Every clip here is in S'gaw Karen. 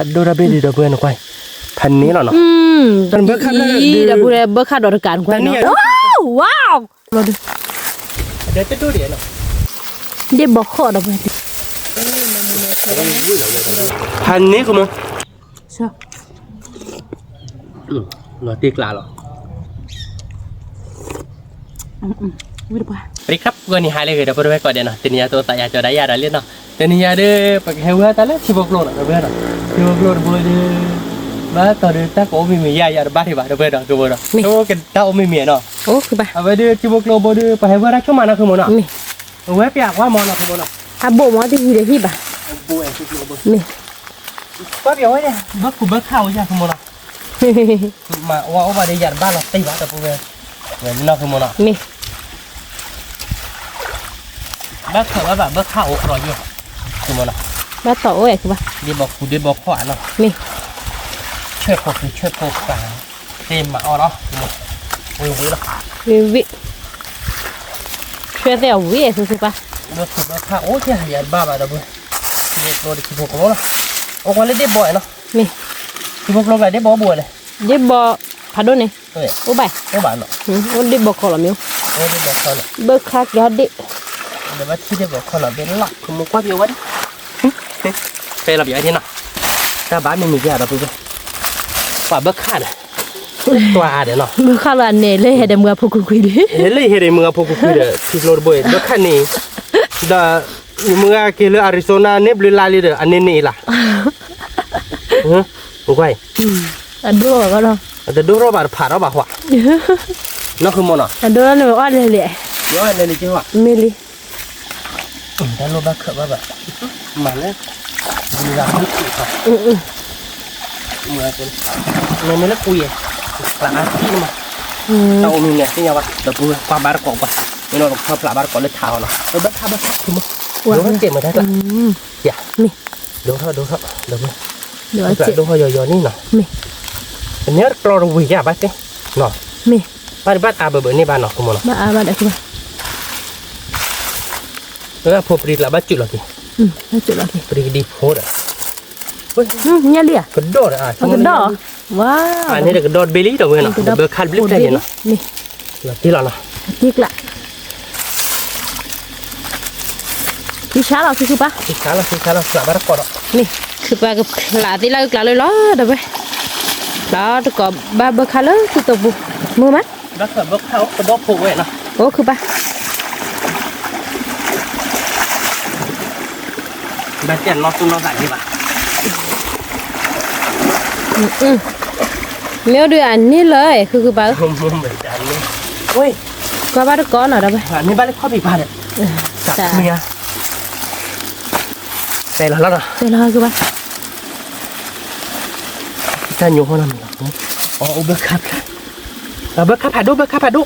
ဒိၣ်တၢ်ဘ့ၣ်ဒံးဒီပုၢ်ဝဲၢ်နကွၢ်, ဖးန့ၢ်လီၤနီၤ, ဒီပုၢ်ဝဲၢ်ဘၣ်ခါဒီးဘၣ်ခါဒီးတကးနကွၢ်နီၤ, ဝါ, ဒ့ၣ်ဘီခီၣ်ဒီပုၢ်ဝဲၢ်, ဖးန့ၢ်ကမီၤ, လီၤတ့ၢ်ကျးလီၤ. สวัสดีครับ ဂီၤနံၤဟါလၢအဂ့ၤ ဒီပုၢ်ဝဲၢ်ကိးဂၤဒဲးနီၤ, တနံၤညါအံၤသးယၤကၠီၤဒၣ်ယၤဒီးလံနီၤ, တနံၤညါအံၤဒီး ပကဟဲဝဲတၢ်လၢထံဖိကျိနီၤ ဒီပုၢ်ဝဲၢ်နီၤ, ထံဖိကျိတဘိဒီး ဘၣ်တီၤဒီးတၢ်ကအိၣ်မံၤမံၤယါယၤတဘၣ်ထံးဘၣ် ဒီပုၢ်ဝဲၢ်ဒီး ကဘိဒီး တၢ်အိၣ်မံၤမံၤနီၤ, အဝဲဒီးထံဖိကျိဘိဒီး ပှၤဟဲဝဲတၢ်ဆိကမးနီၤ ဃုမီၤနီၤ, အဝဲပျးကွၢ်မီၤနီၤ ဃုမီၤနီၤ, အဘိၣ်မီၤတဟံးဒီးဟံးဘၣ်, မ့ၢ် ကွၢ်ပျးဝဲန့ၣ် ဘၣ်ခူၣ်ဘၣ်ခးအိၣ်ယၤ ဃုမီၤနီၤ မၤဝဲအိၣ်ဘၣ်ဒီး ယၤတဘၣ်လီၤတံၢ်ဘၣ် ဒီပုၢ်ဝဲၢ်, ဝဲနီၢ်ဃုမီၤနီၤ, မ့ၢ် ဘၣ်ခၢၣ်ဘၣ်ဘၣ် ဘၣ်ခၣ်အိၣ်ကရီယဲၢ်, ဃုမီၤနီၤ, ဘၣ်တီၢ်အိၣ်ဝဲ ဃုဘၣ်, ဒ့ဘီခူဒ့ဘီခီၣ်နီၤ, မ့ၢ် ဆှဲၣ်ဖိဃံဆှဲၣ်ဖိဃာ်, သ့ၣ်မၤအီၣ်လီၤ, ဝံၤဝံၤလီၤ, ဝံၤဝံၤ, ဆှဲၣ်သ့ၣ်အဝံၤ ဃုဃုဘၣ်, ဘၣ်ခူၣ်ဘၣ်ခၣ်အိၣ်ကဲ ယၤတဘၣ်ဘၣ် ဒီပုၢ်ဝဲၢ်, ထံဖိကျိဒီးထံဖိကျိလီၤ, အိၣ်ကွၢ်လၢဒ့ဘီနီၤ, မ့ၢ် ထံဖိကျိကျါဒ့ဘီအိၣ်ဘူးဝဲလဲၣ်, ဒ့ဘီဖးဒိၣ်န့ၣ် အိၣ်ဘၣ်, အိၣ်ဘၣ်နီၤ, အိၣ်ဒ့ဘီခီလီၤမ့ၢ်, ဘၣ်ခါက့ၤဟီၣ်ဒ့ၣ်, ဒီးဘၣ်ထံၣ်ဒ့ဘီခီနီၤ ဘ့ၣ်လီၤ ခူမူကွၢ်ပျးဝဲဒၣ်, ဖဲလီၤပျးဝဲဒၣ်နီၤ, တၢ်ဘၣ်မ့ၢ်မံၤကဲဒီပုၢ်ဝဲၢ်, ပှၤဘၣ်ခၣ်ဒီး, တွၤဒီးနီၤ, ဘၣ်ခၣ်လၢအနဲၣ်လၢဟဲဒီးမုၢ်အဖိခွံခွံဒီး, ဟဲလၢယဟဲဒီးမုၢ်အဖိခွံခွံဒီး ထံကျိတဘိ ဘၣ်ခၣ်န့ၣ်, ဒီး ယမုၢ်ဂၤက့ၤလၢ Arizona န့ၣ်ဘျုးလါလံဒီး အန့ၣ်န့ၣ်အံၤလီၤ, ကွၢ်အံၤ, အဒိၣ်, အတဒိၣ်ထီၣ်ဘၣ်တဖးထီၣ်ဘၣ်ဃီ, နီၢ်ဃုမီၤနီၤ, အဒိၣ်ထီၣ်န့ၣ်အီၣ်လဲၤလဲၤ, ယအီၣ်လဲၤလဲၤက့ၤ, မ့ၢ်လံ, တၢ်လိၣ်ဘၣ်ခၢၣ်ဘၣ်ဘၣ်, မၤလၢ, မုၢ်ဂၤမုၢ်ဆံးခီ, မ့ၢ်လၢပူၤယဲၢ်, ကျးအါထံၣ်မး, တၢ်အိၣ်မံၤန့ၣ် သ့ၣ်ညါဘၣ် ဒီပုၢ်ဝဲၢ် ကွၢ်ဘၣ်တကိးကွၢ်, မ့ၢ်နီၢ်တခီဖျးဘၣ်တကိးလၢထးအီၤနီၤ, ဘၣ်ခၣ်ဘၣ်ခၣ်ထံမး, ဒိၣ်ထီၣ်စဲးမးတၢ်ကျး, ယၤ, ဒိၣ်ထီၣ်ဒိၣ်ထီၣ် ဒီပုၢ်ဝဲၢ်, ဒိၣ်ထီၣ်ယီၤယီၤန့ၣ်နီၤ, မ့ၢ်, ပန့ၢ်တကျီတဝံၤယၤဘၣ်သ့ၣ်, နီၤ, မ့ၢ်, ဘၣ်ဒံးဘၣ်တၢ်ဘၢဘၢန့ၣ်ဘၣ်နီၤ ဃုမီၤနီၤ, ဘၣ်အါဘၣ်ဒီးဃုဘၣ် လၢအဖိပရံၤကျးဘၣ်စူးလီၤက့ၤ, ပရံၤကဒံဖိဒီး, ညါလံဧါ, ကဒီၣ်ဒီး, ကဒီၣ်, ဝါ, အန့ၣ်ဒီးကဒီၣ်တဘ့ၣ်လံ ဒီပုၢ်ဝဲၢ်နီၤ, ဘၢခၣ်တဘျုးဖျၢၣ်န့ၣ်နီၤ, လီၤတံၢ်လီၤနီၤ, တံၢ်ကျး, သံဆါလီၤ သံဆါလီၤ သံဆါလီၤ သံဆါလီၤ ဖျးဘၣ်တကိးဒီး, မ့ၢ်, ခုပှၤကဖျးသ့ၣ်လၢအကျါလၢလီၤ ဒီပုၢ်ဝဲၢ်, ဖျးတကိးဘၣ်ဘၢခၣ်လၢထံတိာ်ပူၤ, မုာ်မး ဘၣ်ခၢၣ်ဘၣ်ခၣ်အိၣ်ကဒီၣ်ဖိဝဲနီၤ, အိၣ်ခုပၢ် ဘၣ်တဲနီၢ်သူၣ်နီၢ်သးက့ၤဘၣ်, မ့ၢ်အိၣ်ဒုးအန့ၣ်လၢ ဃုဃုပၢ်ဧၢ, ကွၢ်ဘၣ်တကိးနီၤဒီး, န့ၢ်ဘၣ်လၢခီၣ်ဖံးဖးဒီး, သးခုမံၤဧါ, တဲလီၤလီၤနီၤ, တဲလီၤဃုဘၣ် တၢ်ညိးဟီနီၤမ့ၢ်လီၤ, အိၣ်ဘၢခၣ်ဖျၢၣ်, ဘၢခၣ်ဖးဒိၣ် ဘၢခၣ်ဖးဒိၣ်,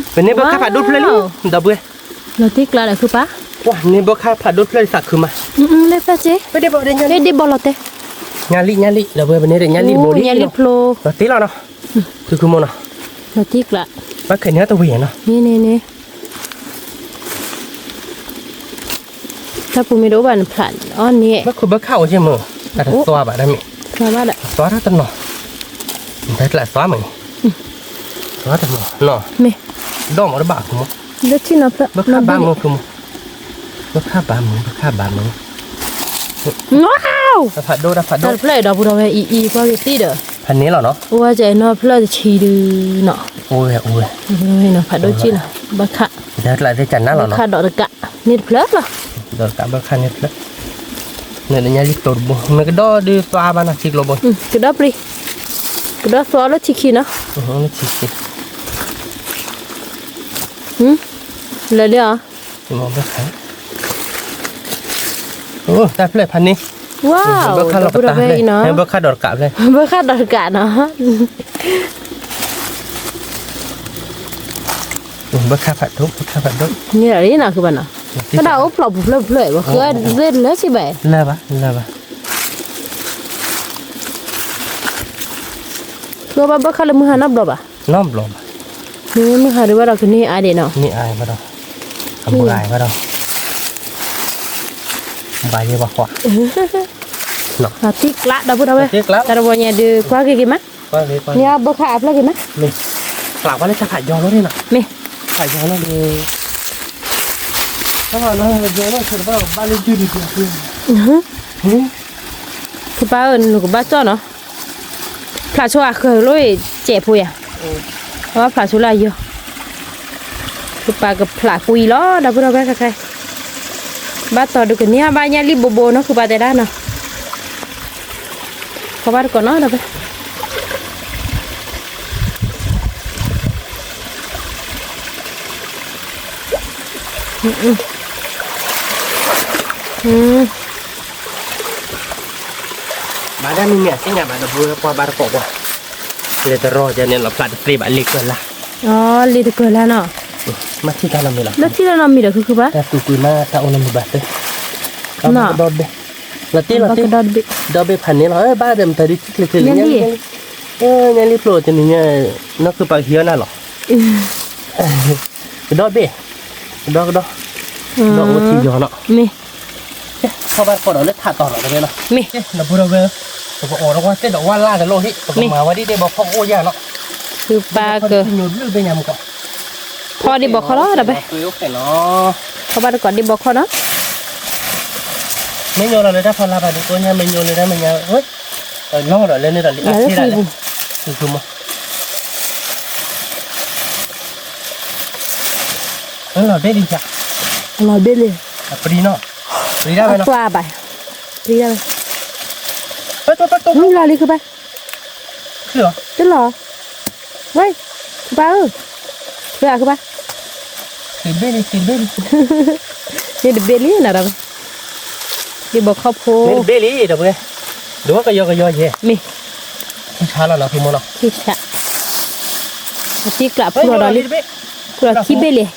ပန့ၢ်ဘၢခၣ်ဖးဒိၣ်တဖျၢၣ်လံ, ဒီပုၢ်ဝဲၢ်, လီၤတံၢ်ကျးဒီးဃုပၢ်, ပှၤန့ၢ်ဘၢခၣ်ဖးဒိၣ်တဖျၢၣ်လံသးခုမး, လၢသၢစ့, ဒ့ၣ်ဘီလီၤတဲ, ညါလံ ညါလံ ဒီပုၢ်ဝဲၢ် ပန့ၢ်ဒီးညါလံတဘိလံ, ညါလံဖျိ, လီၤတံၢ်လီၤနီၤ, ခုခုမိၢ်နီၤ, လီၤတံၢ်ကျး, ဘၣ်ခဲန့ၣ်တဝံၤနီၤ, န့ၣ်န့ၣ်န့ၣ် တၢ်ပူၤမ့ၢ်တအိၣ်ဘၣ်နဖျးအီၤန့ၣ်, ဘၣ်ခိၣ်ဘၣ်ခၣ်အိၣ်က့မုၢ်, တၢ်တသွါဘၣ်တၢ်မ့ၢ်, သွါဘၣ်ဒီး, သွါတၢ်တနီၤ, တၢ်ကျးသွါမုၢ်, သွါတနီၤနီၤ, မ့ၢ်, ဒီးမ့ၢ်တဘၣ်ခိၣ်မုၢ်, လၢထံနီၤဖျၢၣ်, ဘၣ်ခၣ်ဘၣ်မုၢ်ခိၣ်မုၢ်, ဘၣ်ခၣ်ဘၣ်မုၢ် ဘၣ်ခၣ်ဘၣ်မုၢ်, ဝါ, တၢ်ဖးဒိၣ် တၢ်ဖးဒိၣ်, တၢ်တဖျၢၣ်ဒီပုၢ်ဝဲၢ်အံၤအံၤ ကွၢ်က့ၤသံဒီး, ဖးန့ၢ်လီၤနီၤ, အိၣ်ဝဲကဲနီၤဖျၢၣ်တဆံဒုနီၤ, အိၣ်ဝဲအိၣ်ဝဲ, ဖးဒိၣ်က့လီၤ, ဘၣ်ခၣ်, တၢ်ကျးသ့ၣ်ကနၣ်လီၤနီၤ, ဘၣ်ခၣ်ဒီးတကး, န့ၣ်တဖျၢၣ်လီၤ, ဒီးတကးဘၣ်ခၣ်န့ၣ်တဖျၢၣ်, န့ၣ်ဒီးညါလံတိာ်တဘိ, မ့ၢ်ကဒီၣ်ဒုးသွါဘၣ်နီၤ ထံကျိဘိ, ကဒီၣ်ပျံၤ, ကဒီၣ်သွါလၢထံခံနီၤ, လၢထံခံ, လဲၤလံဧါ အိၣ်တၢ်ဖျၢၣ်ဖးန့ၢ်, ဝါ, ဘၢခၣ်လီၤပတၢ်ဖျၢၣ်, ဘၢခၣ်ဒီးတကးဖျၢၣ်, ဘၢခၣ်ဒီးတကးနီၤ, ဘၢခၣ်ဖးဒိၣ် ဘၢခၣ်ဖးဒိၣ်, န့ၣ်လီၤနီၤ ဃုဘၣ်နီၤ, တၢ်အိၣ်ဖျိးပူၤဖျၢၣ်ဖျၢၣ်, ဘၣ်ဃုသ့ၣ်လၢစံးဘၣ်, လၢဘၣ်လၢဘၣ် ဃုဘၣ်ဘၢခၣ်လၢမုၢ်ဟါနီတဘျီဘၣ်, နီတဘျီဘၣ်, မ့မ့ၢ်မုၢ်ဟါဒံးဘၣ်ဒီးကန့ၢ်အါဒံးနီၤ, န့ၢ်အါဘၣ်ဒီး, အမုၢ်ဂၤဘၣ်ဒီး, ဘၣ်ယဲၢ်ဘၣ်ဃီ, တံၢ်ကျးဒီပုၢ်ဒီဝဲၢ်, တၢ်တဝီညါဒုးကွၢ်က့ၤက့ၤမး, န့ၣ်အဘၢခါအပျဲၢ်က့ၤမး, မ့ၢ်, ဖျးကွၢ်လၢတၢ်ဖးယီၤလီၤန့ၣ်နီၤ, မ့ၢ်, ဖးယီၤလီၤန့ၣ်, တၢ်ဖးယီၤလီၤန့ၣ် ဘၣ်လၢယုၢ်ဒံး, ဖုပၢ်ဧၢ နကဘၣ်ကၠီၣ်နီၤ, ဖျးဆိအဃၢၤလိၣ် စဲးဖိယၤ, အဝဲဖျးဆိလၢအယီၤ, ဖုပၢ်ကဖျးကွံာ်လီၤ ဒီပုၢ်ဒီဝဲၢ်ခဲခဲ, ဘၣ်တီၤဒုးကန့ၢ်ဘၣ်ညၣ်လံၣ်ဘိဘိနီၤ ဖုပၢ်တဲဒၣ်နီၤ, ဖီဘၣ်တကိးနီၤ ဒီပုၢ် ဘၣ်ဒၣ်မ့ၢ်မ့ၢ်အသ့ၣ်ညါဘၣ်ဒီပုၢ်ဝဲၢ် ကွၢ်ဘၣ်တကိးကွၢ်, လဲၤတရီတၢ်န့ၣ်လီၤဖျးတသ့ဘၣ် လ့ၤကၢၢ်လၢ်, အီ လ့ၤတကၢၢ်လၢ်နီၤ, မ့ၢ်ထံၣ်တၢ်နီတမံၤလီၤ, လၢထံၣ်တၢ်နီတမံၤဒီး ဖုဖုပၢ် တၢ်သူၣ်ကွံာ်မး တၢ်အိၣ်နီတမံၤဘၣ်သ့, ဒီဘ့ၣ်, လီၤတ့ၢ်လီၤတ့ၢ်, ဒီဘ့ၣ်ဖးန့ၢ်လီၤ ဘၣ်ဒီးမတၤဒုးထံၣ်ချ့ချ့လံ, ညါလံဖျိတနံၤညါ, နီၢ်ဖုပၢ်ကဟံးအီၣ်နၤလီၤ ကဒီဘ့ၣ်, ကဒီကဒီ, ဒီအိၣ်ထံယီၤနီၤ, မ့ၢ်, ထီၣ်ဘၣ်တကိးဒီးလၢထးတီၤလီၤတဝဲလီၤ, မ့ၢ်, ဒီပုၢ်ဒီဝဲၢ်, ပကအိးထီၣ်ကွၢ်သ့ၣ်ဒီးဝၣ်လၢ်တလိၣ်ဟံၣ် ပကမၤဝဲဒ်ဒ့ၣ်ဘီခီၣ်ကအိၣ်ယၢ်နီၤ, ဖုပၢ်က, ဖီဒ့ၣ်ဘီခီၣ်လီၤဒီးဖဲ, ဖီဘၣ်တကိးဒ့ၣ်ဘီခီၣ်နီၤ, မ့ၢ်ညီလီၤလၢတၢ်ဖီလာ်ဘၣ်ဒုးကိးညါ မ့ၢ်ညီလၢတၢ်မဲာ်ညါ, လီၤဒီးလၢန့ၣ်ဒီးလံ အထံၣ်ဒၣ်လဲၣ်, ဖုဖုမး လီၤဘ့ၣ်လံ, လီၤဘ့ၣ်လံ, အပြံနီၤ, ပြံဒၣ်ဝဲနီၤ, သွါဘၣ်, ပြံဒၣ်ဝဲ, လီၤလံခုဘၣ်, တလီၤ, ဝဲ, ခုဘၣ်ဧၢ, ဝဲခုဘၣ်, န့ၣ်တဘ့ၣ်လံနီၤဒီး, ဒ့ၣ်ဘီခီၣ်ဖိ, န့ၣ်တဘ့ၣ်လံဒီးဝဲ, ဒိကယီကယီယဲ, မ့ၢ်, ထံဆါလီၤနီၤ ဖုမီၤနီၤ, ထံဆါ, အတံၢ်ကျးဖုလီၤဒီးလံ, ဖုလီၤခံဘ့ၣ်လ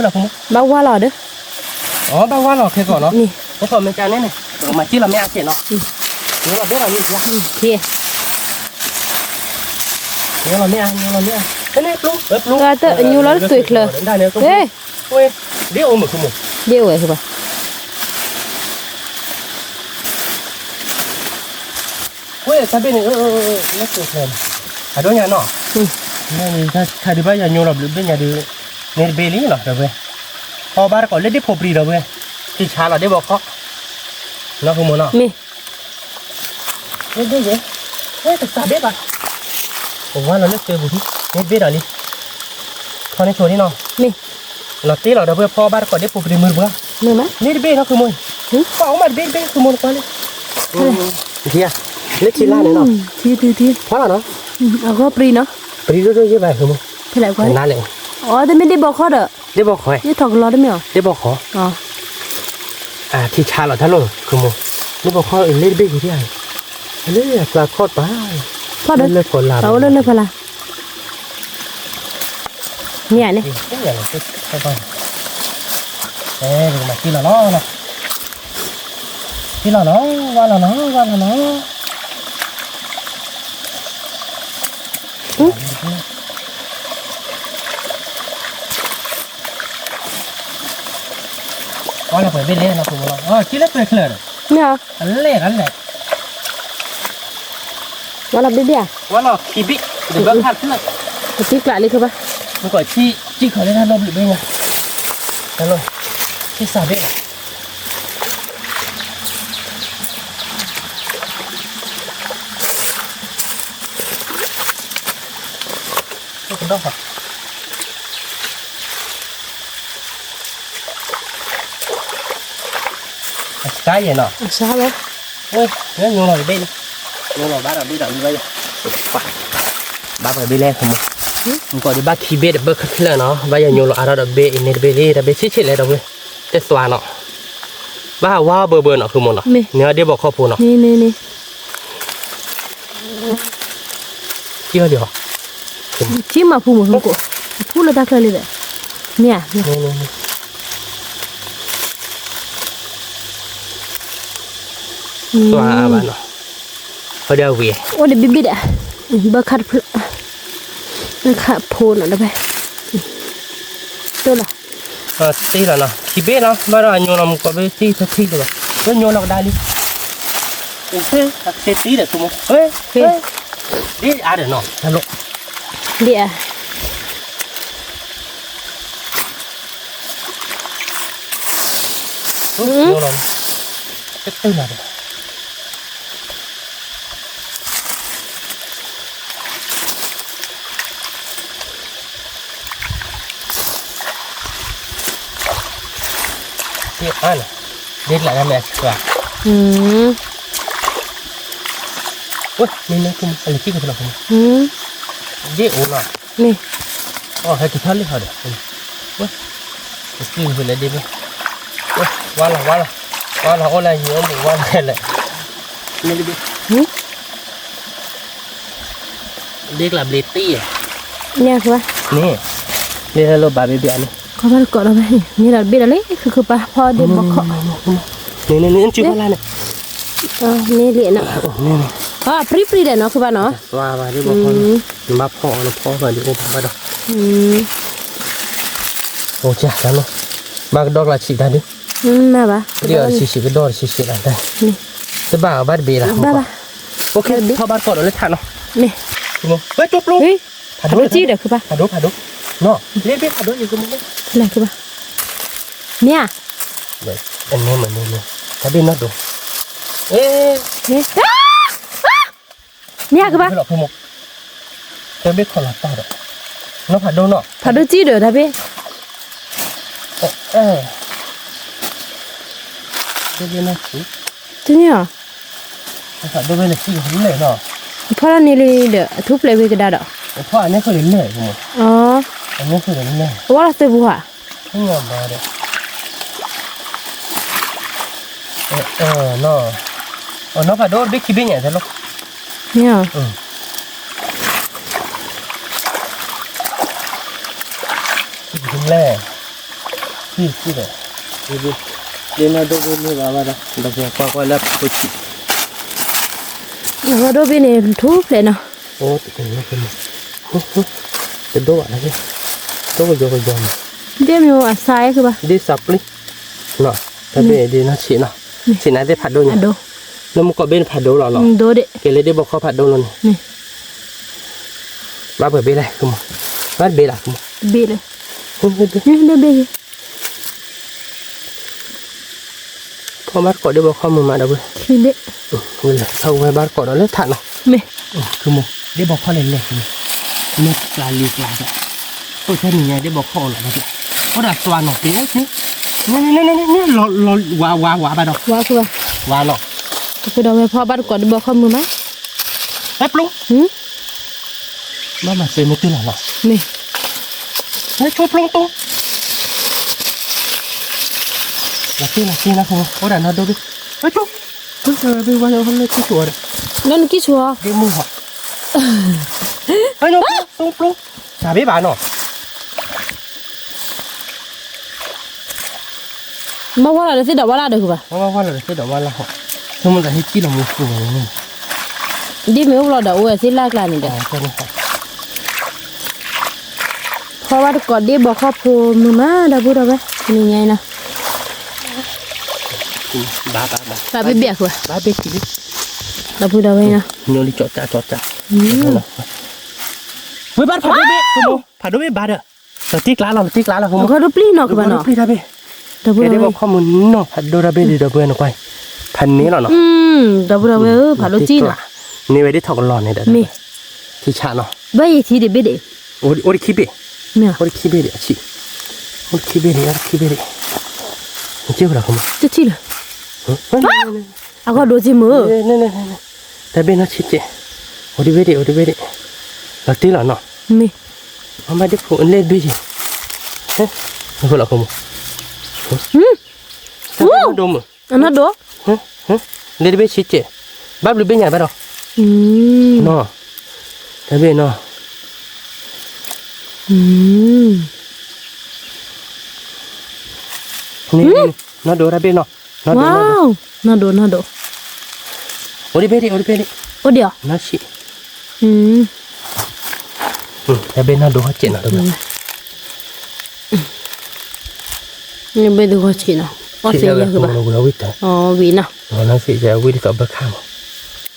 ံ, ဘၣ်ဝါလီၤဒီး, အီ ဘၣ်ဝါလီၤခဲကီးနီၤ, မ့ၢ်ထီၣ်မ့ၢ်ကါန့ၣ်န့ၣ်, မၤစ့လီၤမ့ၢ်အါကဲးနီၤ, ညိလီၤဘ့ၣ်လီၤမ့ၢ်, ညိလီၤမ့ၢ်အါ, ညိလီၤမ့ၢ်အါ, ညိလီၤတသွဲၣ်ချၢ, ဒ့ၣ်အိၣ်မုာ်, ဒ့ၣ်အိၣ်ဝဲခုဘၣ် ဝဲတၢ်ဘ့ၣ်န့ၣ်, လၢကျဲန့ၣ်, အဒိညါနီၤ, ခါဒုးဘၣ်ယၤညိလီၤဘျုးဘ့ၣ်ညါဒုး, န့ၣ်တဘ့ၣ်လံနီၤ ဒီပုၢ်ဝဲၢ်, အီ ဘၣ်တကိးလၢဒ့ၣ်ဖိပြံဒီပုၢ်ဝဲၢ်, ထံဆါလီၤဒ့ၣ်ဘီခီၣ်, နီၢ်ဖုမီၤနီၤ, မ့ၢ်, ဒ့ၣ်ယဲ, ဝဲတသးဘ့ၣ်ဘၣ်, ပဝါလီၤလၢသွဲပူၤထံ, န့ၣ်တဘ့ၣ်ဒီးလံ, ထီန့ၢ်ဆိဒ်နီၤ, မ့ၢ် လီၤတ့ၢ်လီၤဒီပုၢ်ဝဲၢ် ဖီဘၣ်တကိးဒ့ၣ်ဖိပြံမုၢ်တပှၢ်, န့ၣ်တဘ့ၣ်နီၤ ဖုမီၤ, ပှၤအိၣ်မးတဘ့ၣ်တဘ့ၣ် ဖုမီၤတပှၢ်လံ, လၢထံလၢ်န့ၣ်နီၤ, ထံထံထံ, ဖီလီၤနီၤ, အဂီၢ်ပြံနီၤ, ပြံဒိၣ်ဒိၣ်ယဲၢ်ဘၣ် ဖုမီၤ, ဖဲလဲၣ်ကွၢ်, အီ တမ့ၢ်ဒ့ၣ်ဘီခီၣ်ဒီး, ဒ့ၣ်ဘီခီၣ်, ဒ့ၣ်ဘီခီၣ်, ထံဆါလီၤတၢ်လီၤ ဖုမီၤ, ဒ့ၣ်ဘီခီၣ်လၢတဘ့ၣ်ယဲၢ်, လၢအကျါခီၣ်တပၤ, လၢလၢဖီလာ်, လၢလၢဖီလာ် မ့ၢ်ဧါန့ၣ်, အဲ မၤတံၢ်လီၤနီၤ, တံၢ်လီၤနီၤ, ဝါလီၤနီၤ, ဝါလီၤနီၤ, ဝါလီၤပှဲၤဘ့ၣ်လဲၣ်နီၤ, ထံလၢပှဲၤချၢဒီး, မ့ၢ်ဧါ, လဲၣ်လဲၣ် ဝါလီၤဘ့ၣ်ဘ့ၣ်ဧါ, ဝါလီၤခံဘ့ၣ်, တဘၣ်ခါတဖျၢၣ်, ပတံၢ်ကျးလံခါဘၣ်, မ့ၢ်ကီးထံ, ထံခီလၢတၢ်နီတဘျုးဘ့ၣ်ညါ, တၢ်လီၢ်, ထံစးဘ့ၣ်လီၤ, ကဒီးဃီ အစါယဲၢ်နီၤ, အစါဝဲ, ညိလီၤတဘ့ၣ်လံ, ညိလီၤဘၣ်ဒီးဘ့ၣ်ဒီးလံဘၣ်ယဲၢ်, ဘၣ်ပှဲၤဘ့ၣ်လဲၣ်ခမူ, မ့ၢ်ကီးဒုးဘၣ်ခံဘ့ၣ်တဘၢၣ်ခဲလၢာ်နီၤ, ဘၣ်ယဲၢ်ညိလီၤအါထီၣ်ဒီးဘ့ၣ်အံၤန့ၣ်တဘ့ၣ်လံ, တဘ့ၣ်ဆံးဆံးလဲၣ်ဒီးဝဲ, တသွါနီၤ, ဘၣ်ဟးဝါဘၢဘၢနီၤ ခမူနီၤ, န့ၣ်ဒ့ၣ်ဘီခီၣ်ဖိနီၤ, န့ၣ်န့ၣ်န့ၣ် ထံၣ်ဘၣ်ဒံးဟီ, ထံၣ်မၤဖူမုၢ်ဟူကိး, ဖူလၢတၢ်ချၢလံဒီး, မ့ၢ်ဧါ, သွါအါဘၣ်နီၤ, ဟီဒ်အဝံၤ, အိၣ်ဒီးဘံၣ်ဘံၣ်ဒီး, ဘၢခါတဖျၢၣ်, ဘၢခါဖိနီၤဒီးဖဲ, တိၢ်လီၤ တ့ၢ်လီၤနီၤ, ခံဘ့ၣ်နီၤ, ဘၣ်ဒီးအညိလီၤမူကီးဘ့ၣ်တံၢ်တထံၣ်လၢၤဘၣ်, လၢညိလီၤကဒါလံ, အကတဲတ့ဒီး ဆိကမိၣ်, ဒ်အါဒီးနီၤ, ဒ်အါ, တတုၤလီၤဒီး ဒ်အါန့ၣ်, ဒ်ကျးဒၣ်မ့ၢ်အဆၢ, ဝဲ မ့ၢ်နၢ်ကမူ အလၢကံၢ်ကဖီလီၤကမူ, ဒ်အိၣ်နီၤ, မ့ၢ်, အဟဲက့ၤထီၣ်လံဟီဒီး, ဝဲ, ကံၢ်ဖဲလဲၣ်ဒ်ဘၣ်, ဝဲ, ဝါလီၤ ဝါလီၤ, ဝါလီၤ အိၣ်လၢယံၤအိၣ်မူဝါလီၤလဲၣ်, မ့ၢ်လၢဘ့ၣ် ဒ်ကျးဘျ့တံၢ်ဧါ, န့ၣ်, လၢဟဲလိာ်ဘၣ်ဘ့ၣ်ဘ့ၣ်အန့ၣ်, ခီဘၣ်တကိးဒီးဝဲ, မ့ၢ်ဒီးတဘ့ၣ်ဒီးလံ ခုခုပာ်ဖီဒ့ဘီခီၣ်, န့ၣ်န့ၣ်န့ၣ် နစုဖီလာ်န့ၣ်, န့ၣ်လံနီၤ, အပြံပြံဒီးနီၤ ခုဘၣ်နီၤ, နဘၣ်ဖီအီၤ နဖီဘၣ်ဒ်အိၣ်ဘၣ်ဘၣ်ဒီး, အိၣ်ကၢ်တၢ်နီၤ, ဘၣ်ကဒီကျါဆံးတၢ်ဒုး, မ့ၢ်ဘၣ်, ဒ်အီၤတဆံးဆံး ကဒီတဆံးဆံးလီၤ, တဘၣ်အီၤဘၣ်တဘ့ၣ်လီၤ, ဘၣ်ဘၣ်, ထီၣ်ဘၣ်တကိးဒီးလၢထးနီၤ, မ့ၢ်, ဝဲကၠိပျိ ဖးဒိၣ်ကံၢ်ဒီးခုဘၣ်, ဖးဒိၣ်ဖးဒိၣ်, နီၤ, လ့ဘ့ၣ်ဖးဒိၣ်ယကမ့ၢ်လၢ, လၢခုဘၣ်, မ့ၢ်ဧါ, အန့ၣ်မ့ၢ်န့ၣ်န့ၣ်, တၢ်ဘ့ၣ်နီၢ်ဒိၣ်, မ့ၢ်, မ့ၢ်ဧါခုဘၣ်, တၢ်ဘ့ၣ်ခီလီၤတၢ်ဒီး, နီၢ်ဖးဒိၣ်နီၤ, ဖးဒိၣ်ကံၢ်ဒီးတၢ်ဘ့ၣ်, တၢ်ဘ့ၣ်နီၢ်ဆံး, တန့ၢ်ဧါ ဖးဒိၣ်ဝဲန့ၣ် စံၣ်လဲၣ်နီၤ, ဖီၣ်လီၤန့ၢ်လံဒီး အထူၣ်ဖျဲးဝံၤကဒါဒီး, ဖီၣ်အန့ၣ်ဃုာ်လဲၣ်, အန့ၣ်ဃုာ်လဲၣ်, အဝဲလီၤသ့ပူၤဧါ, နီၤ, နီၢ်ဖးဒိၣ်တဘ့ၣ်ခံဘ့ၣ်ညါတဲလီၤ, မ့ၢ်ဧါ လဲၣ်, စံၣ်စံၣ်ဒီး, ဒ်နီၢ်ဒိၣ်ဘ့ၣ်မ့ၢ်ဘၣ်ဘၣ်ဒီး ဒီးပကွၢ်ကွၢ်လၢဖိဆံး, နီၢ်ဒိၣ်ဘ့ၣ်န့ၣ် ထူၣ်ဖျဲးနီၤ, အိၣ်တကဲ, တဒိၣ်ဘၣ်, ဒိၣ်ကယီကယီနီၤ, ဒ်မ့ၢ်အစါအဲၣ်ကဘၣ်, ဒ်စးပျံၤ, နီၤ, တၢ်ဘ့ၣ်ဒ်နီၢ်ဆံးနီၤ, ဆံးနၤသ့ၣ်ဖးဒိၣ်ညါ, လၢမူကီၢ်ဘ့ၣ်န့ၣ်ဖးဒိၣ်လီၤနီၤ, ကဲလၢဒ်ဘီခီဖးဒိၣ်လီၤန့ၣ်, ဘၣ်ပှဲၤဘ့ၣ်လဲၣ်, ဘၣ်တဘ့ၣ်လၢ်, ဘ့ၣ်လၢ, ဘ့ၣ် ဖီၣ်ဘၣ်တကိးဒ်ဘီခီၣ်မုာ်မးဒီပုၢ်ဝဲၢ်, ထီၣ်ဝဲဘၣ်တကိးဒီးလၢထးနီၤ, မ့ၢ်, ဒ်ဘီခီၣ်လဲၣ်လဲၣ်, မ့ၢ်ကျါလံကျါဒီး, အိၣ်ထဲနံၤညါဒ်ဘီခီၣ်အိၣ်လီၤဒီး, အိၣ်ဒီးသွါနီၤပ့ၤအိၣ်, လီၤလီၤဝါဝါဝါဘၣ်ဒီး, ဝါနီၤ, ဒီပုၢ်ဝဲၢ်ဖီၣ်ဘၣ်တကိးဒ်ဘီခီၣ်မုာ်မး, ဟဲပျိ ဘၣ်မၤစၢၤမ့ၢ်တုၤလီၤနီၤ, မ့ၢ်, ဟဲဆိပျိတိ, လီၤတ့ၢ်လီၤတ့ၢ်လီၤ, အိၣ်ဒီးနီၢ်ဒိၣ်ဒု, ဟဲဆိ, ဟဲဆိဝဲဘ့ၣ်ဝဲလၢကံၣ်ဆိအီၤဒီး, လၢနကံၣ်ဆိအီၤ, ဒ့မုၢ်ဟီ, ဟဲဆိပျိ, တၢ်ဘ့ၣ်ဘၣ်နီၤ မ့ၢ်ဝါလီၤဒီးသ့ၣ်ဒီးဝါလၢဒီးကဘၣ်, မ့ၢ်ဝါလီၤဒီးသ့ၣ်ဒီးဝါလၢဟီ, ဆိကမိၣ်သးဟဲကံၣ်လီၤမူခိၣ်, ဒ်မ့ၢ်အိၣ်လီၤဒီးအိၣ်ဝဲသ့ၣ်လၢ်ကျါန့ၣ်ဒီး, ဖီၣ်ဘၣ်တကိးဒ်ဘီခီၣ်ဖိမုာ်မးဒီပုၢ်ဝဲၢ်, နံၤညါအံၤနီၤ, ဘၣ်ဘၣ်ဘၣ်, ဘၣ်ဘ့ၣ်ဘ့ၣ်အဃိ, ဘၣ်ဘ့ၣ်ခံဘ့ၣ်, ဒီပုၢ်ဝဲၢ်နီၤ, နလံကၠီကၠီကၠီ, ဝဲဘၣ်ဖးဒိၣ်ဘ့ၣ်, ဖးဒိၣ်ဘ့ၣ်ဘၣ်ဒီး လီၤတ့ၢ်ကျါလီၤ လီၤတ့ၢ်ကျါလီၤ, ဘီခီၣ်ဒိၣ်ပျံၤနီၤကဘၣ်နီၤ, ဘီခီၣ်ဒိၣ်ပျံၤတၢ်ဘ့ၣ်, ကဲဒ်ဘီခီၣ်မုာ်နီၤ ဖးဒိၣ်တၢ်ဘ့ၣ်ဒ်ဒီပုၢ်ဝဲၢ်နကွၢ်, ဖးန့ၣ်လီၤနီၤ, ဒီပုၢ်ဝဲၢ်ဧၢ ဖးဒိၣ်ကံၣ်နီၤ, န့ၢ်ဝဲဒ်ထီၣ်ကလီၤန့ၣ်ဒီး, မ့ၢ်, ထံဆးနီၤ, ဘၣ်ယံၤထံဒံးဘ့ၣ်ဒံး, အိၣ်တခံဘ့ၣ်, မ့ၢ်, အိၣ်တခံဘ့ၣ်ဒံးအဆံး, အိၣ်တခံဘ့ၣ်ဒံးအဆံး, တထံၣ်လၢ အဂီၢ်ဒိးက့ၤမုာ်, တၢ်ဘ့ၣ်နီၢ်ဆံးကဲ, အိၣ်တဘ့ၣ်ဒံး အိၣ်တဘ့ၣ်ဒံး, လီၤတ့ၢ်လီၤနီၤ, မ့ၢ်, မ့ၢ်ဒ်ဖိလဲၣ်တဘ့ၣ်ယံၤ, နဃိလီၤခိၣ်မုာ်, တၢ်ဘ့ၣ်နီၢ်ဒိၣ်မုာ်, အနီၢ်ဒိၣ်, လဲၣ်တဘ့ၣ်ဆံးကဲ, ဘၣ်ဘျုးဘ့ၣ်ညါဘၣ်ဒီး, နီၤ, တၢ်ဘ့ၣ်နီၤ, နီၢ်ဒိၣ်တၢ်ဘ့ၣ်နီၤ, နီၢ်ဒိၣ်, နီၢ်ဒိၣ်, နီၢ်ဒိၣ်, အိၣ်တဘ့ၣ်ဒံး အိၣ်တဘ့ၣ်ဒံး, အိၣ်ဒံး, နီၢ်ဆံး, တၢ်ဘ့ၣ်နီၢ်ဒိၣ်ဟီၣ်စဲးနီၤ, တဘ့ၣ်, ဘ့ၣ်ဒိၣ်ဟီၣ်စဲးနီၤ, အီၣ်သ့ၣ်ယဲၢ်ကဘၣ်, ဝံၤနီၤ, နီၢ်ဆံးကဲ ဝံၤတကးဘၢခါမး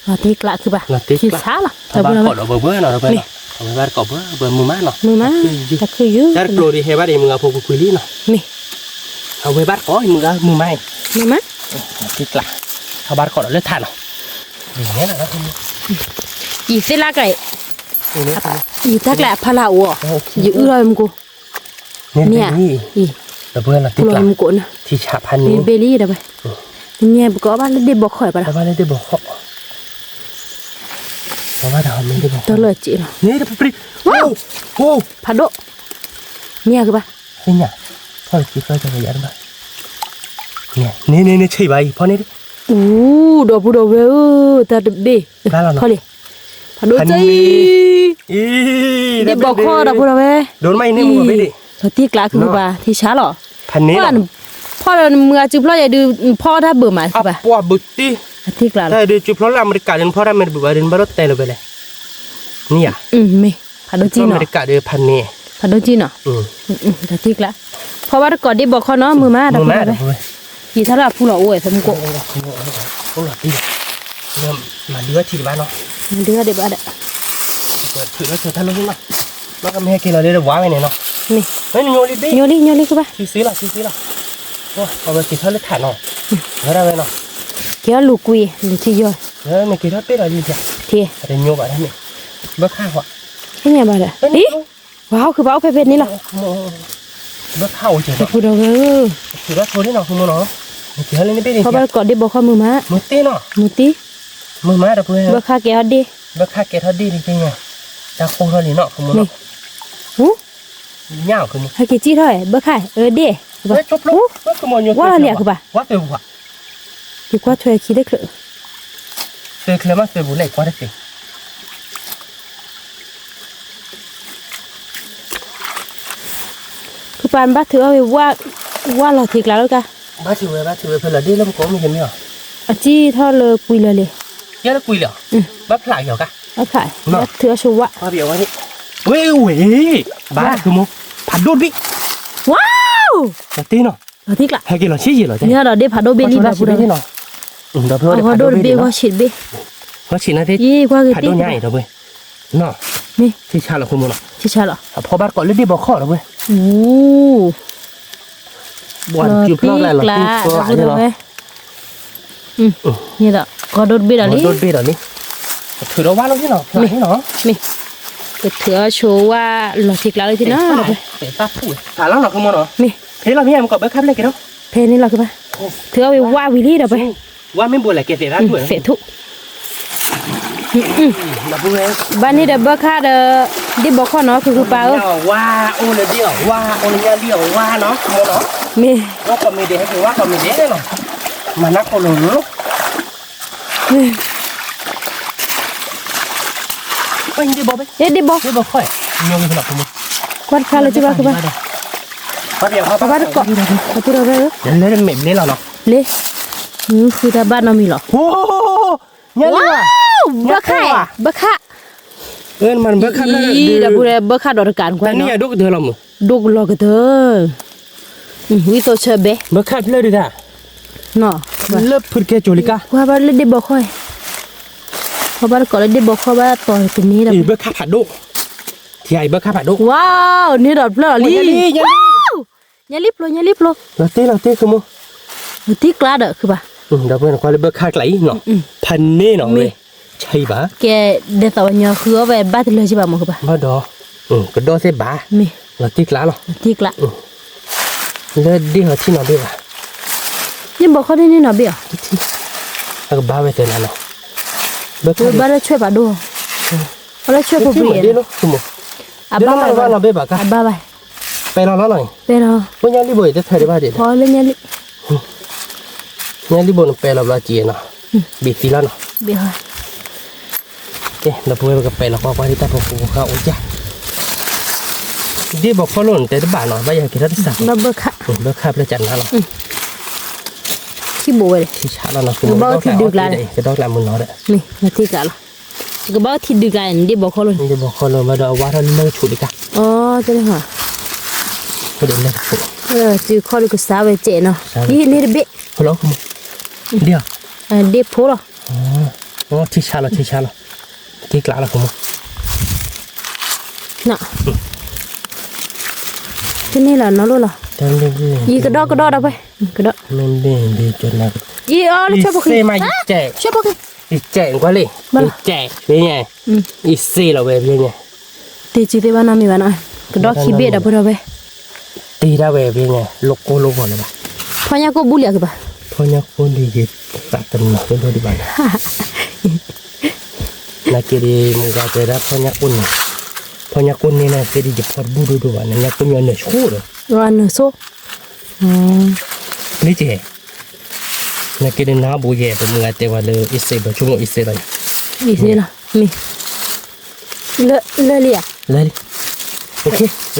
လီၤတ့ကျးခုဘၣ်, လီၤတ့ကျး, ထံဆါလီၤ, ထီဘၣ်တကိးဒီးဘၣ်ဘၣ်နီၤ, တဝဲလီၤ, အဝဲဘၣ်တကိးဘၣ်ဘၣ်မုာ်မးနီၤ, မုာ်မး, တၢ်ခုၣ်ယုၢ်, တၢ်တကျိၤဒ်ဟဲဘၣ်ဒ်မုာ်ဂၤဖိကွံာ်ကွံာ်လံနီၤ, မ့ၢ်, အဝဲဘၣ်တကိးမုာ်ဂၤမုာ်မးအံၤ, မုာ်မး, တ့ကျး, ထီဘၣ်တကိးဒီးလၢထးနီၤ, ယံာ်သ့လၢကျဲ, ယံာ်တၢ်ကျဲအဖီလာ်အိၣ်, ယအုၣ်ထီၣ်မူကိၢ် န့ၣ်, ဒီပုၢ်ဝဲၢ်လီၤတံၢ်ကျး, ထံဆးဖးန့ၣ်, ဘ့လံဒီးဝဲ, န့ၣ်ပကအီၣ်ဘၣ်လၢဒ့ၣ်ဘီခီၣ်ဘၣ်ဒီး, ဘၣ်လၢဒ့ၣ်ဘီခီၣ်, ဘၣ်ဒီးမ့ၢ်ဒ့ၣ်ဘီခီၣ်, တလၢက့လီၤ, န့ၣ်တပျံၤ, ဖးဒိၣ်, န့ၣ်ကဘၣ်, သ့ၣ်ညါ, ထီၣ်က့ဖျီၣ်ကယၤတဘၣ်, န့ၣ်န့ၣ်န့ၣ် ဆံးဘၣ်အံၤ ဖီန့ၣ်, အူ, ဒီပုၢ်ဒီဝဲၢ်ဧၢ, တၢ်တဘ့ၣ်, ထီၣ်လံ ဖးဒိၣ်ကၢအံၤ, ဒ့ၣ်ဘီခီၣ်ဒီပုၢ်ဒီဝဲၢ်, ဒိၣ်မးအံၤန့ၣ်မ့ၢ်ဘ့ၣ်, လီၤတံၢ်ကျးခုပှၤ ထံဆါလီၤ, ဖးန့ၣ်, ဖီၣ်ဒီးမုၢ်အစုဖျီၣ်ယဲဒုး, ဖီၣ်တၢ်ဘၢၣ်မးခုပှၤ, တံၢ်ကျးလီၤ, ဒုးစုဖျီၣ်လၢအမဲရကၤဒုး ဖီၣ်တၢ်မဲတဘၢၣ်ဘၣ်ဒုး နဘၣ်ဒီးတဲလီၤဖဲလဲၣ်, န့ၣ်ဧါ, မ့ၢ်, ဖးဒိၣ်ကၢနီၤ, ဖးဒိၣ်ကၢနီၤ, လီၤတံၢ်ကျး, ဖီၣ်ဘၣ်တကိးဒ့ၣ်ဘီခီၣ်နီၤ မုာ်မး, ဒီပုၢ်ဒီဝဲၢ်, ယံာ်ထီၣ်လၢအဖူလီၤအိၣ်ဝဲ ဖဲမူကိၢ် မၤဒုးထံတဘၣ်နီၤ, မၤဒုးဒံးဘၣ်ဒီး, ထုးလီၤဆိတၢ်လီၢ်န့ၣ်နီၤ, မ့ၢ်ကမ့ၢ်ဟဲက့ၤလီၤလၢဝါဝဲန့ၣ်နီၤ, မ့ၢ်, ညိလံဘ့ၣ်, ညိလံ ညိလံကဘၣ်, ထံဆံလီၤ ထံဆံလီၤ, အဝဲက့ၤထီၣ်လၢထးနီၤ, ဝဲဒၣ်ဝဲနီၤ, က့ၤထီၣ်လူၤကွံာ် လူၤထံယီၤ, မ့ၢ်က့ၤထီၣ်တ့ၢ်လီၤလံ, ထံ, ညိဘၣ်ဒၣ်မ့ၢ်, ဘၣ်ခါဃီ, သ့ၣ်ညါဘၣ်ဒီး, အံၤ, ဝါဟီၣ်ခုဘၣ်အိၣ်ဖဲဖဲန့ၣ်လီၤ, ဘၣ်ခါအိၣ်က့ၤဒီး, ဒီပုၢ်ဒီဝဲၢ်, ထုးလီၤဆိန့ၣ်နီၤ ဖဲမူနီၤ, က့ၤထီၣ်လၢန့ၣ်ဘ့ၣ်န့ၣ်, ဖီၣ်ဘၣ်တကိးဒ့ၣ်ဘီခီၣ်မုာ်မး, မုာ်တ့ၢ်နီၤ, မုာ်တ့ၢ်, မုာ်မးဒီပုၢ်ဝဲၢ်, ဘၣ်ခါကဲထီၣ်ဒ့ၣ်, ဘၣ်ခါကဲထီၣ်ဒ့ၣ်န့ၣ်သ့ၣ်ညါ, တၢ်ဃိထီၣ်လံနီၤ ဖဲမူနီၤ, ညၣ်အီၤ ဟဲက့ၤစံၣ်ထီၣ်ဝဲ ဘၣ်ခါ, အၢဒ့ၣ်, ဝါလီၤလံခုဘၣ်, ဝါက့ၤဝါ, ယကွၢ်ထွဲခံတချုး, ထွဲချၢမးထွဲပူၤလဲၣ် ကွၢ်တသ့ ခုပၢ်ဘၣ်ထုးအီၣ်ဝဲ, ဝါလီၤထံကျါလၢကါ, ဘၣ်ထုးဝဲ ဘၣ်ထုးဝဲ ဖဲလီၤဒ့ၣ်လၢပကိးမ့ၢ်မ့ၢ်အီၤ, အစံၣ်ထီၣ်လၢကွံာ်လၢာ်လံ, ယဲလၢကွံာ်လၢာ်, ဘၣ်ဖျးက့ၤအီၤကါ, ဘၣ်ဖျး, ဘၣ်ထုးအီၣ်ဆိဝါ, ဝဲအဝဲ, ဘၣ်ခုမိၢ်, ဖးဒိၣ်တဘ့ၣ်, ဝါ, လီၤတ့ၢ်နီၤ, လီၤတ့ၢ်ကျါ, ဟဲက့ၤလီၤဆံးယံာ်လီၤ, န့ၣ်ဒီးဒ့ၣ်ဖးဒိၣ်ဘ့ၣ်လံဒီပုၢ်ဒီဝဲၢ်, ဒီးဖျိဒ့ၣ်ဖးဒိၣ်ဘ့ၣ် ဂီၢ်ဆံးတဘ့ၣ်, ဂီၢ်ဆံးန့ၣ်သ့ၣ်, ယကွၢ်က့ၤဖးဒိၣ်ညါအံၤဒီပုၢ်ဝဲၢ်, မ့ၢ်, ထံဆါလီၤ ခုမိၢ်နီၤ, ထံဆါလီၤ, အဖီဘၣ်တကိးလၢဒ့ၣ်ဘီခီၣ်ဒီပုၢ်ဝဲၢ်, လီၤတ့ၢ်ကျါ လီၤတ့ၢ်ကျါလီၤ, န့ၣ်ဒီး ဂီၢ်ဒိၣ်တဘ့ၣ်ဒီးလံ, ဂီၢ်ဒိၣ်တဘ့ၣ်ဒီးလံ, ကထုးဒီးဝါလီၤန့ၣ်နီၤ, မ့ၢ်, ကထုးအီၣ်ဆိဝါလီၤထံကျါလၢသ့ၣ်နီၤ, မ့ၢ်, ဖဲလီၤမ့ၢ်မ့ၢ်ကီးဘၢခါဖျၢၣ်က့ၤဒီး, ဖဲန့ၣ်လီၤကဘၣ်, ထုးအီၣ်ဝဲဝါဝံၤလံဒီပုၢ်ဝဲၢ်, ဝါမ့ၢ်ဘိးလဲၣ်ကဲသဲးသး, သဲးထူၣ် ဘၣ်န့ၣ်ဒီးဘၢခါဒီး ဒ့ၣ်ဘီခီၣ်နီၤ ဖုဖုပၢ်ဧၢ, ဝါအိၣ်လၢဒ့ၣ်အီၤ ဝါအိၣ်လၢညၣ်လံၣ်အီၤ ဝါနီၤ မ့ၢ်, ဝါကီၢ်မ့ၢ်ဒဲး ဟဲက့ၤဝါကီၢ်မ့ၢ်ဒဲးနီၤ, မၤနၢ်ခိၣ်လိၤလိၤ, ဒ့ၣ်ဘီ, ဒ့ၣ်ဘီ, ကွၢ်တခါလၢကဘၣ်ကဘၣ်, ပဘၣ်တကိး, ပဘၣ်တကိး, လၢမဲာ်ဘျ့လီၤနီၤ, ဘျ့, ဃုတၢ်ဘၣ်နီတမံၤလီၤ, ဘၢခါ, ဘၢခါ, ဘၢခါဒီးတကးနကွၢ်နီၤ, ဒိၣ်ကလီၤကတၢၢ်, ဝံသိးဆၢဘဲ, ဘၢခါဖျၢၣ်ဒုးတၢ်, လၢဖုတကဲကိၤလံကါ, ကွၢ်ဘၣ်လၢဒ့ၣ်ဘီခီၣ်, ကွၢ်ဘၣ်တကိးလၢဒ့ၣ်ဘီခီၣ်ဘၣ်တီၤတန့ၢ်ဒီး, ဘၢခါဖးဒိၣ်, ထံအံၤဘၢခါဖးဒိၣ်, ဝါ, န့ၣ်ဒီးဖျၢၣ်လီၤလံ, ညါလံဖျိ, ညါလံဖျိ, လီၤတ့ၢ်လီၤတ့ၢ် ခမူ, လီၤတ့ၢ်ကျါဒီး ခုဘၣ်, ဒီးပဝဲနကွၢ်လၢဘၢခါကျါအံၤနီၤ, ဖးန့ၢ်နီၤ, မ့ၢ်, ဆံးဘၣ်, ကဲ, ဒ်သိးပှၤညီဃုအီၣ်ဝဲဘၣ်တလၢၤက့ဘၣ်မ့ၢ် ခုဘၣ်, ဘၣ်ဒီး, ကဒီၣ်သ့ၣ်ဘၣ်, မ့ၢ်, လီၤတ့ၢ်ကျါလီၤ, လီၤတ့ၢ်ကျါ, လၢဒ့ၣ်ဟီထံနီၤဘ့ၣ်ဘၣ်, ဒ့ၣ်ဘီခီၣ်န့ၣ်နီၤဘ့ၣ်အီၤ, အကဘၣ်ဝဲသဲနၤနီၤ, ဘၢခါဘၣ်လၢဆွဲၣ်ဖးဒိၣ်, အလၢဆွဲၣ်ဖိပှ့ၤ, အဘၣ်ဝဲ, အဘၣ်ဝဲ, ပဲလီၤလီၤနီၤ, ပဲလီၤ, ပညါလံဘိအံၤတဖဲဒံးဘၣ်ဒံး, ဖီလၢညါလံ, ညါလံဘိန့ၣ်ပဲလီၤဘျီက့ၤနီၤ, ဘ့ၣ်သံလီၤနီၤ, ကဲ, ဒီပုၢ်ဝဲၢ်ပကပဲလီၤကွၢ်ကွၢ်ဒ်တၢ်ဖိဖိဃါအိၣ်ကၢ်, ဒ့ၣ်ဘီခီၣ်လိၣ်န့ၣ် တဲတဘၣ်နီၤ, ဘၣ်ယၤက့ၤထီၣ်တစး, ဘၢခါ, ဘၢခါဖျၢၣ်ကနၤလီၤ, ထံဘိးဝဲ, ထံဆးလီၤနီၤ, ကဘၣ်ထံဒုးကျါ, ကဒီကျါမုၢ်နီၤဒီး, မ့ၢ်, ထံကျါလီၤ, ကဘၣ်ထံဒုးကျါန့ၣ် ဒ့ၣ်ဘီခီၣ်လိၣ်န့ၣ်, ဒ့ၣ်ဘီခီၣ်လိၣ်ဘၣ်ဒီးအဝါထီၣ်လၢကဆူးလံကါ, အိ, လၢကဆူး, စုခီၣ်ဒုးကစါဝဲစဲးနီၤ, ဒ်န့ၣ်တဘ့ၣ်, ဒ့ၣ်ဖိလီၤ, ထံဆါလီၤ ထံဆါလီၤ, ထံကျးလီၤ ကမိၢ်, တန့ၢ်လီၤ နီၢ်လိၣ်လီၤ, ယကဒီးကဒီးဒီးဝဲ, ကဒီး, ယအီလၢဆၢဖိခံ, ဆၢဖိခံ, ယကဲးကွၢ်လံ, ယကဲးဖဲညါ, ယစ့လီၤဝဲဖဲညါ, တ့စုသ့ၣ်ဘၣ်နီတမံၤဘၣ်နီၤ, ကဒီးခံဘ့ၣ်ဒီပုၢ်ဒီဝဲၢ်, တ့ဒၣ်ဝဲဖဲညါ လိၣ်ကိၢ်လိၣ်ဂီၤလၢၤဘၣ်, ဖီညါကိၢ်ဘူးလံဧါကဘၣ်, ဖီညါကိၢ်ဒ်ယသးတနီၤဒိၣ်ဒိၣ်ဒံးဘၣ်န့ၣ် နာ်က့ဒီး မုၢ်ဂၤတဲဒၣ်ဖီညါကိၢ်န့ၣ်, ဖီညါကိၢ်န့ၣ်နာ်က့ဒီး ယဖီတဘူၣ်ဒိၣ်ဒိၣ်ဘၣ်န့ၣ် ညါကိၢ်မ့ၢ်အနၢၤဆိဒီး, နၢၤဆိ, လၢကဲ, နာ်က့ဒီးနၢ်ဟူယဲ ပမုၢ်ဂၤတဲဝဲလၢ အ့စ့ဘၢဆိကမိၣ်အ့စ့လီၤ, အ့စ့လီၤ, မ့ၢ်, လၢလံဧါ, လၢလံ,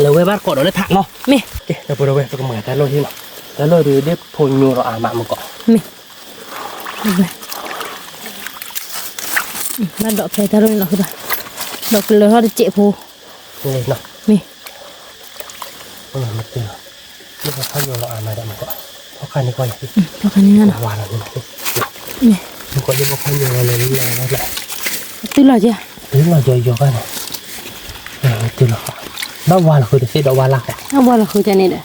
လဲၤဝဲဘၣ်တကိးဒီးလၢဖးနီၤ, မ့ၢ်, ဒီပုၢ်ဒီဝဲၢ် ပကမၤတၢ်လီၢ်ဟံၣ်နီၤ, တၢ်လီၢ်ဒုးဒ်ဖိညိဒီးအါမးမုၢ်ကီး, မ့ၢ် ဘၣ်ဒီးဖဲတၢ်ရိၣ်န့ၣ်လီၤဃုဘၣ်, ဒီးကလၢၤထီၣ်တစဲးဖိ, မ့ၢ်, ဖီခါန့ၣ်, ဖီခါန့ၣ်, မ့ၢ်, တုၤလီၤကဲ, တုၤလီၤကဲ, တုၤလီၤ, ဘၣ်ဝါလီၤဃုတသ့ဒီးဝါလၢ်ဃီ, ဘၣ်ဝါလီၤဃုကန့ၣ်ဒီး,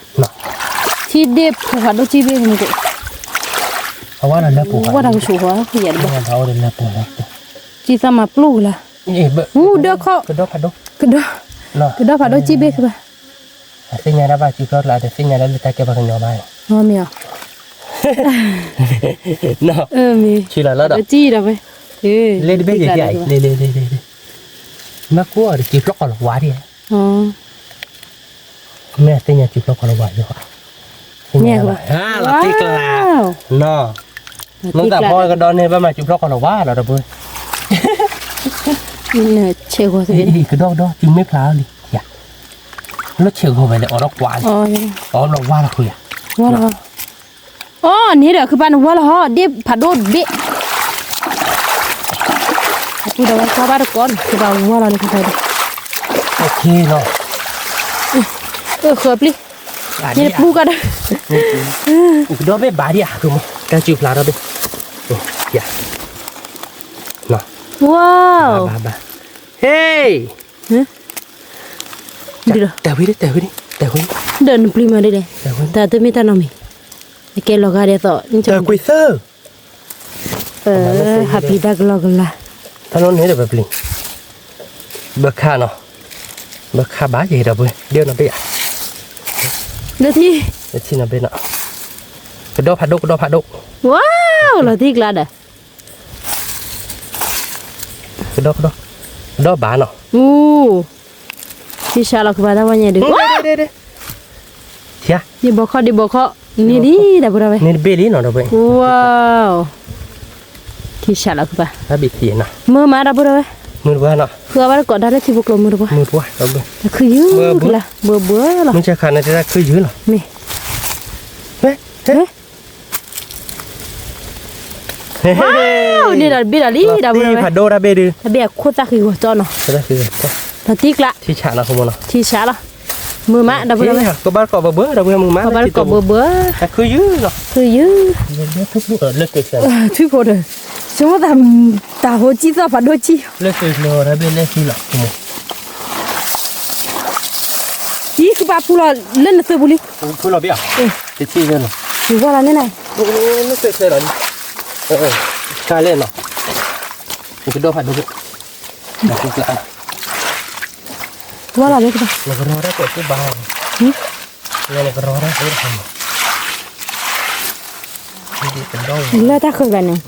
ထံဒ့ၣ်ဖိဖးဒိၣ်စံၣ်ဘ့ၣ်မုၢ်ကီး, အဝါလီၤလၢပူၤ, ဝါတၢ်ကဆူးဃီ, ယဲၢ်ဒီးဘၣ်အိၣ်ဒီးလၢပူၤလီၤ, စံၣ်သၣ်မၤပျိၢ်ကလါ, ဝူဒၢခီၣ်, ကဒီးဖးဒိၣ်, ကဒီးဖးဒိၣ်စံၣ်ဘ့ၣ်ဃုဘၣ်, အသ့ၣ်ညါဒၣ်ဘၣ်စုဖျီၣ်ကျါ တသ့ၣ်ညါဒၣ်လၢတၢ်ကဲပှၤကညီဘၣ်, မ့ၢ်, ဆူလီၤလီၤဒီး, လ့တဘ့ၣ်ယဲၢ်, လ့လ့လ့လ့, မ့ၢ်ကိၢ်အီၤတစုဖျီၣ်ကီးလီၤဝါဒံး, မ့ၢ်အသ့ၣ်ညါစုဖျီၣ်ကီးလီၤဝါယဲၢ်, သ့ၣ်ညါဘၣ်, လီၤတံၢ်ကျါ, နီၤ, မ့ၢ်သးဖီကဒီးန့ၣ် ဘၣ်မၤစုဖျီၣ်ကီးလီၤဝါလီၤဒီပုၢ်, ဆဲးဂီၤ, ကဒီးကဒီး စုမ့ၢ်ဖျါလံ, လၢဆဲးဂီၤဝဲလၢအီၤထီၣ်ကွၢ်လံ, အီၤဘျီဝါလီၤဃုယၤ, အီၤန့ၣ်ဒီး ခုပာ်နဝါလီၤဟီ ဒ့ၣ်ဖးဒိၣ်တဘ့ၣ်, အပူၤဒီးဝဲကွၢ်ဘၣ်တကိးန့ၣ် ခုပာ်ဝါလီၤန့ၣ် ခုပာ်ဒီး, ဃၢၤပျံၤ, န့ၣ်ပူၤကဒီး, ကဒီးဘ့ၣ်ဘၣ်ဒံးဧါ, တၢ်စုဖျါထီၣ်ဘ့ၣ်, ဝါ, ဘၣ်ဘၣ်, ဟ့ၣ် တၢ်ဝံၤဒ် တၢ်ဝံၤဒ် တၢ်ဝံၤ, ဒီးနပျံၤမးဒ်လဲၣ်, တၢ်တမ့ၢ်တၢ်နီတမံၤ, အကဲလီၤဂာ်ဒ်သိး တၢ်ကွံာ်သၢ, ဟးပျံၤတၢ်ကလီကလီ, တၢ်နီၣ်န့ၣ်ဒီးပပျံၤ, ဘၢခါနီၤ, ဘၢခါဘၣ်ယဲဒီးပှၤ ဒ်နီၤဘ့ၣ်ဧါ, လၢထံ, လၢထံနီၤဘ့ၣ်နီၤ, ကဒီဖးဒိၣ် ကဒီဖးဒိၣ်, ဝါ, လီၤတံၢ်ကျါဒီး ကဒီ, ကဒီဘၣ်နီၤ, ထံဆါလီၤကဘၣ်တၢ်ဝဲညါဒုး, ဒ်ဘီခီၣ် ဒ်ဘီခီၣ်, န့ၢ်ဒံးဒီပုၢ်ဒီဝဲၢ်, န့ၢ်တဘ့ၣ်လံနီၤဒီပုၢ်ဝဲၢ်, ဝါ, ထံဆါလီၤကဘၣ်, မုာ်မးဒီပုၢ်ဒီဝဲၢ်, မုာ်တပှၢ်နီၤ, ဃုအီၣ်ဘၣ်တကိးတၢ်လၢထံဖိကျိၤ မုာ်တပှၢ်, မုာ်တပှၢ်, ခုယုၢ်, ဘှၢဘှၢလီၤ, မုၢ်ဆါခါန့ၣ်တၢ်ခုယုၢ်လီၤ, မ့ၢ်, ဝဲ, ဝဲ န့ၣ်ဒီးတဘ့ၣ်ဒီးလံဒီပုၢ်ဒီဝဲၢ်, ဖးဒိၣ်တၢ်ဘ့ၣ်ဒုး, တၢ်ဘ့ၣ်အခိၣ်သၣ်ဃံဂီၤကၠီနီၤ, လီၤတံၢ်ကျါ, ထံဆါလီၤ, ထံဆါလီၤ, မုာ်မးဒီပုၢ်ဒီဝဲၢ်, ကဘၣ်တကိးဘၢဘှၢဒီပုၢ်ဝဲၢ်, မုာ်မး, ကဘၣ်တကိးဘၢဘှၢ, ခုယုၢ်လီၤ, ခုယုၢ်, ထွံၣ်ဖိဒီး, ဆိကမိၣ်သး, တၢ်ဟိစံၣ်သီၣ်ဖးဒိၣ်စံၣ်, လၢလီၤ, အံၤကဘၣ်ဖုလီၤလၢနသုးပူၤလံ, ဖုလီၤဘ့ၣ်ဧါ, တထံၣ်လီၤ, ဝါလီၤန့ၣ်, ကါလဲၣ်နီၤ, ကဒီဖးဒိၣ်, ဝါလီၤလၢကဘၣ်, နကရီတၢ်ကွဲးကူဘၣ်, နကရီတၢ်ကွဲးတခါမး, လၢတၢ်ဃၢၤဘၣ်န့ၣ်,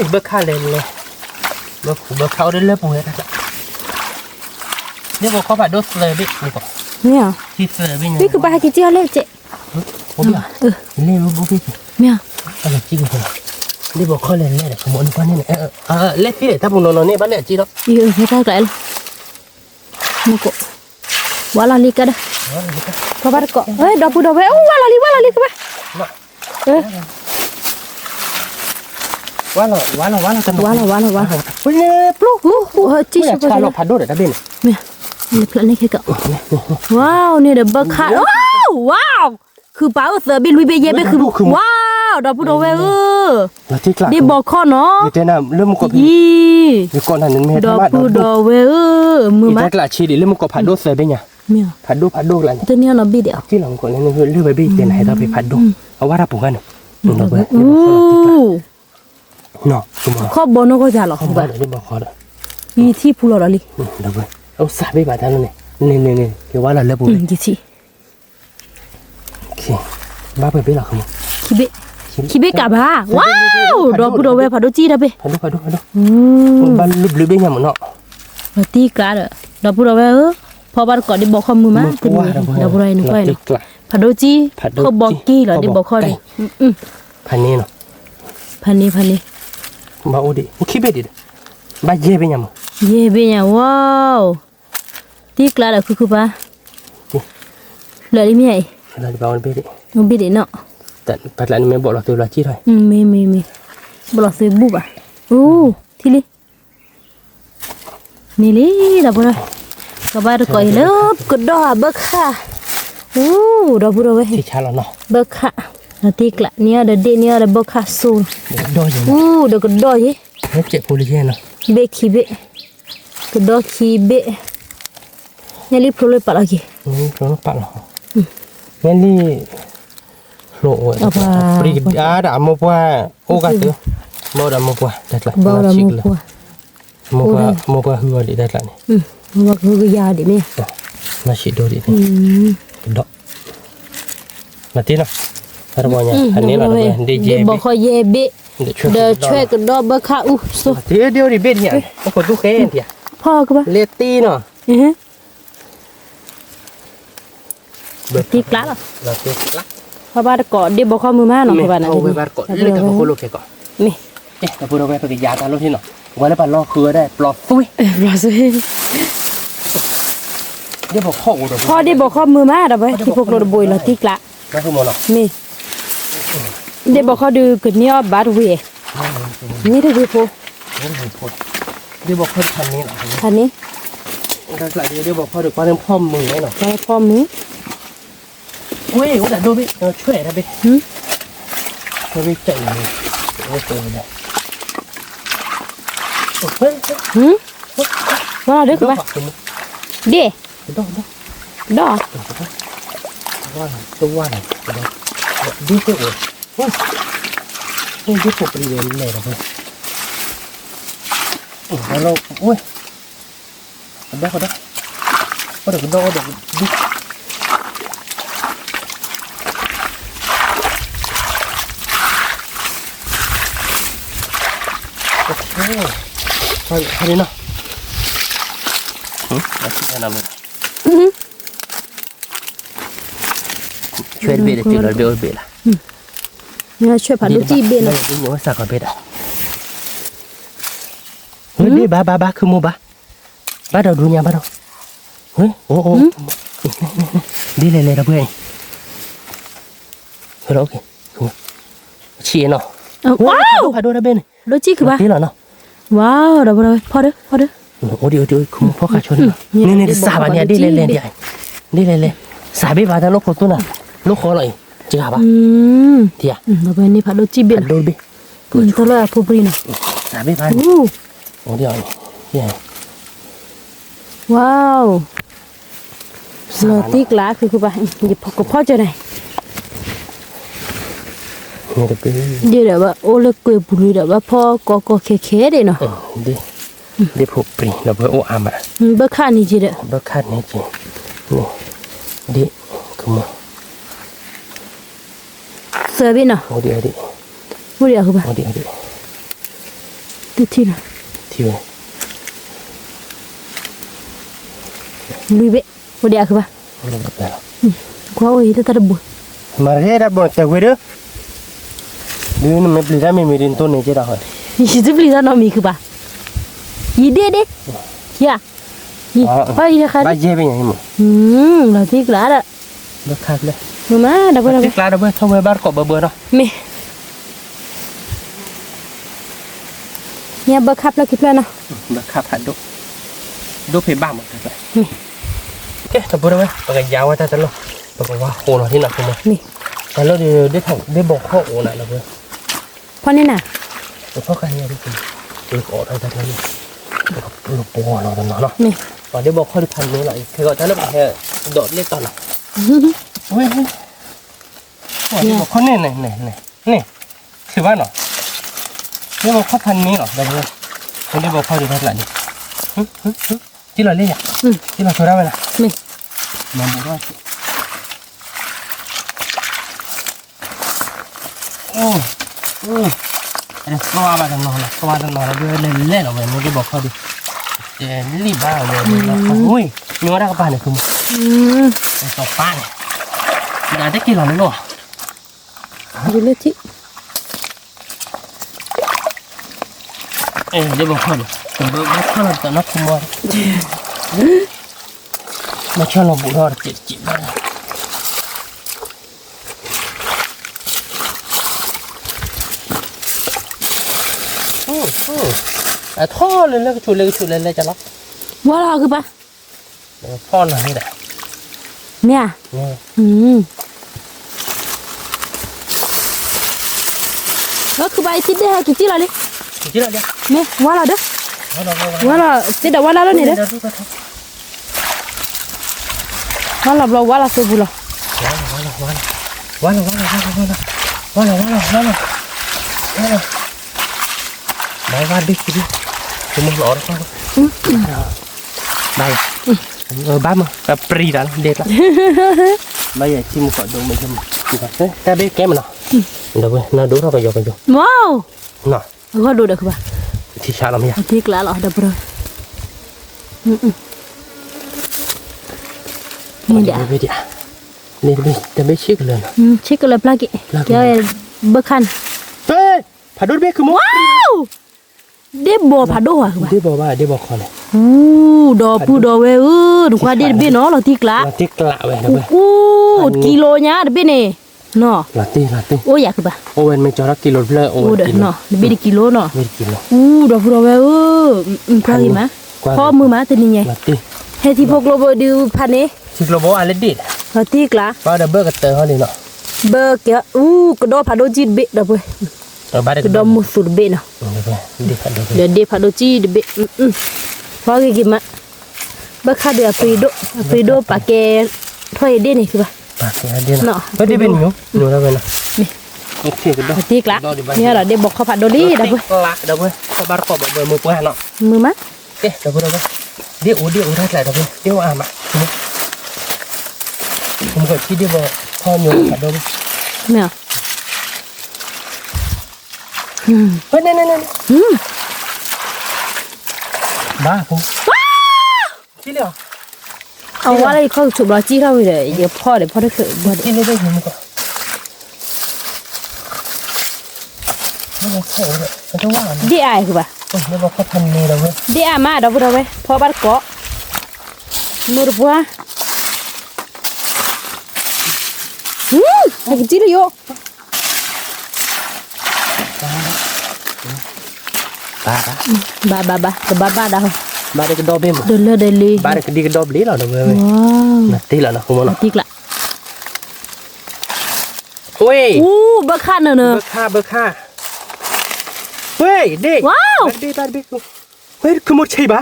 ဘၢခါလဲၣ်လဲၣ်, ဘၢခါအိၣ်ဒီးလၢပူၤဝဲတၢ်ကျါ, ဒ်ဘီခီၣ်ဖးဒိၣ်သၢဘ့ၣ်, မ့ၢ်, သၢဘ့ၣ်, မ့ၢ်ကဘၣ်ဟဲက့ၤက့ၤအီၤလဲၣ်ကဲး, လဲၣ်ဘိဘိဘ့ၣ်, မ့ၢ်, ဒ်ဘီခီၣ်လဲၣ်လဲၣ်ဒီး ကမီၤနကွၢ်န့ၣ်, လဲၣ်သံလဲၣ် တၢ်ပူၤနီၤနီၤန့ၣ် ဘၣ်လဲၣ်အက့ၤဒီး, မ့ၢ်တၢ်ကျါလဲၣ်, မ့ၢ်က, ဝါလီၤလံကဒီး, ကဘၣ်တကိး, ဒီပုၢ်ဒီဝဲၢ်, အိၣ်ဝါလီၤလံ ဝါလီၤလံကဘၣ်, ဝါလီၤ ဝါလီၤ ဝါလီၤ ဝါလီၤ ဝါလီၤ, ပျိ, ဖးဒိၣ်ဒီးတၢ်ဘ့ၣ်န့ၣ်, မ့ၢ်, ဖျါန့ၣ်ခဲကီး, ဝါ, န့ၣ်ဒီးဘၢခါ, ဝါ, ခုပာ်အိၣ်သၢဘ့ၣ်လွံၢ်ဘ့ၣ်ယဲၢ်ဘ့ၣ်ခု, ဝါ ဒီပုၢ်ဒီဝဲၢ်ဧၢ, ဒ့ဘီခီၣ်နီၤ, ယတဲနၤလၢမုၢ်ကီၢ်ဖံ, ယကိးနၤန့ၣ်မ့ၢ်ဟဲထီၣ်မးဒီပုၢ်ဒီဝဲၢ်ဧၢ, မုာ်မး, ယတဲကျးဆံးဒံးလၢမုၢ်ကီၢ်ဖးဒိၣ်သၢဘ့ၣ်ညါ, ဖးဒိၣ်ဖးဒိၣ်ကျါန့ၣ်, တန့ၢ်နီၤဘ့ၣ်ဒံး, လၢဝဲဘ့ၣ်ယတဲနၤဟဲထီၣ်ဖဲဖးဒိၣ်, အဝဲဒၣ်ပူၤခါန့ၣ်, ခီၣ်ဘီနီၢ်ဂီၢ်ယၤလီၤ, ယထံၣ်ဖူလီၤဒီးလံ, အိၣ်စးဘ့ၣ်ဘၣ်တၢ်လီၤန့ၣ်, န့ၣ်န့ၣ်န့ၣ် ယဝါလီၤလၢပူၤ, ဘၣ်ပှဲၤဘ့ၣ်လီၤ, ခံဘ့ၣ်ကးဘၣ်, ဝါ, ဒီပုၢ်ဒီဝဲၢ်ဖးဒိၣ်စံၣ်တၢ်ဘ့ၣ်, ဘၣ်လုၢ်ဘျုးဘ့ၣ်ညါမ့ၢ်နီၤ, လီၤတံၢ်ကျါဒီး, ဒီပုၢ်ဒီဝဲၢ်ဧၢ, ဖီဘၣ်တကိးဒ့ဘီခီၣ်မုၢ်မး, တနံၤ, ဒီပုၢ်ဒီဝဲၢ်န့ၣ်ကွၢ်န့ၣ်, ဖးဒိၣ်စံၣ်, ခီၣ်ဘီက့ၤလီၤဒ့ဘီခီၣ်န့ၣ်, ဖးန့ၣ်နီၤ, ဖးန့ၣ်, ဘၣ်အိၣ်ဒံး, ခံဘ့ၣ်ဒံး, ဘၣ်ယဲၢ်ဘ့ၣ်ညါမ့ၢ်, ယဲၢ်ဘ့ၣ်ညါ, ဝါ, တံၢ်ကျါဒီးခုခုပၢ်, လၢာ်လံမ့ၢ်အံၤ, ဘၣ်အိၣ်ဘ့ၣ်ဒံး, ပှၤကျါန့ၣ်မ့ၢ်ဘီၣ်လီၤသုးလီၤကံၢ်ထီၣ်, မ့ၢ်မ့ၢ်မ့ၢ်, ဘီၣ်လီၤသုးဘူၣ်ဘၣ်, အိၣ်, ထံၣ်လံ န့ၣ်လံ, ဒီပုၢ်ဒီဝဲၢ်, ကဘၣ်တကိးအံၤလၢကဒီးဘၢခၣ်, အိၣ်, ဒီပုၢ်ဒီဝဲၢ်, ဘၢခၣ်, လီၤတံၢ်ကျါ, န့ၢ်အီၤဒီးဒ့ၣ်န့ၢ်အီၤဒီးဘၢခၣ်စိ, အိၣ်, ဒီးကဒီးယဲၢ်, ဘ့ၣ်ခံဘ့ၣ်, ကဒီးခံဘ့ၣ်, ညၣ်လံဖျိလၢပာ်လီၤက့ၤ, ညၣ်လံ ဖျိအါဒၣ်အမိၢ်ပှၢ်အိၣ်ဂၤတၢၢ်, ဘၣ်အိၣ်ဒီးမိၢ်ပှၢ်တၢ်ကျါ, မိၢ်ပှၢ်ဟုအီၤဒံးတၢ်ကျါန့ၣ်, မိၢ်ပှၢ်ဟုကယၤဒံးမ့ၢ်, နဆံးဒိၣ်ဒံးန့ၣ်, ကဒီး, နတ့နီၤ, တၢ်တဘီညါ, ဒ့ၣ်ဘီခီၣ်ယဲၢ်ဘ့ၣ်, ဒီးဆွဲကဒီးဘၢခၣ်အူစိ, တ့ဒ့ၣ်အိၣ်ဒံးဘ့ၣ်န့ၣ်, ဖီကဘၣ်, လဲၤတ့နီၤ တံၢ်ကျါလီၤ, ဖီဘၣ်တကိးဒ့ၣ်ဘီခီၣ်မုၢ်မးနီၤ, ဖီဘၣ်န့ၣ်, မ့ၢ်, ပကယၤတၢ်လီၢ်ထံနီၤ, ဝဲလၢပှၤလီၢ်ဃုာ်ဝဲဒၣ်ပျီသွ့, ပျီသွ့, ဖီဒ့ၣ်ဘီခီၣ်မုၢ်မး ဒီးဝဲထံဖိကျိတဘိအံၤလီၤတံၢ်ကျါ, မ့ၢ်, ဒ့ၣ်ဘီခီၣ်ဒုးကန့ၢ်အီၤဘၣ်တဝ့ၢ်, န့ၢ်တဝ့ၢ်ဖိ ဒ့ၣ်ဘီခီၣ်ဖးန့ၣ်, ဖးန့ၣ်, ဒ့ၣ်ဘီခီၣ်ဒုးကွၢ်လၢဖီမုၢ်န့ၣ်နီၤ, ကွၢ်လၢဖီမုၢ်, ကွ့အိၣ်တၢ်ဒိၣ်ဘ့ၣ်, ဆွဲတၢ်ဘ့ၣ်, ဆွဲဘ့ၣ်ကဲန့ၣ်, အိၣ်တၢ်ဒိၣ်ဘ့ၣ်, ဝါလီၤဒုးကဘၣ်, ဒ့ၣ်, ဒီး, တဝါန့ၣ်, ဒ့ၣ်တအိၣ်, ဒ့ၣ်ဖိပရံၤလဲၤဒီး, ဝဲ, ကဒီးကဒီး, အိၣ်ဒီးကဒီးအိၣ်ဒီးကဒုး, ဟဲန့ၣ်နီၤ, ဆွဲတဘ့ၣ်ဒီးတုၤလီၤတဘ့ၣ်အိၣ်တဘ့ၣ်လီၤ, ဆွဲဖးဒိၣ်တံၢ်ဘ့ၣ်နီၤ, စးကီးဘ့ၣ်ဒီး, ဘၣ်ဘၣ်ဘၣ်ခုမိၢ်ဘၣ်, ဘၣ်ဒီးဒူညါဘၣ်ဒီး, အိၣ်အိၣ်, ဒ်လဲၣ်လဲၣ်ဒီပုၢ်ဝဲၢ်, ဆံးနီၤ, ဖးဒိၣ်တဘ့ၣ်န့ၣ်, ဒိၣ်ကံၢ်ခုဘၣ်, လီၤ, ဝါ, ဒီးဖီဒီးဖီဒီး, အိၣ်ဒံးအိၣ်ဒံး ခုမိၢ်ဖီၣ်ဃာ်ဆိန့ၣ်, န့ၣ်န့ၣ်တစးဘၣ်န့ၣ် ဒ်လဲၣ်လဲၣ်ဒ်, ဒ်လဲၣ်လဲၣ်, စးဘ့ၣ်ဘၣ်တၢ်လိၣ်ခိၣ်သူၣ်နၤ, လိၣ်ဃီလီၤအံၤ, တဂၤဘၣ်, န့ၣ်ဖးဒိၣ်ကံၢ်ဘ့ၣ်, ဖးဒိၣ်တဘ့ၣ်, တၢ်လၢအဖိပရံၤနီၤ, စးဘ့ၣ်ဘၣ်န့ၣ်, အိၣ်ဒံးအီၤ, ဝါ, လီၤတံၢ်ကျါခုခုဘၣ်, ယကဖီၣ်ကၢန့ၣ်, ဒ်ဒီးဘၣ်အိၣ်လၢကွဲၤပူၤလံဒီး ဘၣ်ဖီၣ်ကီကီခဲခဲဒံးနီၤ, ဒ်ဖိပရံၤဒီးပှၤအိၣ်အါမး, ဘၢခၣ်န့ၣ်က့ၤဒီး, ဘၢခၣ်န့ၣ်က့ၤ, ဒ်, ကမီၤ သၢဘ့ၣ်နီၤ, အိၣ်ဒံး, အိၣ်ဒံးအဃိဘၣ်, တထံၣ်နီၤ, ထံၣ်ဝဲ, လွံၢ်ဘ့ၣ်, အိၣ်ဒံးအဃိဘၣ်, ကွၢ်အိၣ်အံၤလၢတၢ်တဘိ, မၤရဲတၢ်ဘိတဝဲဒၢ, ဒုးနမ့ၢ်ပျံၤတၢ်မံၤမံၤဒုးနတိၢ်န့ၣ်ကဲတၢ်ဟီ, ယတပျံၤတၢ်နီတမံၤဃုဘၣ်, ယဒ့ၣ်ဒ့ၣ်, ယၤ, ယ, ဘၣ်ယဲခါ, ဘၣ်ယဲဘ့ၣ်ညါ, လီၤတံၢ်ကျါဒီး, ဘၢခၣ်ဖျၢၣ်, မ့ၢ်မးဒီးဘၢ, တံၢ်ကျါဒီးဘၢထီၣ်ဝဲဘၣ်တကိးဘၢဘၢနီၤ, မ့ၢ် ညါဘၢခၣ်ဖျၢၣ်ခံဖျၢၣ်နီၤ, ဘၢခၣ်ဖးဒိၣ်, ဒိၣ်ဖံးဘၣ်မး, ကဲ တဘိတဝဲ ပကယၤဝဲတၢ်တလီၢ်, ပကဝါဃိးနီၤထံနီၤဖိမး, မ့ၢ်, တၢ်လၢဒ်ဘီခီၣ်အိၣ်နၤလၢဝဲ, ဖီန့ၢ်နၤ, ဖီခါန့ၣ်ဒ်, လၢကအီၣ်ထီၣ်တၢ်န့ၣ်, လၢပှီၢ်လီၤတနီၤလီၤ, မ့ၢ်, ပှၤဒ်ဘီခီၣ်ဒ်ဖးန့ၢ်လီၤ, ခဲကီးတၢ်လၢပဟဲဒိးလ့ၣ်တီၤလီၤ, ဝဲ, ဒ်ဘီခီၣ်န့ၣ်န့ၣ်န့ၣ်န့ၣ်, န့ၣ်, ချုးဘၣ်နီၤ, ဒ်ဘီခီၣ်ဖးန့ၢ်လီၤ, ဒ်ဘီခီၣ်ဒ်ဖးကျးန့ၣ်, ကံလီၤလ့ၣ်ယၤ, ကံလီၤဆိဒၣ်ဝဲလီၤ, မ့ၢ်, မၤဘူၣ်ထီၣ် အိ, အဝဲဘၣ်တနီၤလီၤ, ဘၣ်တနီၤလီၤ, ဒ်လဲၣ်လဲၣ်လီၤဝဲ မ့ၢ်ဒ်ဘီခီၣ်ဒ်, လံၣ်ဘၣ်ဝဲ, မ့ၢ်ဝဲဒၣ်ကပၤန့ၣ်, စီၤပၤန့ၣ်, ဒ်တက့ၢ်လီၤလၢလီၤ, ဒ်လၢထံၣ် ဒ်ဘီခီၣ်န့ၣ်, ဘၣ်ဆၣ်လီၤတနီၢ်ခူမီၢ်, ဘၣ်ဆၣ်လီၤဘူးထီၣ်တစဲးတစဲးဘၣ်, အထီၣ်လၢလၢကဆူးလၢကဆူးလဲၤလဲၤကလီၤ, ဝါလီၤအဂုၤပၢ်, ဖီၣ်နၤန့ၣ်, မ့ၢ်ဧါ, လီၤခုးဘၣ်အံၤထံၣ်ဒဲဟဲက့ၤကံလီၤလံ, မ့ၢ်ဝါလီၤဒီး, ဝါလီၤသ့ဒီးဝါလၢ်လၢန့ၣ်ဒီး, ဝါလီၤဘျီဝါလီၤသိပူၤလီၤ, ဝါလီၤ, ဝါလီၤ, ဝါလီၤ, ဝါလီၤ, ဝါလီၤ, ဝါလီၤ, ဝါလီၤ, ဝါလီၤ, ဝါလီၤ, ဝါလီၤ, ဝါလီၤ, ဝါလီၤ, ဝါလီၤ, ဝါလီၤ, ဘၣ်လီၤ, ဘၣ်မး ကပြံတၢ်လီၤ ဒဲကျါ, ဘၣ်ယဲၢ်ထံမုၢ်ကီၢ်ဒိၣ်မး, တၢ်ဘ့ၣ်ကဲမးနီၤ, ဒီးဝဲ နဒိၣ်ထီၣ်ကယီကယီ, အဂီၢ်ဒိၣ်ဒီးခုဘၣ်, ထံဆါလီၤမ့ၢ်ယါ, ထံကျါလီၤ ဒီပုၢ်ဒီဝဲၢ်, မ့ၢ်ဒၣ်, တဘ့ၣ်ဆ့ကလၢာ်နီၤ, ဆ့ကလၢာ်ပျၢ်က့ၤ, ကဲ, ဘၢခါန့ၣ်, ဖးဒိၣ်တဘ့ၣ်ခုမီၢ် ဒ့ဘီဖးဒိၣ်ဧါ, ဒ့ဘီဘၣ် ဒ့ဘီခီန့ၣ်, ဒီပုၢ်ဒီဝဲၢ်ဧၢ, နကွၢ်ဒ့တဘ့ၣ်နီၤ လီၤတံၢ်ကျါ, ကံလိညါတဘ့ၣ်န့ၣ်, အိၣ်ယၤကဘၣ်, အိၣ်ဝဲမ့ၢ်ကၠီထီၣ်ကံလိတဖျၢၣ် အိၣ်ဝဲတဘ့ၣ်တကံလိနီၤ, ဒီပုၢ်ဒီဝဲၢ်ဧၢ, ကွၢ်ဂ့ၤမး, ဖီမုၢ်မးတနံၤညါ, ဟဲထံဖိကျိဘိဒုးဖးန့ၣ်, ထံကျိဘိအလၢဒ့ၣ်, လီၤတံၢ်ကျါ, ဘၣ်ဒီးဘၢကတၢၢ်ဟီန့ၣ်နီၤ, ဘၢကဲအူကဒီဖးဒိၣ်ကံတဘ့ၣ် ဒီပုၢ်ဝဲၢ်, ကဒီမုၢ်သူတဘ့ၣ်နီၤ, ဒီးဒ့ဖးဒိၣ်ကံတဘ့ၣ်, ဖီဂ့ၤဂ့ၤမး, ဘၢခါဒုးအပှ့ၤဒိၣ် အပှ့ၤဒိၣ်ပာ်ကဲထီၣ်အံၤဒ့ၣ်န့ၣ် သုဘၣ်, ပာ်ကဲဒ့ၣ်နီၤ, တ့ကျး, မ့ၢ်ဒီးဒ့ဘီခီဖးဒိၣ်လံ ဒီပုၢ်ဝဲၢ်, ဒီပုၢ်ဝဲၢ်, မုာ်မး, ဒ့အိၣ်ဒ့အိၣ်တၢ်ကျါ ဒီပုၢ်ဝဲၢ်, ဒ့အိၣ်အါမး, မုၢ်ကီၢ်ထံဒ့ဘီခီညိဖးဒိၣ်လံ, မ့ၢ် ဘၣ်, အဝါလၢယခီၣ်ကဆိးဘျီကံထီၣ်ဝံၤဒီး ယဖီၣ်ဒီးဖီၣ်တချုးဘၣ်ဒီး, ဒ့ၣ်အါအံၤဘၣ်, ဒ့ၣ်အါမး ဒီပုၢ်ဝဲၢ်, ဖီဘၣ်တကိး, မိၢ်တပှၢ်, အကစံလၢယိာ် ဘၣ်ဘၣ်ဘၣ် ကဘၣ်ဘၣ်ဒၣ်, ဘၣ်ဒ်ကဒီဘ့ၣ်မး ဒ်လၢဒ်လံ ဘၣ်ဒ်ကဒီဘ့ၣ်လီၤ ဒီပုၢ်ဝဲၢ်, နတ့လီၤနဃိမနီၤ, တ့ကျး, ဝ့ၢ်, ဘၢခါနၢၤနၢၤ, ဘၢခါ ဘၢခါ, ဝ့ၢ် ဒ့ၣ်, ဝ့ၢ် ခုမိၢ်ဆံးဘၣ်,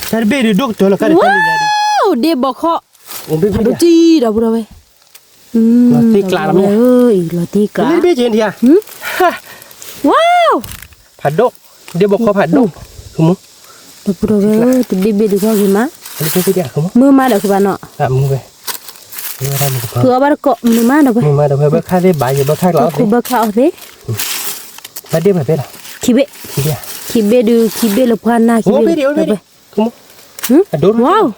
တၢ်တဘ့ၣ်ဒုးဒိၣ်ကတၢၢ်လီၤ ကါဒံး, ဒ့ၣ်ဘီခီၣ်, ဖးဒိၣ်ကံ ဒီပုၢ်ဝဲၢ်, လီၤတံၢ်ကျးလီၤမ့ၢ်, လီၤတံၢ်ကျး, ဝ့ၢ်, ဖးဒိၣ်, ဒ့ၣ်ဘီခီၣ်ဖးဒိၣ်, ဒီပုၢ်ဝဲၢ်, တဘ့ၣ်ဘ့ၣ်ဒုးကွၢ်ဂ့ၤမး, မုာ်မးဒီးဃုဘၣ်နီၤ, ဃုအီၣ်ဘၣ်တကိး မုာ်မးဒီပုၢ်ဝဲၢ်, ဘၢခါသ့ၣ်ဘၣ် ယဘၢခါကျီအီၣ်သ့, ဘၢခါအီၣ်သ့, ဘၣ်ဒ့ၣ်ဘၣ်ဘ့ၣ်လီၤ, ခံဘ့ၣ်, ခံဘ့ၣ်ဒုး ခံဘ့ၣ်လၢပှၢ်နၢ်ခံဘ့ၣ်, အဒိၣ်ထီၣ်,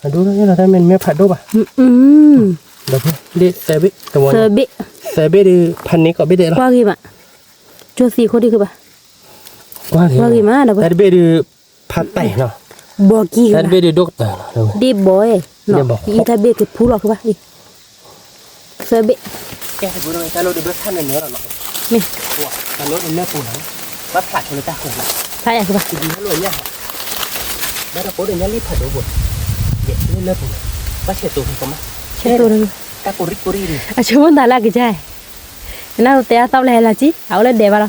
အဒိၣ်ထီၣ်လီၤ တၢ်မ့ၢ်မ့ၢ်ဖးဒိၣ်ဘၣ်, ဒီပုၢ်ဝဲၢ်, သၢဘ့ၣ်, သၢဘ့ၣ်, သၢဘ့ၣ်ဒုး ဖးန့ၢ်ကိးဘ့ၣ်ဒဲးလီၤ, ကွၢ်ဂ့ၤမး, ကၠိသံးခိၣ်ဒံးကဘၣ်, ကွၢ်ဂ့ၤမး တၢ်တဘ့ၣ်ဒုး ဖးတဲာ်နီၤ, ဘီကံ, တၢ်တဘ့ၣ်ဒုးဒိၣ်ကတၢၢ်နီၤ, ဒ့ၣ်ဘီ, အံၤတၢ်ဘ့ၣ်ကဖူလီၤကဘၣ်, သၢဘ့ၣ်, မ့ၢ်, ဖးယၤကဘၣ်, ဘၣ်တကိးဒီးညၣ်လံဖးဒိၣ်ဘိ, ဘၣ်ဆဲးသိးကမး, တၢ်ကိၢ်ရံၣ်ကိၢ်ရံၣ်, အဆိကမိၣ်သးလၢအကစၢ်, နၢ်တဲအသီၣ်ဖျဲၣ်ဟဲလီၤကံ, အအိၣ်လၢဒဲးဘၣ်လီၤ.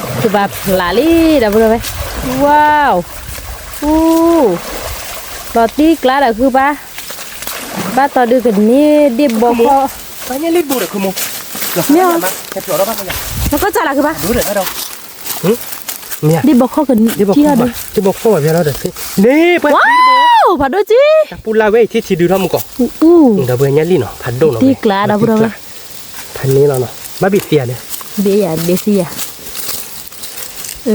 ဃုဘၣ်ဖျါလံဒီပုၢ်ဒီဝဲၢ်, ဝါ, အူ, လီၤတံၢ်ကျါဒီးဃုဘၣ်, ဘၣ်တီဒုးကန့ၢ်ဒ့ၣ်ဘီခီၣ်, မ့ၢ်, နကီၢ်စၢ်လၢဃုဘၣ်, ဒ့ၣ်ဘီခီၣ်ကန့ၢ်, ဒ့ၣ်ဘီခီၣ်ဘၣ်ဖျါလီၤဒီး, န့ၣ်ပှၤ, ဝါ, ဖးဒိၣ်ကံ, တၢ်ပူၤလၢဝဲအံၤထံထံဒုထီၣ်မူကီၢ်, ဒီပုၢ်ဝဲၢ်ညၣ်လံၣ်နီၤ ဖးဒိၣ်နီၤ, တံၢ်ကျါဒီပုၢ်ဒီဝဲၢ်, ဖးန့ၢ်လီၤနီၤ ဘၣ်ဘ့ၣ်သံယၤန့ၣ်, ဘ့ၣ်ယၤဘ့ၣ်သံယၤ, အၢ,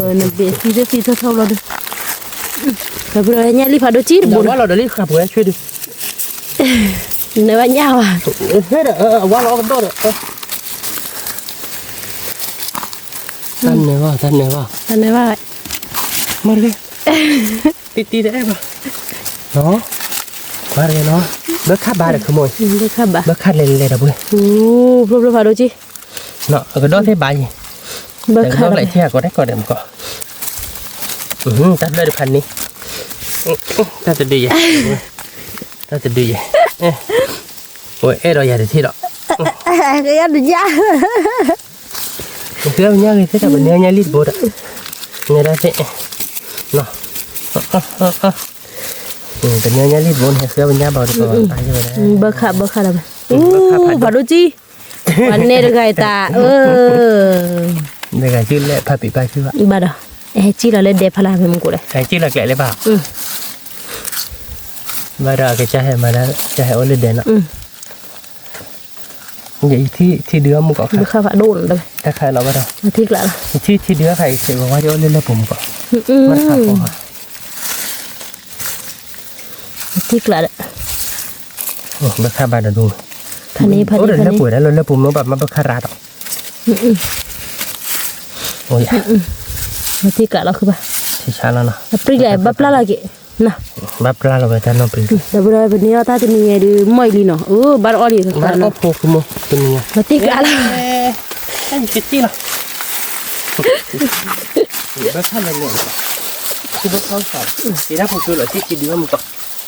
နဘ့ၣ်သံသ့ၣ်သံထီၣ်ထီၣ်ဘျီဒီး, ဒီပုၢ်ဒီဝဲၢ်ညၣ်လံၣ်ဖးဒိၣ်ကံတဘိ, ဝါလီၤဒီးလံဃာ်ပှဲၤဆွ့ဒုး, နဝဲညၣ်ဝါ, ဝါလီၤကဒီၣ်ဒီး, တၢ်နၢၤဘၣ် တၢ်နၢၤဘၣ်, တၢ်နၢၤဘၣ်, မ့ၢ်တဂ့ၤ, တံၢ်တံၢ်တအဲၣ်ဘၣ်, မ့ၢ်တဂ့ၤနီၤ, ဘၢခၣ်ဘါဒီးခမီ, ဘၢခၣ်လဲၤလဲၤဒီပုၢ်, ဖျိဖျိဖးဒိၣ်ကံ, အကဒီၣ်သ့ၣ်ဘါယံၤ, ဘၢခၣ်လဲၤထံၣ်အကီၢ်တဲကီၢ်ဒဲးမူကီၢ်, တၢ်ဘျၢၣ်တဖးန့ၣ်, တၢ်တဒုယဲၢ်, တၢ်တဒုယဲၢ်, အိၣ်အဲၣ်ဒိးယၤတထံၣ်ဒီး, ကယၤတယၤ, ဃုဝဲပညၣ်ဂ့ၤသ့ၣ်ဒီး ပန့ၢ်ညၣ်လံၣ်တဘိဒီး, နဲဒၣ်သ့ၣ်, ပန့ၢ်ညၣ်လံၣ်တဘိန့ၣ် ဃုဝဲပညၣ်ဘၣ်ဒီး, ဘၢခၣ်ဘၢခၣ်လီၤ, ဖးဒိၣ်ကံ, ပှၤနဲတဂၤအံၤတၢ်, တဂၤစုလဲၣ်ဖးပံးပၢ်စုဘၣ်, ဘၣ်ဒီး, ဟဲကံၣ်လီၤလၢဒဲးဖးလၢမူကိၣ်ဒီး, ဟဲကံၣ်လီၤကျဲလၢဘၣ်, ဘၣ်ဒီးအကစၢ်ဟဲမၤဒၣ် ကစၢ်ဟဲအိၣ်လၢဒဲးနီၤ, ယထံၣ်ထံဒုအမူကီၢ်ခါ, ဘၢခၣ်ဖးဒိၣ်နီၤ, တၢ်ခါလီၤဘၣ်ဒီး, ထံထံဒုအခါအံၤ ဆဲးဝဲဝါဒ်အိၣ်လၢလၢပူၤမူကီၢ်, မ့ၢ်တခါဃီ, ထံကျါဒီး, ဘၢခၣ်ဘၣ်ဒီးဒိၣ်, ဖးန့ၢ်ဖးန့ၢ်ဖးန့ၢ်, အိၣ်ဒီးလၢပူၤဝဲဒၣ်လၢလၢပူၤမ့ၢ်ဘၣ်မ့ၢ်ဘၢခၣ်ရၤဒီး, အိၣ်ယၤ, ထံကျါလီၤဃုဘၣ်, ထံဆါလီၤနီၤ, အပြံလဲၣ်ဘၣ်ပျၢ်လီၤက့ၤ, ဘၣ်ပျၢ်လီၤဝဲတၢ်နီၣ်ပြံ, ဒီပုၢ်ဒီဝဲၢ်ပန့ၢ်အီၣ်တၢ်တနံၤညါဒုး မီၢ်အံၤလံနီၤ, အၢ ဘၣ်တအီၣ်လံ, ဘၣ်တအီၣ်ဖိမူတနံၤညါ, ထံကျါလီၤ, တၢ်ယံၤက့ၤက့ၤလီၤ, ဘၢခၣ်လဲၤလဲၤ, ထံဘၢခၣ်စး, က့ၤဒၣ်ဖိကျိလီၤ ထံထံဒုအမူကီၢ်,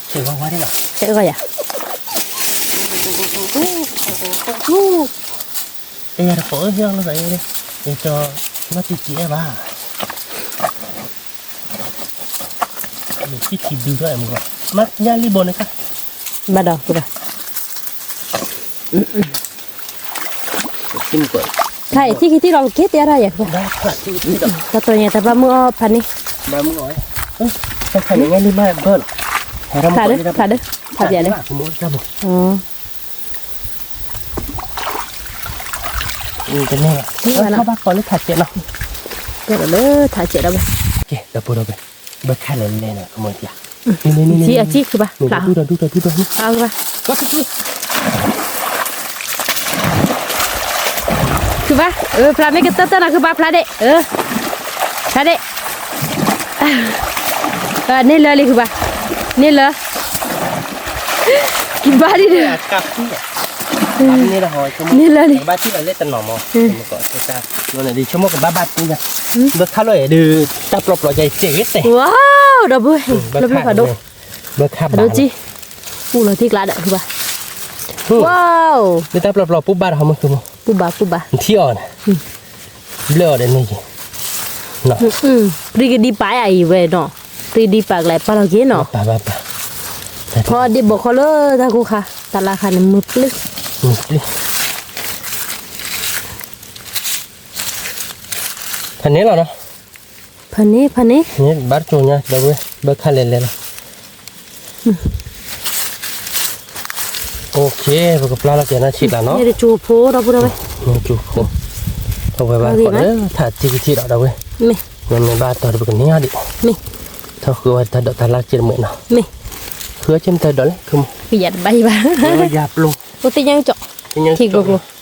ဆဲးဝါဝါဒ်လီၤ, ဆဲးဝါယၤ တယၤတကိးအၢဟ့ၣ်အီၣ်လိာ်သးအံၤ, ယကၠီ, မ့ၢ်တံၢ်တံၢ်အဲၣ်ဘၣ်, မ့ၢ်ထံထံဒုထီၣ်အဲၣ်မူကီၢ်, မ့ၢ်ညၣ်လံၣ်ဘိန့ၣ်ခါ, ဘၣ်ဒီးကဘၣ်, ခါအံၤထံခံထံလီၤ ပက့ၤတဲရၣ်ယၤ, တၢ်တီၤညါတၢ်ဘၣ်မုၢ်အီၣ်ဖးန့ၢ်, ဖးဒၢ, ဖးဒၢ, ဖးဒၢ, တန့ၢ်ဘၣ်, ထီၣ်ဘၣ်ကီးလၢထးစဲးနီၤ, ကဲဒီးလၢထးစဲးဒီးဘၣ်, ကဲဒီပုၢ်ဒီဝဲၢ်, ဘၢခၣ်လဲၤလဲၤနီၤ ကမီၤတၢ်, အကံၣ်ဃုဘၣ်, ဖျါ, ဃုဘၣ်, ဖျါမ့ၢ်ကတၢၢ်တၢၢ်နီၤ ဃုဘၣ်ဖျါဒ့ၣ်, ဖျါဒ့ၣ် န့ၢ်လၢလံ ဃုဘၣ်, န့ၢ်လၢ, ကဘၣ်ဒ်ဒီး, န့ၢ်လၢလံ, ဘၣ်ဆိၣ်လီၤလၢတနီၤမး, တၢ်ပျီပျီကဲကဲဂ့ၤတဲ, ဝါ, ဒီပုၢ်, ဘၢခၣ်ဘၣ်, ဘၢခၣ်ဘၣ်, ပူၤလီၤထံကျါဒီး ဃုဘၣ်, ဝါ, လၢတၢ်ပျီပျီပူၤဘၣ်ဒီး ဟီမုၢ်သူမီၤ, ပူၤဘၣ်ပူၤဘၣ်, နထံၣ်အီၤန့ၣ်, ဘျၢအီၤဒီးန့ၣ်ယံၤ, ပြံကဒံပာ်ယၤအံၤဝဲနီၤ, ပြံကဒံပာ်ကလဲၤပာ်လီၤက့ၤနီၤ, ဖီဒ့ၣ်ဘီၣ်ခီလၢတၢ်ကိၢ်ခါ, တၢ်လၢခါန့ၣ်မုၢ်ပျံၤ, မုၢ်ပျံၤ, ဖဲန့ၣ်လီၤနီၤ, ဖဲန့ၣ် ဖဲန့ၣ်, ဘၣ်တကၠိညါ ဒီပုၢ်ဝဲၢ် ဘၢခၣ်လဲၤလဲၤလီၤ, အိၣ်ခ့ ပကပျၢ်လီၤက့ၤနီၤ ဆံးကျါနီၤ, မ့ၢ်တကၠိဖိဒီပုၢ်ဝဲၢ်, မ့ၢ်ကၠိဖိ, ထီၣ်ဝဲဘၣ်ခီဒီး ထးတံၢ်ကထံၣ်ဒီး ဒီပုၢ်ဝဲၢ်, မ့ၢ်ဘၣ်တီၤဒီး ပကန့ၢ်အီၤဒံး, မ့ၢ်, ထီၣ်ဃုဝဲတၢ်ဒိးတၢ်လၢ်က့ၤတမုာ်နီၤ, မ့ၢ်, ဃုဝဲက့ၤမတၤဒိးလဲၣ် ကယၤတဘၣ်ယံၤဘၣ်, ယၤပျိ, အိၣ်သ့ၣ်ညါကၠီ, ထံကျိကျိ, ယၤပျ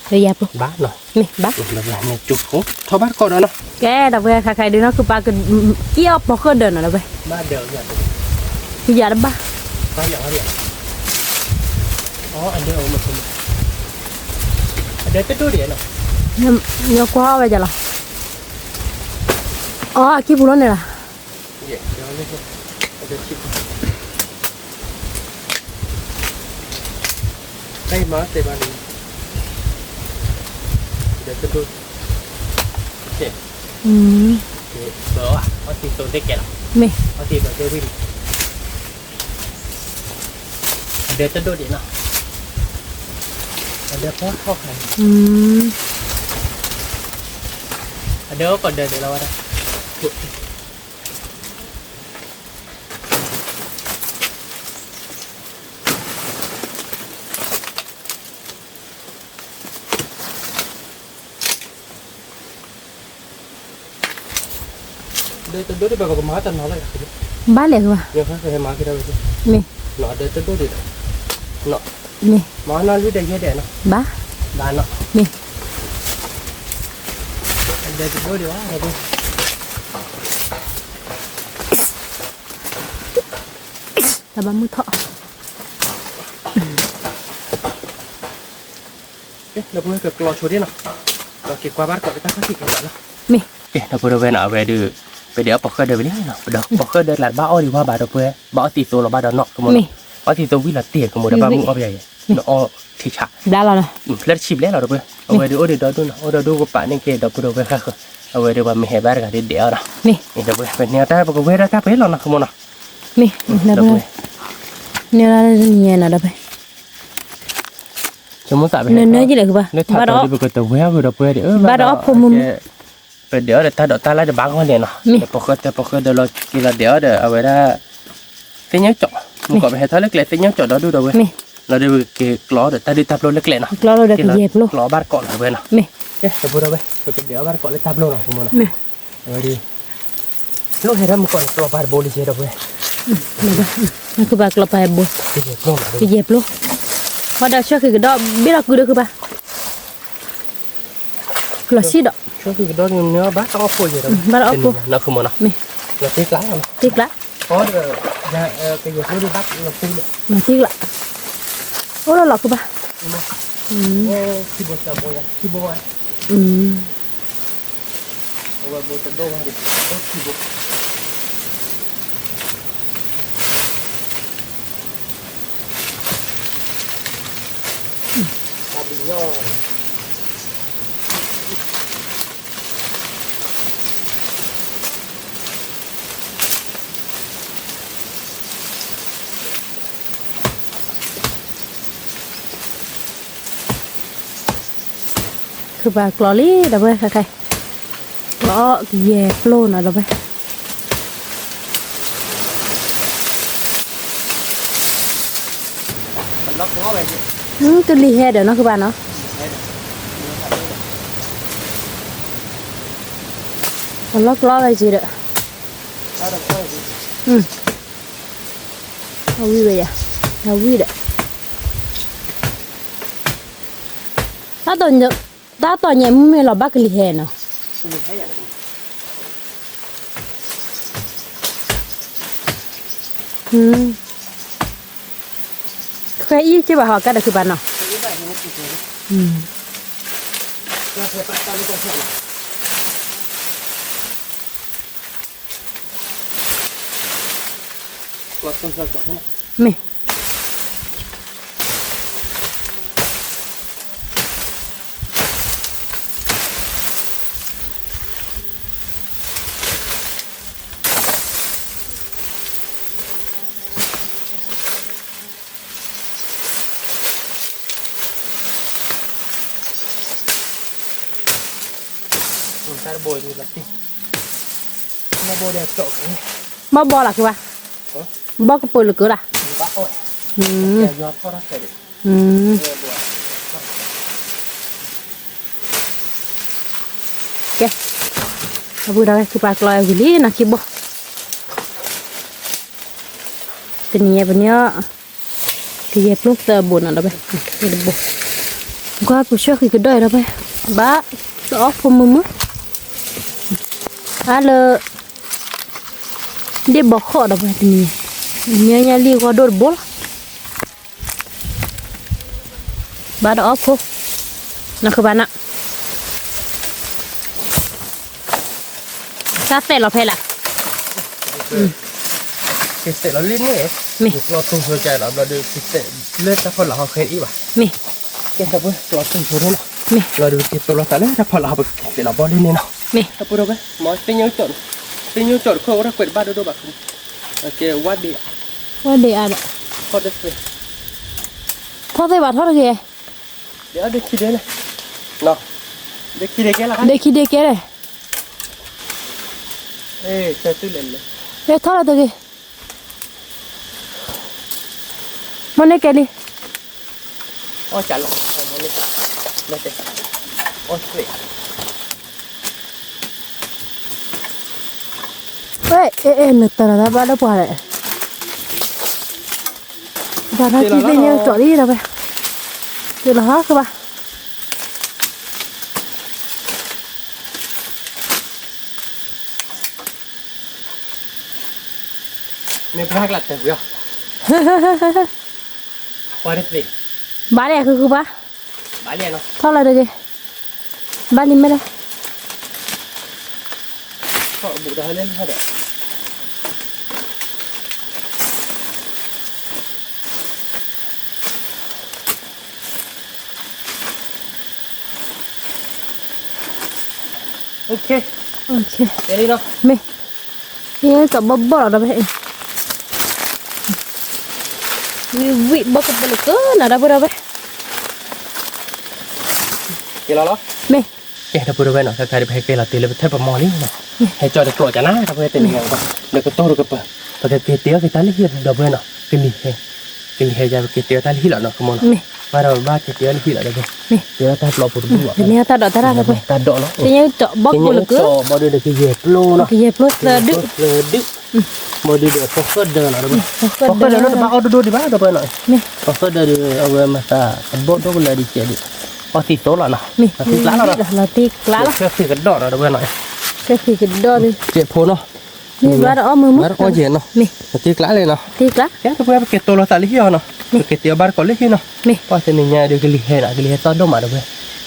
ိ, မ့ၢ်ဘၣ်နီၤ, မ့ၢ်ကၠိဖိ, ထီၣ်ဘၣ်တကီးဒီးနီၤ, ကဲ ဒီပုၢ်ဝဲၢ် ခါခါဒုးနီၤ ကပာ်က့ၤအီၣ်ပီၤဃၢၣ်ဒၢးနီၤ ဒီပုၢ်ဝဲၢ်, ကယၤတဘၣ်, ညီကွၢ်ဝဲဒ်လီၤ, အီ အကံၢ်ပူၤလီၤန့ၣ်လီၤ. မၤတဲဘၣ်န့ၣ်, ဒီးတဒိၣ်, ကဲ, ဘၣ်အီသံးသိးသ့ကဲလီၤ, မ့ၢ်, အီသံးသိးသ့ဝံၤလံ, အဒၢတဒိၣ်ဒံးနီၤ, အဒၢဖီထီၣ်ခါ, အဒၢအိၣ်ကီးဒၢဒၢလီၤဝဲဒၣ် ဒၢတဒိၣ်ဒံးဘၣ်ကမၤတနီၤလၢ်, ဘၣ်လဲၣ်ကဘၣ်, မ့ၢ်, ဒၢတဒိၣ်ဒံး, မ့ၢ်, မၤနီၢ်လွံၢ်ဒဲးယဲၢ်ဒဲးနီၤ, ဘၣ်, ဘၣ်နီၤ, မ့ၢ်, ဒၢတဒိၣ်ဒံးဘၣ်, တၢ်ဘၣ်မုၢ်ထီၣ် ဒီပုၢ်ဝဲၢ်ကကျီဆိဒၣ်နီၤ, ဒီးက့ၤကွၢ်ဘၣ်တကိးလၢတၢ်ခီၣ်ထံးက့ၤလီၤနီၤ, မ့ၢ်, ဒီပုၢ်ဝဲၢ်နီၤ အဝဲဒုး, ပဒဲးအီၣ်ပိာ်ဃၢၣ်ဒၢဝံၤလံနီၤ, ပဒဲးပိာ်ဃၢၣ်ဒၢလၢတဘၣ်အီၣ်ဒံးဝဲဘၣ်ဒီပုၢ်ဝဲၢ်, ဘၣ်အီၣ်သံးသိးလီၤဘၣ်ဒီးနီၢ်ကမီၤနီၤ, အီၣ်သံးသိးဝံၤလီၤတ့ၢ်ကမီၤဒီးဘၣ်မုၢ်အီၣ်ပယၤယဲၢ်, နအီၣ်ထံဆး, ဘျါလီၤ, လၢတဆံးဘျဲၣ်လီၤဒီပုၢ်ဝဲၢ်, အဝဲဒုးအိၣ်ဒံးဒီဒူၣ်နီၤ, အိၣ်ဒီဒူၣ်ကပာ်န့ၢ်က့ၤဒီပုၢ်ဝဲၢ်ဃၣ်ဃၢၤ, အဝဲဒုးပှၤမ့ၢ်ဟဲဘၣ်တဂၤဒုးဒဲးအီၣ်နီၤ, ဒီပုၢ်ဝဲၢ် ပန့ၢ်တၢ်ပကဝဲဒၣ်တၢ်ပှဲၤလီၤနီၤ ကမီၤနီၤ, မ့ၢ်, ဒီပုၢ်ဝဲၢ်, န့ၢ်ဒၣ်တနံၤညါနီၤဒီပုၢ်ဝဲၢ် နနၢကံလဲၣ်ကဘၣ်, လၢထးဒီးပကတဝဲအဂ့ၢ်ဒီးပှဲၤဒီး, ဘၣ်ဒီးအီၣ်ဖိမုၢ်မုၢ်, ပဒဲးအီၣ်ဒီးတၢ်ဒိးတၢ်လၢတဘၣ်ဂီၢ်လဲၣ်နီၤ, မ့ၢ်, ပဃၢတၢ်ပဃၢဒီးလီၤက့ၤလီၤဒဲးအီၣ်ဒီးအဝဲဒၣ်, သ့ၣ်ညိၣ်ကၠီၣ်, မ့ၢ်ကီးပဟဲထီၣ်လၢကျဲသ့ၣ်ညိၣ်ကၠီၣ်ဒီဒူၣ်ဒီးဝဲ, မ့ၢ်, လီၤဒီးပက့ၤကျီဒီးတၢ်ဒုၣ်တၢ်ပျိလၢကျဲနီၤ, ကျီဒီးကယဲၢ်ပျိ, ကျီဘၣ်တကိးလီၤဝဲနီၤ, မ့ၢ်, ဒီပုၢ်ဝဲၢ် ပကဒဲးအီၣ်ဘၣ်တကိးလၢတၢ်ပျိနီၤ ကမီၤနီၤ, မ့ၢ်, အဝဲဒၣ် လီၤဟဲဒၣ်မုၢ်ကီးန့ၣ် ကျီပာ်တဘိလံကဲဒီပုၢ်ဝဲၢ်, နကဘၣ်ကျီပာ်ဘိ, ကယဲၢ်ပျိ, ဟီဒီးဆှၢဃံးကဒီးဘ့ၣ်လီၤကုဒီးကဘၣ်, လီၤစံၣ်ဒီး, ဆှၢဃံးကဒီးန့ၣ်ဘၣ်တၢ်အီၣ်ဖိယဲၢ်ဒီး, ဘၣ်တၢ်အီၣ်ဖိ, နီၤ ကမီၤနီၤ, မ့ၢ်, တ့ကျး, တ့ကျး, အီဒီး, ကယဲၢ်ပျိဒၣ်ဘၣ်လီၤတ့ကျး, လီၤတ့ကျး, အိၣ်လီၤလီၤကဘၣ်, ခံဘိသၢဘိယါ, ခံဘိဝဲ အဝဲဘိတဒိၣ်ဘၣ်ဒံး, ဘိခံဘိ, တၢ်ဘံၣ်ညီၣ် ခုပာ်ကျီလံ ဒီပုၢ်ဝဲၢ်ခဲခါ, ကျီကယဲၢ်ပျိနီၤ ဒီပုၢ်ဝဲၢ်, ကလံၤဟဲဒီးနီၢ်ခုပာ်နီၤ, အလီၢ်ကျီဝဲက့ၤဒီး, အဝံၣ်ဝဲယၤ, အဝံၣ်ဒီး, တၢ်တီၢ်ညဲမ့ၢ်လီၤဘၣ်ကလံၤဟဲနီၤ, ဃဲအံၤက့ဘၣ်ဟီကဲဒီး ခုပာ်နီၤ, မ့ၢ် တၢ်တဘိဒ်လီၤတံၢ်, ဘၣ်ဘီလီၤက့ၤဘၣ်, ဘီကပၢၤလၢကၢလၢ်, ကဲ, အဝဲဒၣ်ဝဲ ခုပာ်ကျီဝံၤလံနီၤ ခံဘိ, တနံၤညါပန့ၢ်အီၤ ကယဲၢ်ပျိသၢဘိနီၤ ဒီးဝဲ တဘိ, ကွၢ်ပဆှၢဃံးကဒီးဒီးဝဲ, ဘၣ်တအီၣ်ဖိမုၢ်မုၢ်, အါလၢ ဒ့ၣ်ဘီဃီဒီးဝဲတနံၤ, ညါညါလံဂီၤဒိၣ်တဘိလီၤ. ဘၣ်တအီၣ်ဖိ, နဃုဘၣ်နၤ, တၢ်သဲးလီၤဖဲလၢ်, ကသဲးလီၤလံန့ၣ်, မ့ၢ်ကျီတူၢ်ဆိကဲလီၤ ဘျီဒီး ကသဲး လၢတၢ်ဖီလာ်ဟီဃဲအံၤဘၣ်. မ့ၢ်, ကဲ ဒီပုၢ်ဝဲၢ် ကျီတုၤဖိန့ၣ်နီၤ. မ့ၢ်, လီၤဒီးပက့ၤတိၢ်လီၤသးလၢတၢ်ဖီလာ်ဟီ ပက့ၤလီၤဘီလံန့ၣ်နီၤ. မ့ၢ်, ဒီပုၢ်ဝဲၢ် မ့ၢ်သ့ၣ်ညိကၠီၣ်, သ့ၣ်ညိကၠီၣ်တခိၣ်အိၣ်တၢ်ကွဲးတဘၣ်ဒိၣ်ဒိၣ်ဘၣ်. ကဲ ဝါဒ့, ဝါဒ့အါဒီး, ထီၣ်သ့ၣ်, ထီၣ်သ့ၣ်ဘၣ်ထီၣ်တဂ့ၤ. ဒ့အီၣ်ဒ့ခံဒ့လဲၣ်, နီၤ, ဒ့ခံဒ့ကဲလၢ, ဒ့ခံဒ့ကဲလဲၣ်. အဲ ဆဲသုလဲၣ်လဲၣ်, ထီၣ်လီၤတဂ့ၤ. မ့ၢ်န့ၣ်ကဲလံ, အီၣ်ကလီၤ, မ့ၢ်န့ၣ်, လၢတဲ, အီၣ်သ့ၣ်, ဝဲ အဲ အဲ နတၢ်လီၤတၢ်ဘၣ်လၢပှၤလဲၣ်, ပှၤထီၣ်ကံၢ်သ့ၣ်ညိကၠီၣ်လံဒီပုၢ်ဝဲၢ်, တုၤလီၤဟီဃဘၣ်. မ့ၢ်ဘၣ်ကျါတဲဝံၤအီၤ, ပှၤတသ့, ဘၣ်လံဃုဃုဘၣ်, ဘၣ်လံနီၤ, ထီၣ်လီၤတဂ့ၤ, ဘၣ်လံမ့ၢ်လဲၣ်, ထီၣ်ဘူးဒီးဟဲလၢလီၤဒီး OK, တဲလံနီၤ, မ့ၢ်, ယကဘီၣ်ဘီၣ်လီၤဒီပုၢ်ဝဲၢ်, ဝံၤဝံၤဘီၣ်ကဘီၣ်လၢကနၤဒီပုၢ်ဝဲၢ်, ကဲလီၤလီၤ, မ့ၢ်, ကဲ ဒီပုၢ်ဝဲၢ်နီၤ, ခဲခါဒုးပဟဲကဲလီၤတုၤလၢပထၢၣ်ပမီၤလံနီၤ, ဟဲကၠီတကျိာ်ကနၤ ဒီပုၢ်ဝဲၢ်တနံၤညါဘၣ်, ဒီးကတိၢ်ဒီးကပၤ, ပကက့ၤတ့အီၣ်က့ၤတၢ်လၢဟံၣ်ဒီပုၢ်ဝဲၢ်နီၤ, ကလံၤဟဲ, ကလံၤဟဲယၤ ပက့ၤတ့အီၣ်တၢ်လၢဟံၣ်လီၤနီၤ ကမီၤနီၤ, ဘၣ်ဒီးဘၣ်က့ၤတ့အီၣ်လၢဟံၣ်လီၤဒီပုၢ်ဝဲၢ်, တ့အီၣ်တၢ်ပျီပူၤတဘူၣ်ဘၣ်, တမ့ၢ်တၢ်ဒိးတၢ်ရၣ်ဒီပုၢ်ဝဲၢ်, တၢ်ဒိးနီၤ, သ့ၣ်ညိကၠီၣ်ဘီၣ်ကိးလၢက, ဘီၣ်ဒုဒီးကယဲၢ်ပျိနီၤ, ကယဲၢ်ပျိသၢဒု, ဘီၣ်ဒုဒီးပီၣ်ဃၢၣ်ဒၢနီၤဒီပုၢ်ဝဲၢ်, ပီၣ်ဃၢၣ်ဒၢလၢတဘၣ်အီၣ်ဒိၣ်ဒိၣ်ဒံးဘၣ်ဒီပုၢ်ဝဲၢ်နီၤ, ပီၣ်ဃၢၣ်ဒၢဒီး အဝဲမၤသးအဘီၣ်ဒိၣ်ကလၢဒံးကဲးဒံး, အီၣ်သံသိလီၤနီၤ, လီၤတံၢ်ကျါလီၤနီၤ, လီၤတံၢ်ကျါလီၤ, ဆှၢဃံၤကဒီးနီၤဒီပုၢ်ဝဲၢ်နီၤ, ဆှၢဃံၤကဒီးဒု, ကဲးဖိနီၤ, မ့ၢ်ဘၣ်တအီၣ်မုာ်မုာ်, ဘၣ်တအီၣ်ကဲးနီၤ, လီၤတံၢ်ကျါလံနီၤ, လီၤတံၢ်ကျါ, ကဲ ဒီပုၢ်ဝဲၢ် ပက့ၤတိၢ်လီၤသးလၢဟံၣ်အီၤနီၤ, မ့ၢ်, ပက့ၤတ့အီၣ်ဘၣ်တကိးလၢဟံၣ်နီၤ, မ့ၢ်, ပှၢ်တနံၤညါဒီးကလံၤဟဲနီၤ, ကလံၤဟဲသီၣ်ဒိၣ်မးဒီပုၢ်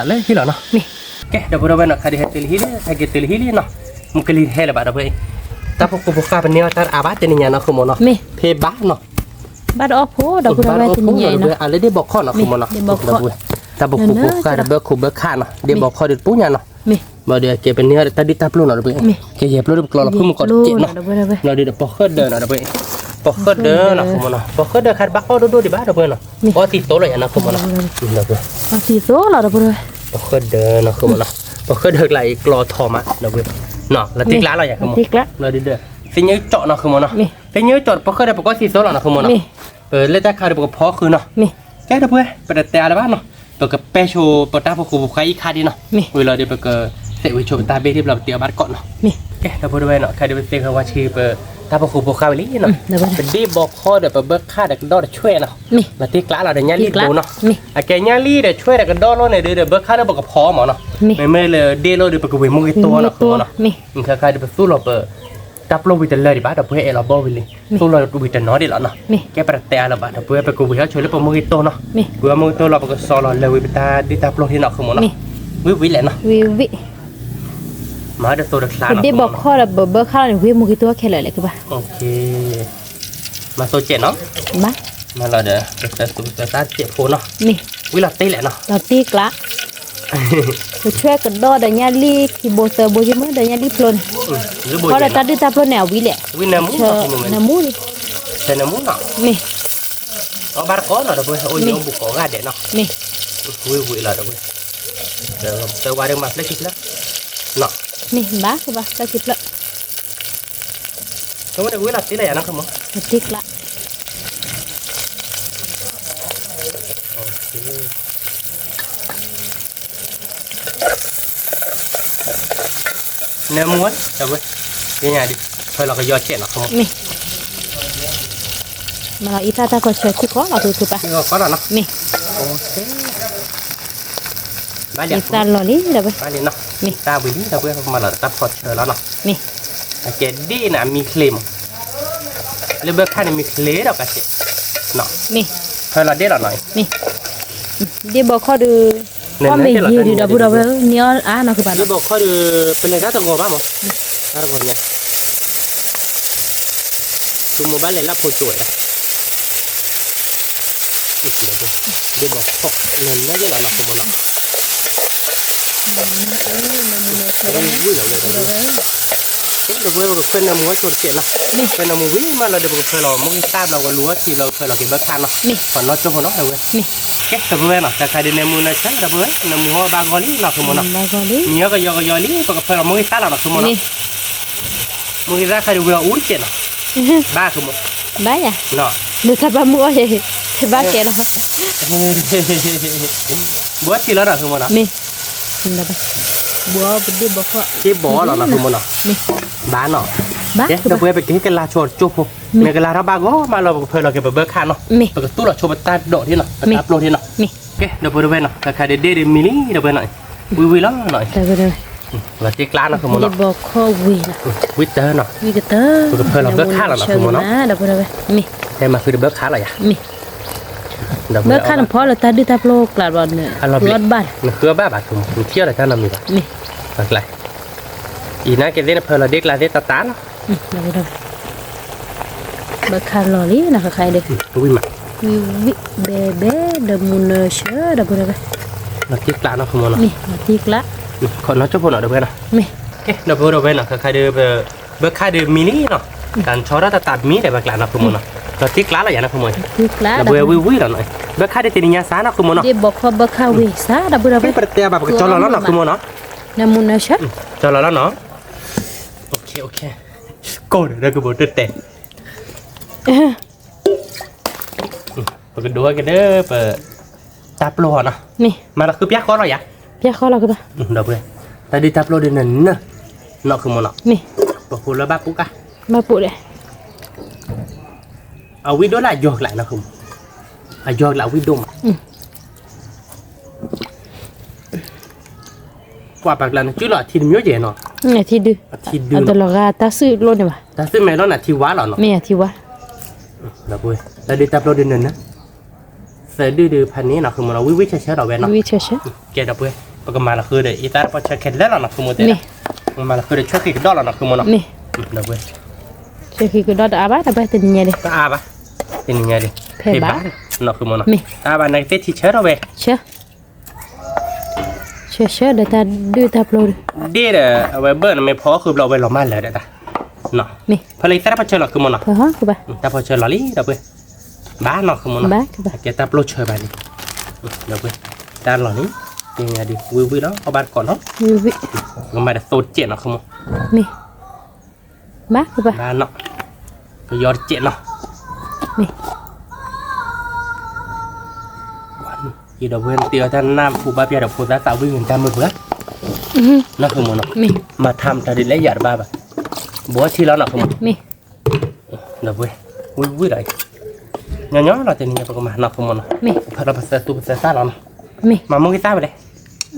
ဝဲၢ်, က့ၤတိၢ်လီၤသးလၢဟံၣ်လီၤနီၤ, မ့ၢ်, ကဲ ဒီပုၢ်ဝဲၢ်နီၤ, ခဲဒုးဟဲတုၤလၢဟံၣ်လံ, ဟဲက့ၤတုၤလၢဟံၣ်လံနီၤ, မ့ၢ်ကလံၤဟဲလၢၤဘၣ်ဒီပုၢ်ဝဲၢ်, တၢ်ဖိခိၣ်ဖိဃၢ်ပန့ၢ်အီၣ်တၢ်အါဘၣ်တနံၤညါနီၤ ဃိမိၢ်နီၤ, မ့ၢ်, ဖဲဘၣ်နီၤ, ဘၣ်တအီၣ်ဖိဒီပုၢ်ဝဲၢ်တနံၤညါအံၤနီၤ, အလၢဒ့ၣ်ဘီခီၣ်နီၤ မ့ၢ်, ဃိမိၢ်နီၤ, ဒီပုၢ်ဝဲၢ်, တၢ်ဖိခိၣ်ဖိဃၢ်တဘၣ်ခိၣ်ဘၢခၣ်နီၤ, ဒ့ၣ်ဘီခီၣ်ဒီးတပူၤညါနီၤ, မ့ၢ်, ဘၣ်ဒီးကဲပန့ၢ်အီၣ်တၢ်ဒုၣ်တၢ်ပျိၢ်နီၤဒီပုၢ်ဝဲၢ်, မ့ၢ်, ကယဲၢ်ပျိၢ်ဒီးပကျီလီၤဖုၣ်မုၢ်ကီးတစဲးနီၤ, ဘၣ်ဒီးပီၣ်ဃၢၣ်ဒၢနီၤဒီပုၢ်ဝဲၢ်, ပီၣ်ဃၢၣ်ဒၢနီၤ ဃိမိၢ်နီၤ, ပီၣ်ဃၢၣ်ဒၢခါတဘၣ်အီၣ်ဒိၣ်ဒိၣ်ဒံးဘၣ်ဒီပုၢ်ဝဲၢ်နီၤ, အီၣ်သံသိလီၤယၤနီၤ ဃိမိၢ်နီၤ, အီၣ်သံသိလီၤဒီပုၢ်ဝဲၢ်, ပီၣ်ဃၢၣ်ဒၢနီၤ ဃိမိၢ်နီၤ, ပီၣ်ဃၢၣ်ဒၢကျါအံၤကျီထီၣ်မးဒီပုၢ်ဝဲၢ်, လီၤတံၢ်ကျါလီၤယၤ ဃိမိၢ်နီၤ, သ့ၣ်ညိကၠီၣ်နီၤ ဃိမိၢ်နီၤ, သ့ၣ်ညိကၠီၣ်ပီၣ်ဃၢၣ်ဒၢပကအီၣ်သံသိလီၤနီၤ ဃိမိၢ်နီၤ, လၢတၢ်ခါဒီးပကဖီဃုာ်နီၤ, ကဲဒီပုၢ်ဝဲၢ် ပတတဲအါလၢၤဘၣ်နီၤ, ပကပဲဆိပတၢ်ဖိခိၣ်ဖိဃၢ်အံၤခါဒံးနီၤ, ဝံၤလီၤဒီးပကသဲးဝံၤဆိပတၢ်ဘ့ၣ်ဒံးဘျီပတ့အီၣ်ဘၣ်တကိးနီၤ, ကဲ ဒီပုၢ်ဝဲၢ်နီၤ, ခဲဒုးပသ့ၣ်ဝဲဆံပတၢ်ဖိခိၣ်ဖိဃၢ်ဝံၤလံနီၤ, ပဒ့ၣ်ဘီခီၣ်ဒီးပဘၢခၣ်ဒီးကဒီၣ်ဒီးဆွဲနီၤ, လီၤတံၢ်ကျါလီၤဒီးညၣ်လံၣ်တဘိနီၤ, အကဲညၣ်လံၣ်ဒီးဆွဲဒီးကဒီၣ်လီၤန့ၣ်ဒီး ဘၢခၣ်ဒီးပကဖီမးနီၤ, မ့မ့ၢ်လၢဒ့ၣ်လိာ်ဒီးပကဝံၤမူဂ့ၤတိၢ်နီၤ ဃိမိၢ်နီၤ, ခဲခါဒီးပသူၣ်လီၤပ တၢ်ပျိၢ်ဝံၤတလၢာ်ဒံးဘၣ် ဒီပုၢ်ဝဲၢ်အဲၣ်လီၤဘီဝံၤလံ, သူၣ်လီၤဝံၤတနီၤဒံးလီၤနီၤ, ကဲပတတဲအါလၢၤဘၣ် ဒီပုၢ်ဝဲၢ် ပကဝံၤဟဲဆိလၢပမူဂ့ၤတိၢ်နီၤ, ဝံၤမူဂ့ၤတိၢ်လီၤ ပကစီလီၤလၢာ်ဝံၤပတၢ်ဒုၣ်တၢ်ပျိၢ်လံနီၤ ဃိမိၢ်နီၤ, ဝံၤဝံၤလဲၣ်နီၤ, မၤတသိးတချါနီၤ ဒ့ၣ်ဘီခီၣ်ဒီးပဘၢခၣ်လီၤန့ၣ် ဝံၤမူဂ့ၤတိၢ်ခဲလၢာ်လဲၣ်ကဘၣ်, မၤသိးကဲးနီၤ, မၤလီၤဒီး ပသၢသူပသၢသၣ်စဲးဖိနီၤ, ဝံၤလီၤတံၢ်လဲၣ်နီၤ, လီၤတံၢ်ကျါ ပဆွဲကဒီးဒီးညၣ်လံၣ်ခံဘိသၢဘိယမ့ၢ်ဒီးညၣ်လံၣ်ဖျိန့ၣ်, ခီဒီးတၢ်ဒုၣ်တၢ်ပျိၢ်န့ၣ် အဝံၤလဲၣ်, နမူန့ၣ်, မ့ၢ်, အီၣ်ဘၣ်တကိးနီၤ ဒီပုၢ်ဝဲၢ် အိၣ်ယအိၣ်ဘူးကိးဂၤဒဲးနီၤ, မ့ၢ်, ဝံၤဝံၤလီၤ ဒီပုၢ်ဝဲၢ်, တဝါဒၣ်မၤဖျၢၣ်ခံဖျၢၣ်, မ့ၢ်ဘၣ်ကဘၣ်ဖျၢၣ်ခံဖျၢၣ် ကဝဲန့ၣ်ဝံၤလီၤတံၢ်လၢယၤနီၤ ခီမီၤ, တံၢ်ကျါ, နမူဝဲ တဝဲ, ယညါဒံး, ဖဲလီၤကယီၤကဲးနီၤ ခီမီၤ, မ့ၢ်, မၤလီၤအံသၣ်တၢ်ဖီဆၢခံကီးလီၤ ဖုဖုပၢ်, မ့ၢ်, ဘၣ်လံ, အံသၣ်လီၤလံ တဝဲ, မ့ၢ်, တၢ်ဝံၤလံ တဝဲ မၤလီၤတၢ်ဖီဆၢလီၤနီၤ, မ့ၢ်, အကဲဒ်န့ၣ်အမံချ့မး, လၢဘၢခၣ်န့ၣ်မံချ့ဒီးကစဲး, မ့ၢ်, ဖဲလီၤဒ့ၣ်လီၤနီၤ, မ့ၢ်, ဒ့ၣ်ဘီခီၣ်ဒုး, အီၣ်မ့ၢ်ယံၤဒုး ဒီပုၢ်ဒီဝဲၢ်ဧၢ, နအီၣ်အါနီၤကဘၣ်နီၤ, ဒ့ၣ်ဘီခီၣ်ဒုး ပလဲၤတၢ်တဂီၤဘၣ်မး, တၢ်တဂီၤညါ, ပမိၢ်ဘၣ်လဲၤလၢဖိကၠိဝဲလီၤ ဒ့ၣ်ဘီခီၣ် နၢၤနၢၤလီၤနီၤ ဖိမုၣ်နီၤ, ဝံၤလီၤဝဲဒီး ပကဖၢနၢမူအီၣ်ဆိတကဲးနီၤ, ဖၢနၢမူဝံၤမးလီၤဒီး ပကဖၢလီၤ မိၢ်ဂံၢ်သၣ်ဘျီ ဝဲလူၤအီထံဘျီ ပကဖၢလီၤက့ၤဘၢခါနီၤ, ပှၤနီၢ်ကၠိဖိနီၤ ဒီပုၢ်ဝဲၢ်, ကဲ ဒီပုၢ်ဝဲၢ်နီၤ ခဲခါဒ်နၢမူနၢဆၢ ဒီပုၢ်ဝဲၢ် နၢမူဟီၣ်ဘၣ်ဂီၤလံနီၤ ဖိမုၣ်နီၤ, မံၤဟီၣ်ကယီကယီလံ ပကဖၢလီၤမိၢ်ဂံၢ်သၣ်လီၤနီၤ ဖိမုၣ်နီၤ, မိၢ်ဂံၢ်သၣ်ခါဒ်ဝံၤအီၤအူတကဲးနီၤ, ဘၣ်ဖိမုၣ်, ဘၣ်ယၤ, လၢတၢ်ဘၣ်မုၢ်အီၣ်ယဲ ဘၣ်ကဲလီၤ, ဘၣ်ထံလီၤနီၤ ဖိမုၣ်နီၤ, မ့ၢ် ဘၣ် ဘၣ် ဘၣ် ဒ့ၣ်ဘီလီၤနီၤ ဖိမုၣ်နီၤ, ဘၣ်နီၤ, ကဲ ဒီပုၢ်ဝဲၢ် ပကဟ့ၣ်ကလၤဆိကၠိဖိ, မ့ၢ်ကလၤထီၣ်ဘၣ်ဂီၤမးလီၤ ပကဖၢလီၤက့ၤပဘၢခါနီၤ, ပကသူၣ်လီၤဆိပတၢ်ဒိးထံနီၤ ပတၢ်ပျိထံနီၤ, ကဲ ဒီပုၢ်ဝဲၢ်နီၤ ခဲခါဒ်ဒ့ၣ်ဒ်မံၤလံ ဒီပုၢ်ဝဲၢ်နီၤ, ဝံၤဝံၤလီၤနီၤ, လီၤတ့ကျးနီၤ ဖိမုၣ်နီၤ, ဒ့ၣ်ဘီခီၣ်ဝံၤနီၤ, ဝံၤတၢ်နီၤ, ဝံၤကတၢၢ် ပကဖၢလီၤဘၢခါလီၤနီၤ ဖိမုၣ်နီၤ, ဒီပုၢ်ဝဲၢ် မ့ၢ် ဟဲမၤဃုာ်ဒီးဘၢခါလီၤယၤ, မ့ၢ် ဘၢခါနဖီလၢတၢ်ဒုၣ်တၢ်ပျိကျးဘျီန့ၣ် အလီၤဘျဲး နဃုအီၣ်ဘၣ်ဘၣ် နထံၣ်အီၤဒီးတၢ်နီတမံၤဘၣ်, မ့ၢ် အံၤနာ်က့သ့ၣ် နဖၢလီၤဒ့ကျးသ့ၣ်တၢ်တၢ်နီၤ, ဘၢခါလီၤလံနီၤ ခဲခါအံၤဒီး ဝံၤမး ဝံၤဝံၤ ဘဲဘဲ ဒီးမူနၢဆၢ ဒီပုၢ်ဝဲၢ်, လီၤတ့ကျးနီၤ ဖိမုၣ်နီၤ, မ့ၢ် လီၤတ့ကျး ခီနီၢ်ကၠိဖိနီၤ ဒီပုၢ်ဝဲၢ်နီၤ, မ့ၢ် ကဲ ဒီပုၢ်ဝဲၢ်နီၤ ခဲခါဒီး ဘၢခါဒီးမံၤလံနီၤ, တၢ်ဆီထီၣ်တၢ်တၢ်မံၤဒီးဘၢကျးနီၤ ဖိမုၣ်နီၤ, လီၤတ့ကျးလီၤယၤနီၤ ဖိမုၣ်, ဒီပုၢ်ဝဲၢ်ဝံၤဝံၤလီၤနီၤ, ဘၢခါဒီးတနံၤညါစးနီၤ ဖိမုၣ်နီၤ, ဒ့ၣ်ဘီခီၣ်ဘၢခါဝံၤစး ဒီပုၢ်ဝဲၢ်, ပတတဲဘၣ် ပကကၠီလီၤလီၤနီၤ ဖိမုၣ်နီၤ, နၢမူနၢဆၢ ကၠီလီၤလီၤနီၤ, ကိးဒီးကဘိတတဲ ပကဒိးက့ၤဒီး ပ တၢ်ပျိဟီနီၤ, မ့ၢ် မၤလီၤဃုပျၢ်ဃီလီၤယၤ, ပျၢ်ဃီလီၤကဘၣ်, ဒီပုၢ်ဝဲၢ်, တၢ်ဒုၣ်တၢ်ပျိဒ်နၢၤနၢၤ နီၤ ဖိမုၣ်နီၤ, မ့ၢ် ပဃိလၢဘၣ်ပူၤကါ, ဘၣ်ပူၤဒီး, အဝံၣ်ဒိၣ်လၢအယီၤကျးနီၤ ဖိမုၣ်, အယီၤကျးအဝံၣ်ဒိၣ်မး ပှၤပာ်ကျါန့ၣ် စုလီၤအထံတမံၤယဲၢ်နီၤ, အထံဒု, အတလီၤဂာ်တၢ်စုလိၣ်န့ၣ်ဘၣ်, တၢ်စုမဲာ်လီၤန့ၣ် ထံဝါလီၤနီၤ, မ့ၢ်အထံဝါ, ဒီပုၢ်ဝဲၢ်, တၢ်ဒုၣ်တၢ်ပျိဒ်နၢၤနၢၤ, သၢဒုၣ်ဒုးဖးန့ၣ်နီၤ ဖိမုၣ်နီၤ, ဝံၣ်ဝံၣ်ဆၢဆၢဒီးဝဲနီၤ, ဝံၣ်ဆၢဆၢ, ကဲ ဒီပုၢ်ဝဲၢ်, ပကမၤလီၤဃုာ်ဒီး အံသၣ်တပီၢ်ဆၢခဲလၢာ်လီၤနီၤ ဖိမုၣ်တဲ, မၤလီၤဃုာ်ဒီးဆၢဃံးကဒီးလီၤနီၤ ဖိမုၣ်နီၤ, ဒီပုၢ်ဝဲၢ်, ဆၢဃံးကဒီးတအါဘၣ် ဒီပုၢ်ဝဲၢ် တနံၤညါဒီး, တအါဘၣ်, တနံၤညါဒီး, ဖဲဘၣ်, နီၤ ဖိမုၣ်နီၤ, တအါဘၣ် နကသ့ထံဆၢထီၣ်ဝဲ, ဆၢ ဆၢဆၢဒီးတၢ်ဒုၣ်တၢ်ပျိဒီး, ဒ့ၣ်ဒီး အဝဲဘၢၣ်န့ၣ်မ့ၢ်ဖီအီၣ်ဃုာ်ဘျီဝဲလီၤမၢ်လၢာ်ဒီးတၢ်, ဖဲလၢအံသၣ်တပီၢ်ဆၢလီၤ ဖိမုၣ်နီၤ, တၢ်ပီၢ်ဆၢလီၤလံ ဒီပုၢ်ဝဲၢ်, ဘၣ်နီၤ ဖိမုၣ်နီၤ, ကဲတၢ်ပျိဆၢဘၣ်န့ၣ်, ဒီပုၢ်ဝဲၢ်, တၢ်လီၢ်န့ၣ်, တနံၤညါဒီး ဝံၣ်ဝံၣ်လီၤ အီၣ်ဘၣ်တကိးနီၤ, ကမၤဒီးသိတကဲးနီၤ ဖိမုၣ်, မ့ၢ် ဘၣ် ဘၣ်နီၤ, ကယီတကဲးနီၤ, မ့ၢ် ယဒီပုၢ်ဝဲၢ် တ့အီၣ်တၢ်နၢ်ပူၤဘၣ်ပျၢ်ဒီးဖိသၣ်သးဝံၣ်ဝံၣ်တၢ်မုာ်ပှၤ, နီၤ ဖိမုၣ်နီၤ, မၤထါမတၤဒ်လဲၣ်ယၤတဘၣ်ဘၣ်, ဘှီထံလီၤနီၤ ဖိမုၣ်, ဒီပုၢ်ဝဲၢ်, ဝံၣ်ဝံၣ်လီၤ, ညီညီလီၤ တနံၤညါ ပကမၤနီၤ ဖိမုၣ်နီၤ, ဖးဒီးပသၢသူပသၢသၣ်လီၤနီၤ, မၤမိၢ်ဂံၢ်သၣ်ဝဲလဲၣ်,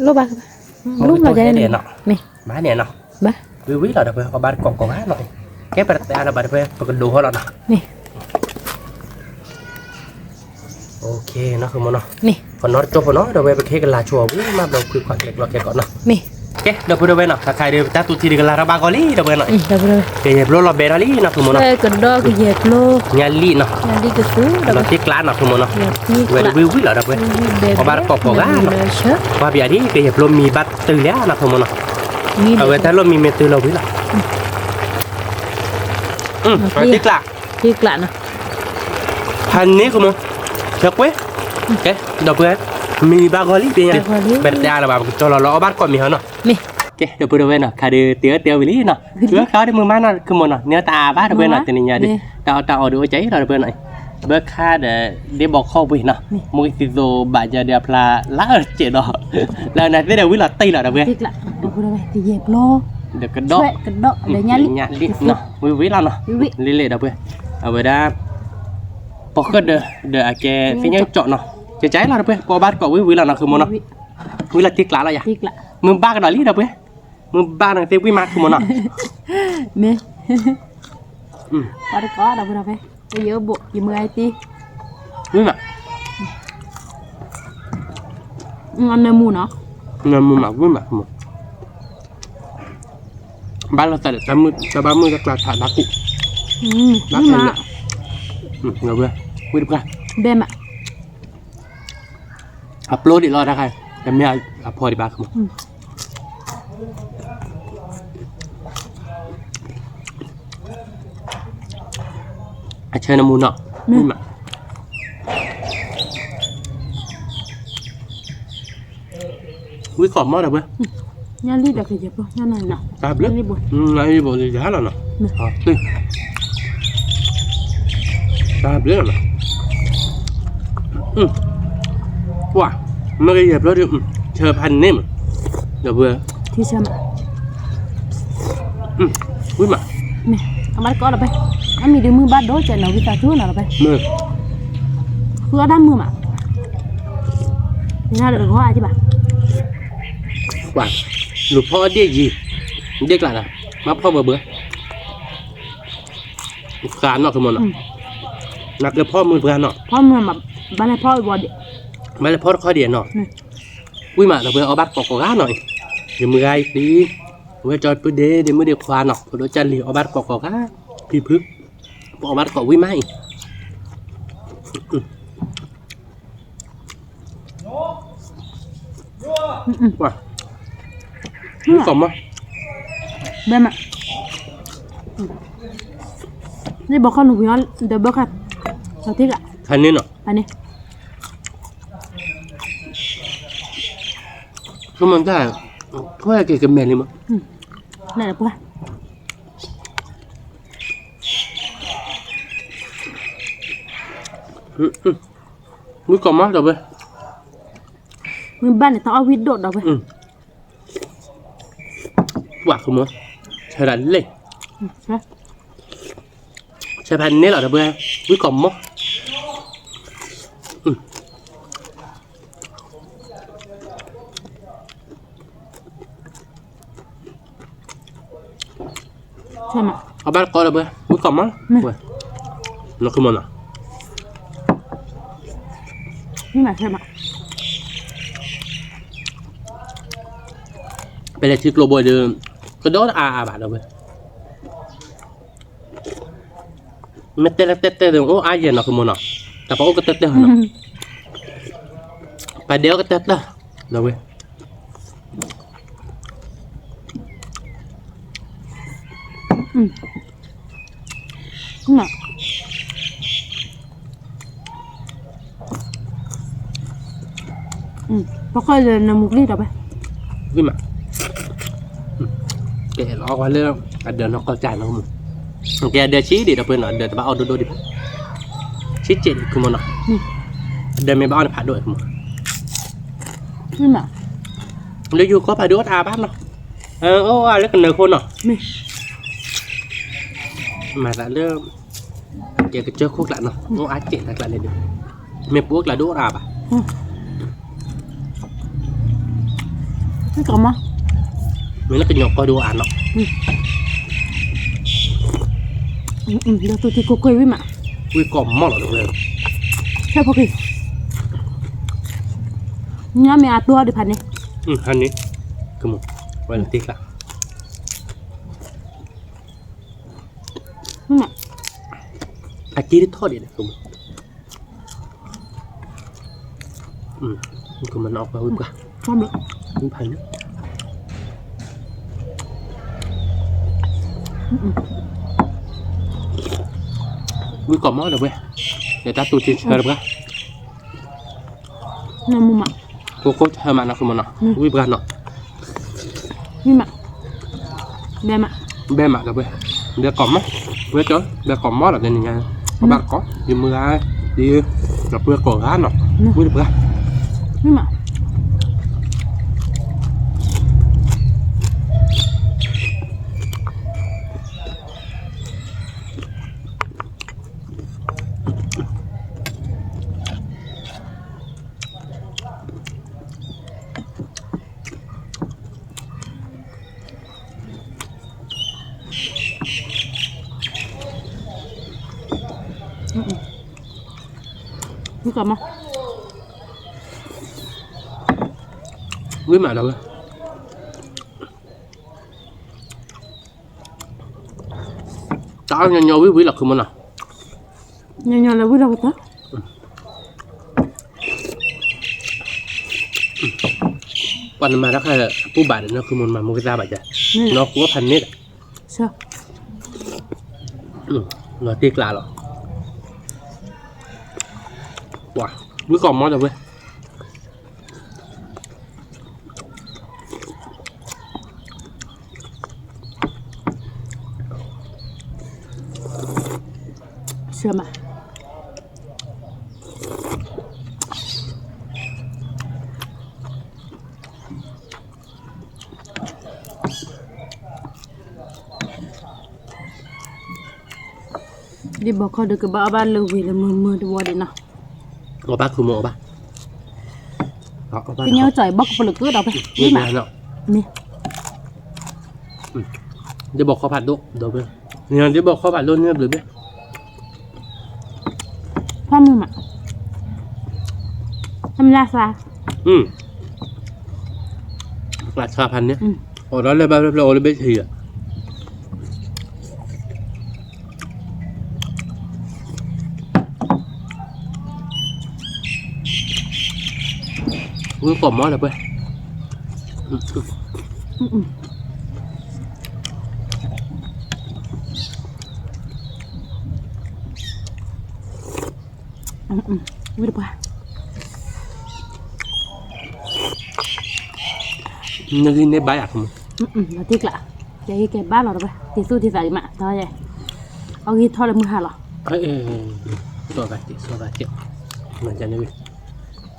လိၣ်ဘၣ် လိၣ်ဘၣ်န့ၣ်နီၤ, ဝံၣ်ဝံၣ်လီၤ ဒီပုၢ်ဝဲၢ် အီၣ်ဘၣ်တကိးကိးဂၤနီၤ, ကဲပတတဲအါလၢၤဘၣ် ဒီပုၢ်ဝဲၢ် ပကဒိးဟီလီၤနီၤ, နီၤ ဖိမုၣ်နီၤ, ပနီၢ်တကၠိဖိနီၤ ဒီပုၢ်ဝဲၢ် ပကဟ့ၣ်ကလၤဆိအပူၤ မၤဘျီခွံခွါကျဲကျီကျဲကီးနီၤ, ကဲ ဒီပုၢ်ဝဲၢ်နီၤ ခါခါဒီး ပတၢ်သူထံဒီးကလၤထီၣ်ဘၣ်ဂီၤလံ ဒီပုၢ်ဝဲၢ်နီၤ, ကယဲၢ်ပျိလီၤဘဲထီၣ်လံနီၤ ဖိမုၣ်နီၤ, ကဒီးကယဲၢ်ပျိ ညါလံနီၤ, လီၤတ့ကျးနီၤ ဖိမုၣ်နီၤ, ဝဲဒၣ်ဝံၣ်ဝံၣ်လီၤ ဒီပုၢ်ဝဲၢ်, အီၣ်ဘၣ်တကိးကိးဂၤနီၤ, ပှၤပယီၤဒ် ကယဲၢ်ပျိမံၤဘၣ်တုၤလံနီၤ ဖိမုၣ်နီၤ, အဝဲတၢ်လိၣ်မံၤမ့ၢ်တုၤလီၤဝံၤလီၤ တ့ကျး, တ့ကျးနီၤ, ဖးန့ၢ် ဖိမုၣ်, ဆၢကွ့, ကဲ ဒီပုၢ်ဝဲၢ်, မံၤဘၣ်ဂီၤလံ ပညါ, ဘၣ်တတဲအါလၢၤဘၣ် ပကကၠီလီၤလီၤ အီၣ်ဘၣ်တကိးမံၤဟီနီၤ, ကဲ ဒီပုၢ်ဝဲၢ်နီၤ ခါဒီး တ့အီၣ်တ့အီၣ်ဝံၤလံနီၤ, ဝဲခါဒီးမုၢ်မးနီၤ ဖိမုၣ်နီၤ န့ၢ်တၢ်အါဘၣ် ဒီပုၢ်ဝဲၢ်နီၤ တနံၤညါဒီး, တၢ်အီၣ်တၢ်အီဒီးအိၣ်ကၠီလီၤ ဒီပုၢ်ဝဲၢ်နီၤ, ဘၢခါဒီး ဒ့ဘီခီၣ်ဝံၤနီၤ, မူကသံၣ်သိးဘၣ်ယၤဒီးအဖျါလၢအစဲးဒီး, လၢနသ့ၣ်ဒီးဝံၤလီၤတံၢ်လီၤ ဒီပုၢ်ဝဲၢ်, ဒီးကဒီး, ကဒီး, ညါလံနီၤ, ဝံၤဝံၤလီၤနီၤ, လံလံ ဒီပုၢ်ဝဲၢ်, အဝဲဒၣ် ပီၣ်ဃၢၣ်ဒီး ဒီးအကဲသ့ၣ်ညါကၠီနီၤ, ကကလီၤ ဒီပုၢ်ဝဲၢ် ပအီၣ်ဘၣ်တကိးဝံၤဝံၤလီၤနီၤ ခိၣ်မုၣ်နီၤ, ဝံၤလီၤတ့ကျးလီၤယၤ, မုၢ်ဘၣ်ကဒီးလံ ဒီပုၢ်ဝဲၢ်, မုၢ်ဘၣ်န့ၣ်သ့ၣ်ဝံၤမး ခိၣ်မုၣ်နီၤ, မ့ၢ်, ပီၣ်တကိး ဒီပုၢ်ဝဲၢ်, ယဘိး ယမုၢ်ဂၤတံၢ်, ဝံၤမး, နၢမူနီၤ, နၢမူမး ဝံၤမး ဘၣ်လီၤသးဒီး တၢ်ဘၣ်မုၢ်တၢ်ကျါထးတၢ်ကူၣ်, ဘၣ်ခဲလၢာ်, ဝံၤတပှၢ်, ဘဲမး, အပျိဒံးလီၤတၢ်ခါ, တမ့ၢ်အဖီဒံးဘၣ်ခမး, အဆၢနမူနီၤ, မ့ၢ်မး, ဝံကိးမီၢ်ဒီးဝဲ, ညါလံဒီးကယဲၢ်ပှၤ, တၢ်ဘျုး, ညါလံဘိးလံယၤလီၤနီၤ, တၢ်ဘျုးလီၤနီၤ, ကွၢ်, မ့ၢ်ကယဲၢ်ဖျိဒုး, ဆၢဖးန့ၢ်မး, ဒီးဝဲ, ထံဆၢမး, ဝံမး, အဘၣ်တကိးဒီးဝဲ, အမံၤဒုးမုၢ်ဘၣ်ဒိကဲနီၤ ဝံသးစူၤနီၤလီၤဝဲ, ဃုအီၣ်တၢ်မုာ်မး, နၤဒီးတဂီၤအါကဘၣ်, ကွၢ်, လူၤဖီအီၣ်ဒ့ၣ်ယံၤ, ဒ့ၣ်ကျးနီၤ, မ့ၢ်ဖီဘၢဘၢ ဃးနီၢ်ကမီၤနီၤ, နကဖီမုၢ်ပှၢ်နီၤ, ဖီမုၢ်မး, ဘၣ်လဲၤဖီဝီၤဒ့ၣ်, ဘၣ်လဲၤဖီတခီဒ့ၣ်နီၤ, ဝံမးဒီးပှၤအီၣ်ဘၣ်တကိးကိးဂၤနီၤအံၤ, ယမုၢ်ဂၤအံၤသံ, ဝဲကၠီပုၢ်ဒ့ၣ် ဒ့မုၢ်ဒ့ခွါနီၤ ဖိဒိၣ်ကၢ်လံၤအီၣ်ဘၣ်တကိးကိးဂၤ, ဖံဖု, ပအီၣ်ဘၣ်တကိးဝံမးအံၤ ကွၢ်, မုၢ်ကိးမီၢ်, ဘဲမး, န့ၣ်ဘီခီနဝံၤအီၤဒီးဘၢခါ, ခါန့ၣ်နီၤ, ခါန့ၣ်, ဆိကမိၣ်တၢ်, ထွဲက့ၤကမဲာ်လံမး, လဲၤပှၤ မုၢ်ကိးမီၢ်ဒီးဝဲ, မုၢ်ဘၣ်န့ၣ်တအီၣ်ဝံၣ်ဒိၣ်ဒီးဝဲ, ပှၤကမီၢ်, ဆၢဒၣ်လဲၣ်, ဆၢဖးန့ၢ်လီၤဒီးဝဲ, ဝံၣ်ကိးမီၢ် အဘၣ်တကိးဒီးဝဲ, ဝံၣ်ကိးမီၢ်, နီၢ်ခမီၢ်နီၤ, ပလဲၤထံကျိဘိဒီး, ကဒီးတအါအါဘၣ်ဒီးဝဲ မ့ၢ်တဲလၢတဲတဲဒီး အိၣ်အါယဲၢ်နီၢ်ခမီၢ်နီၤ, တၢ်ပှၤအိၣ်ကတၢၢ်တၢၢ်နီၤ, ပှၤဒဲးအိၣ်ကတၢၢ်တၢၢ်, ဒီးဝဲ, ပကနမူကျံဒီးဝဲ, ဝံၣ်မး, ကဲလီၤကွၢ်လၢ, အဒၢးနီၢ်ကီၢ်ကၢ်နီၤခမီၢ်, ကဲအဒၢးဆံးဒံးဒီးပှဲၤနီၤ အဒၢးတဘၣ်အီၣ်ဒိၣ်ဒိၣ်ဒံးဘၣ်, ဆံးကဲးဒံးခမီၢ်နီၤ, အဒၢးမ့ၢ်ဘၣ်အီၣ်န့ၣ်ဖးဒိၣ်ခမီၢ်, လၢယိၤကီၢ်ဖးဒိၣ်အိၣ်တအါဘၣ်နီၤ, အိၣ်အါလၢကနၢၤခိနီၤ, မၤသးလၢ, ကဲကစၢၢ်ခိၣ်ကျးနီၤ အိၣ်အါကဲးတၢ်ကျးန့ၣ်ဒီး, မ့ၢ်ပအိၣ်ကျးဒိၣ်အိၣ်တအါဘၣ် မ့ၢ်လၢကညီကီၢ်ဒိၣ်အါနီၤ, ဒီးသူၣ်ထံကိၢ်ကွ့ၢ်ဝံၣ်မး, ဝံၣ်ကိးမီၢ်လီၤတဝဲ, ဆဲဖိက့ၤ, ညါမ့ၢ်အတိၢ်အီၤဒံးဖးန့ၣ်, ဟါန့ၣ်, ကမူၣ်, ဝဲလၢတ့ကျါ, အက့တထီၣ်ဒံးန့ၣ်, ကမူၣ်, ကမူၣ်နီၤပှၤဝံၣ်ပှၤ, ဝံၣ်ဖးန့ၣ် ဝံၣ်ကိးမီၢ်ဒီးဝဲ, ဒီးတၢ်တူၢ်တဆၢတပှၤ, ကိးကိးဆၢမးနီၤ ကမီၢ်နီၤ ဝံၣ်ပှၤနီၤ, ဘဲမး, ဘဲမးဒီးဝဲ, ဘဲကိးမီၢ်, ဝဲကၠီ, ဘဲကိးမီၢ်လီၤတဲနံၤညါ, ပဘၣ်တကိး, ယမုၢ်ဂၤ, ဒီးပှၤကိးဂၤနီၤ, ဝံၣ်တပှၤ, ဝံၣ်မး ဝံၣ်မးဒီးဝဲ, တၢ်အီၣ်ညီညီဝံၣ်ဝံၣ်လီၤ ခုမနီၤ, ညီညီလၢဝံၣ်လီၤပတၢ်, အ ပှၤနမၤတၢ်ခါ အပူၤဘၣ်ဒီး နဃုမိၢ်နမၤမိၢ်ကသါဘၣ်ယၤ, နီၢ်ကိးဖးန့ၣ်ဒီး, လီၤတ့ၢ်ကျးလီၤ, ဝံကီၢ်မီဒီးဝဲ ဆၢမး, ဒ်ဘီခီဒုးကဘၣ်အီၣ်ဘၣ်လၢဝံၤလၢမုာ်မုာ်တဝီဒံးနီၤ, အီၣ်ဘၣ်ခုမီၤအီၣ်ဘၣ်, ကညီကၠီၣ်အံၤဘီကပလၢၤကဒီးဖဲ, မ့ၢ်, ဒ်ဘီခီဖးဒိၣ်ဒီးဖဲ, ဒ်ဘီခီဖးဒိၣ်န့ၣ်ဘျုးဖဲ ဖီမုၢ်မး, ဖီမုၢ်လၢသး, ကျးဆါဖးန့ၣ်, အိၣ်ဒီးလၢဘၣ်ဖျၢၣ်ဖျၢၣ်အိၣ်လၢဘ့ၣ်ဆံးဧါ, ဝံကီၢ်မီဒီးပှဲၤ ဝံတပှၢ်, နဂံၢ်န့ၢ်ဘါယၤခမ, လီၤတ့ၢ်ကျး, ကဲကဲဘၣ်လီၤတပှၢ် တံၤသူၣ်တံၤသးဒံးမး, အဂံၢ်ထီၣ်လၢမုၢ်ဟါလီၤ, စီၤသးကဲးစီၤသးကဲး, မၤကန့ၣ်ဝံၤ,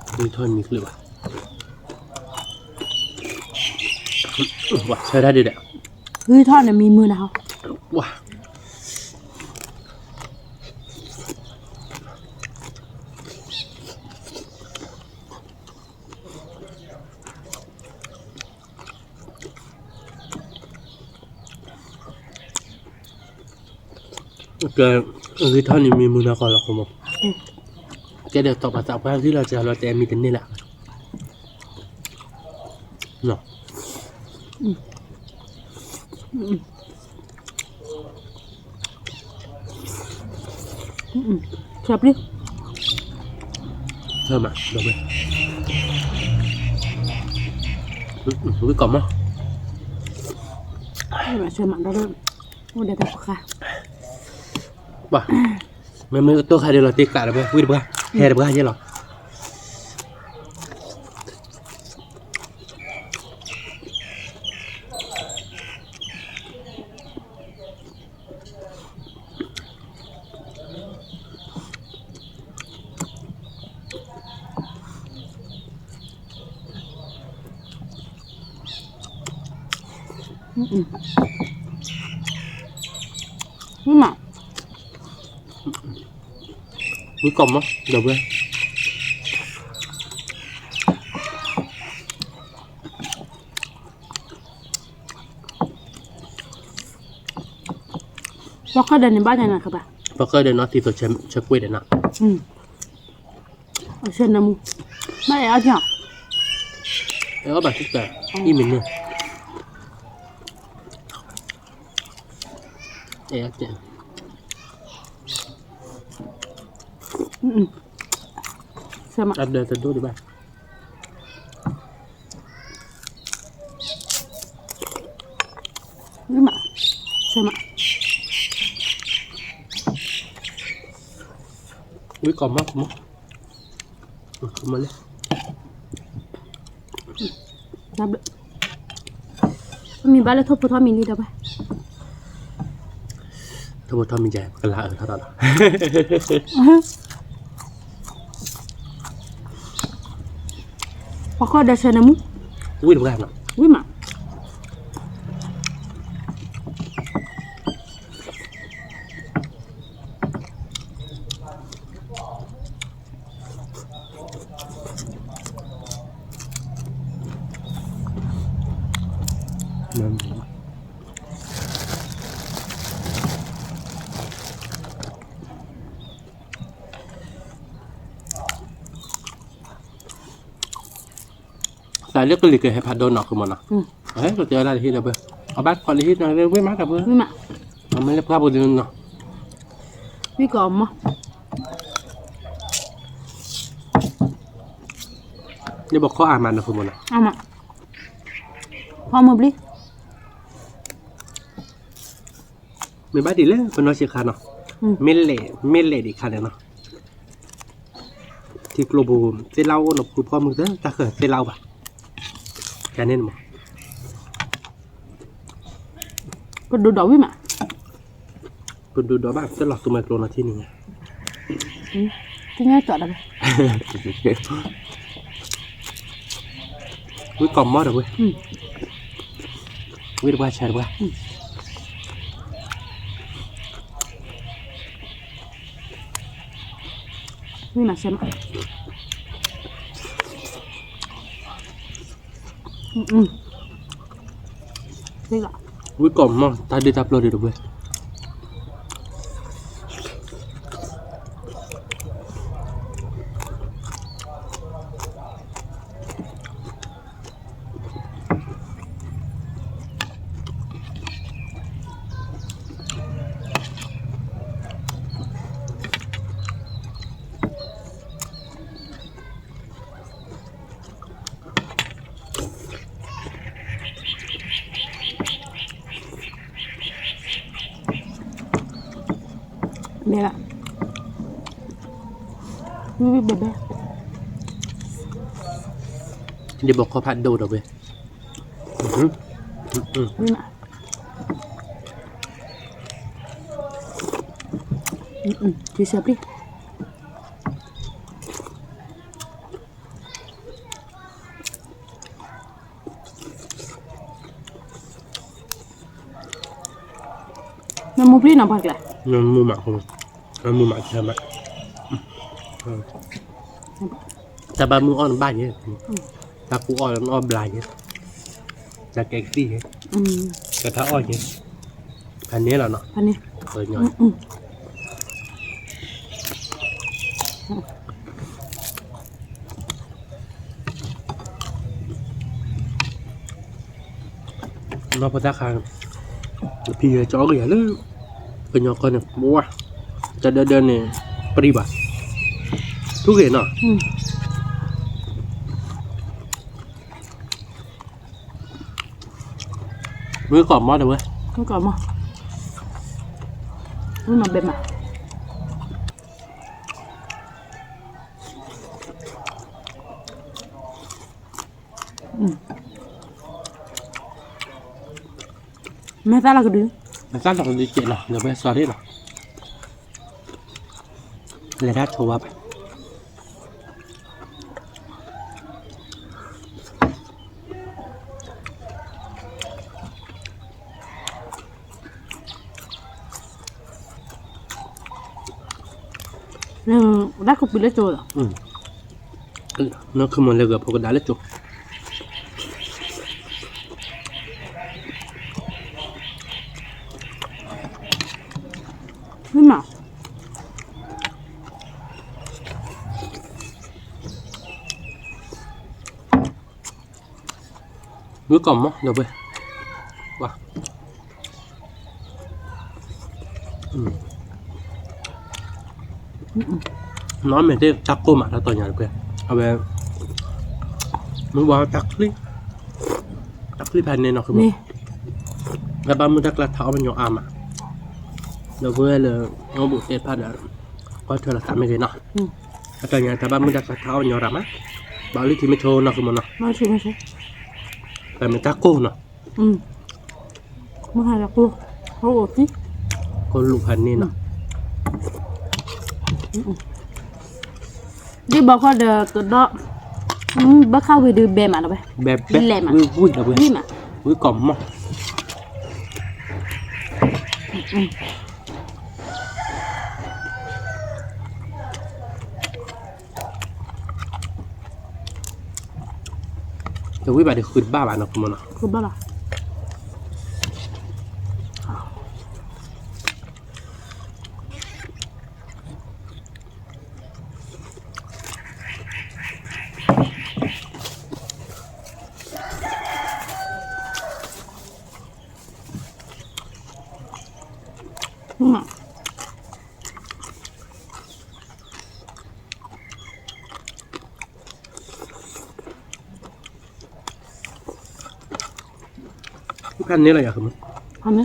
ဂံၢ်ထီၣ်မံၤကျၢၤဘၣ်, ဝဲဆၢတၢ်ဒ်ဒီး, ဂံၢ်ထီၣ်န့ၣ်မံၤမုာ်နၤဟီ, ဝဲ ကဲ, ဂံၢ်ထီၣ်န့ၣ်မံၤမုာ်နၤဃီလီၤခီမီ, ကဲဒီးတီၢ်ပှၤသးပှၢ်ဂံၢ်လီၤစှၤလီၤတဲမံၤတန့ၢ်လၢ်, ဆၢပျံၤ, ဆၢမး, ဝံကီၢ်မီ, ဆၢမးဒီး, အိၣ်ဒီးတၢ်ပဃါ, မ့မ့ၢ်ကတိၢ်ခါဒ်လီၤတ့ၢ်ကျးဒီးဝဲ ဝံတပှၢ်, ဟဲတပှၢ်ယဲလီၤ. ဝံမး, ဝံကီၢ်မီ, ဒီးဝဲ ပီၢ်ခၢၣ်ဒီးန့ၣ်ဘၣ်န့ၣ်နၤကဘၣ်, ပီၢ်ခၢၣ်ဒီးနီၢ်သံသိးဆၢကွ့ၢ်ဒီးနီၤ, အဆၢနမူ, ဘၣ်အဲၣ်အီၣ်ကၠီ, အဲၣ်အီၣ်ဘၣ်သ့ၣ်တၢ်, အံၤမ့ၢ်န့ၣ်, အဲၣ်အီၣ်ကၠီ, ဆၢမး, အဒၢးတဒိၣ်ဒံးဘၣ်. ဝံမး, ဆၢမး, ဝံကီၢ်မီ, မီ, မီလၢ, မံၤဘၣ်လၢထိၣ်ဖိထီၣ်မံၤလံဒီးဘၣ်, ထိၣ်ဖိထီၣ်မံၤယဲၢ် ပကလၤအၢထီၣ်ဒီးလီၤ. ပီၢ်ခၢၣ်ဒီးဆၢနမူ, ဝံတပှၢ်နီၤ, ဝံမး. သးလၢကလံၤကဟဲဖးဒိၣ်နီၢ်ခိမ့ၢ်နီၤ, ဟဲကတဲဝဲဒၣ်လၢဟံၣ်ဒီးဘၣ်, အဘၣ်တခီလၢဟံၣ်နီၤ ဝ့ၢ်မးတၢ်ဘၣ်, အမ့ၢ်လၢပှၢ်ပူၤဒ်နီၤ, ဝံကီၢ်မီ, လၢဘီခီအါမးနီၢ်ခိမ့ၢ်နီၤ, အါမး. အီၣ်မ့ၢ်ဘျီ မ့ၢ်ဘၣ်ဒ်လဲၣ် ပနီၢ်ဆံးခါနီၤ, မ့ၢ်လဲၣ် မ့ၢ်လဲၣ်ဒံးခါန့ၣ်နီၤ, ထံကျိပူၤ သ့ၣ်လၣ်အိၣ်နီၤ ဖုဖီမုၢ်သၢ တၢ်ဃၢၤသ့ၣ်လၣ်အိၣ်ဘၣ်, ကန့ၣ်မး ကဒိးဒိးဝံၣ်မး ကဒိးဒိးဘၣ် တလီၤသူမွဲကျိနီၤထံၣ်န့ၣ်ညါ, သ့ၣ်ညါကၠီၤဒီး ဝံၣ်ကီၢ်မီၢ်ဒီးဝဲ, ဝံၣ်တပှၢ်ဆဲးတပှၢ်, ဝံၣ်မးဆဲးမး, ဝံၣ်ကီၢ်မီၢ် တၢ်ဒ့ၣ်တၢ်ပျီဒံးတဝဲ ဘဲဘဲ ဒ်ဘီခီဖးဒိၣ်ဒီးဝဲ, က့ၤဆၢပျံၢ် နမူပျံၢ်နီၤ ပှၤကျဲ, နမူမး, နမူမး, တၢ်ဘၣ်မုၢ်အီၣ်နဘၣ်ယဲ, တၢ်ကူအီၣ်နအီၣ်ဘျါယဲ, တၢ်ကဲကသံၣ်ယဲ, ကထါအီၣ်ယဲ, ဖးန့ၣ်လီၤနီၤ, ဖးန့ၣ် နီၢ်ဖိသၣ်ခါ, ဖံယဲကၠီကယၤလၢ ကညီကီၢ်န့ၣ် ပဝါ, တဒၢဒၢန့ၣ် ပရံဘၣ်, ထူၣ်ဂ့ၤနီၤ, ဝံၣ်ကီၢ်မီၢ်တဝဲ, ဝံၣ်ကီၢ်မီၢ်, ဝံၣ်မးဘဲမး မဲာ်သၣ်လီၤကဒု, မဲာ်သၣ်လီၤကဒုကဲးလီၤ ဒီးပှဲၤစီၤရ့ၣ်လီၤ, လဲၤတၢ်ထိးဝါဘၣ်, တၢ်ကပံၤလၢကၠိလီၤ, နီၢ်ခုမီၢ်လဲၤဂၢၢ်ဖိကဒါလၢကၠိ, မ့ၢ်မး ဝံၣ်ကီၢ်မီၢ်ဒီးပှဲၤ, ဝါ, နီၢ်မ့ၢ်တ့ၢ်တၢ်ကိၢ်မးတၢ်တီၤညါတပှဲၤ, အဝဲ, မ့ၢ်ဝဲတၢ်ချံ, တၢ်ချံဖဲန့ၣ်နီၢ်ခုမီၢ်, တၢ်ဘၣ်မုၢ်တၢ်ကျါထးအီၣ်ပညီအါမး, ဒီးပဝဲလၢ, အိၣ်ဘူးသ့ၣ်တဖၣ်ဒီး, ကွၢ်ထွဲလီၤသးမ့ၢ်ဂ့ၤနီၤ, အတၢ်ညါတၢ်ဘၣ်မုၢ်တၢ်ကျါထးအီၣ်ပညီရၤမး, ဘၣ်လၢထံမ့ၢ်ဆိနီၢ်ခုမီၢ်နီၤ, တၢ်မ့ၢ်တၢ်ကိၢ်နီၤ, မ့ၢ်ဟဲလၢကိၢ်, ကိၢ်လူၤဖးန့ၣ်နီၤ, ဒ်ဘီခီဒီးကဒီး, ဘၣ်ခါဝံၤဒုးဘဲမးလီၤဝဲ, ဘဲဘဲ, ဝံၤဝံၤလီၤဝဲ, ဝံၤမး, ဝံၤကီၢ်မီၢ် တဝံၣ်ဘၣ်ဒီးဃုတဘၣ်ဘၣ်နီၤ ကမီၤနီၤ, ဃုဘၣ်ဘၣ်. ဖဲန့ၣ်လီၤယၤ, ပှၤ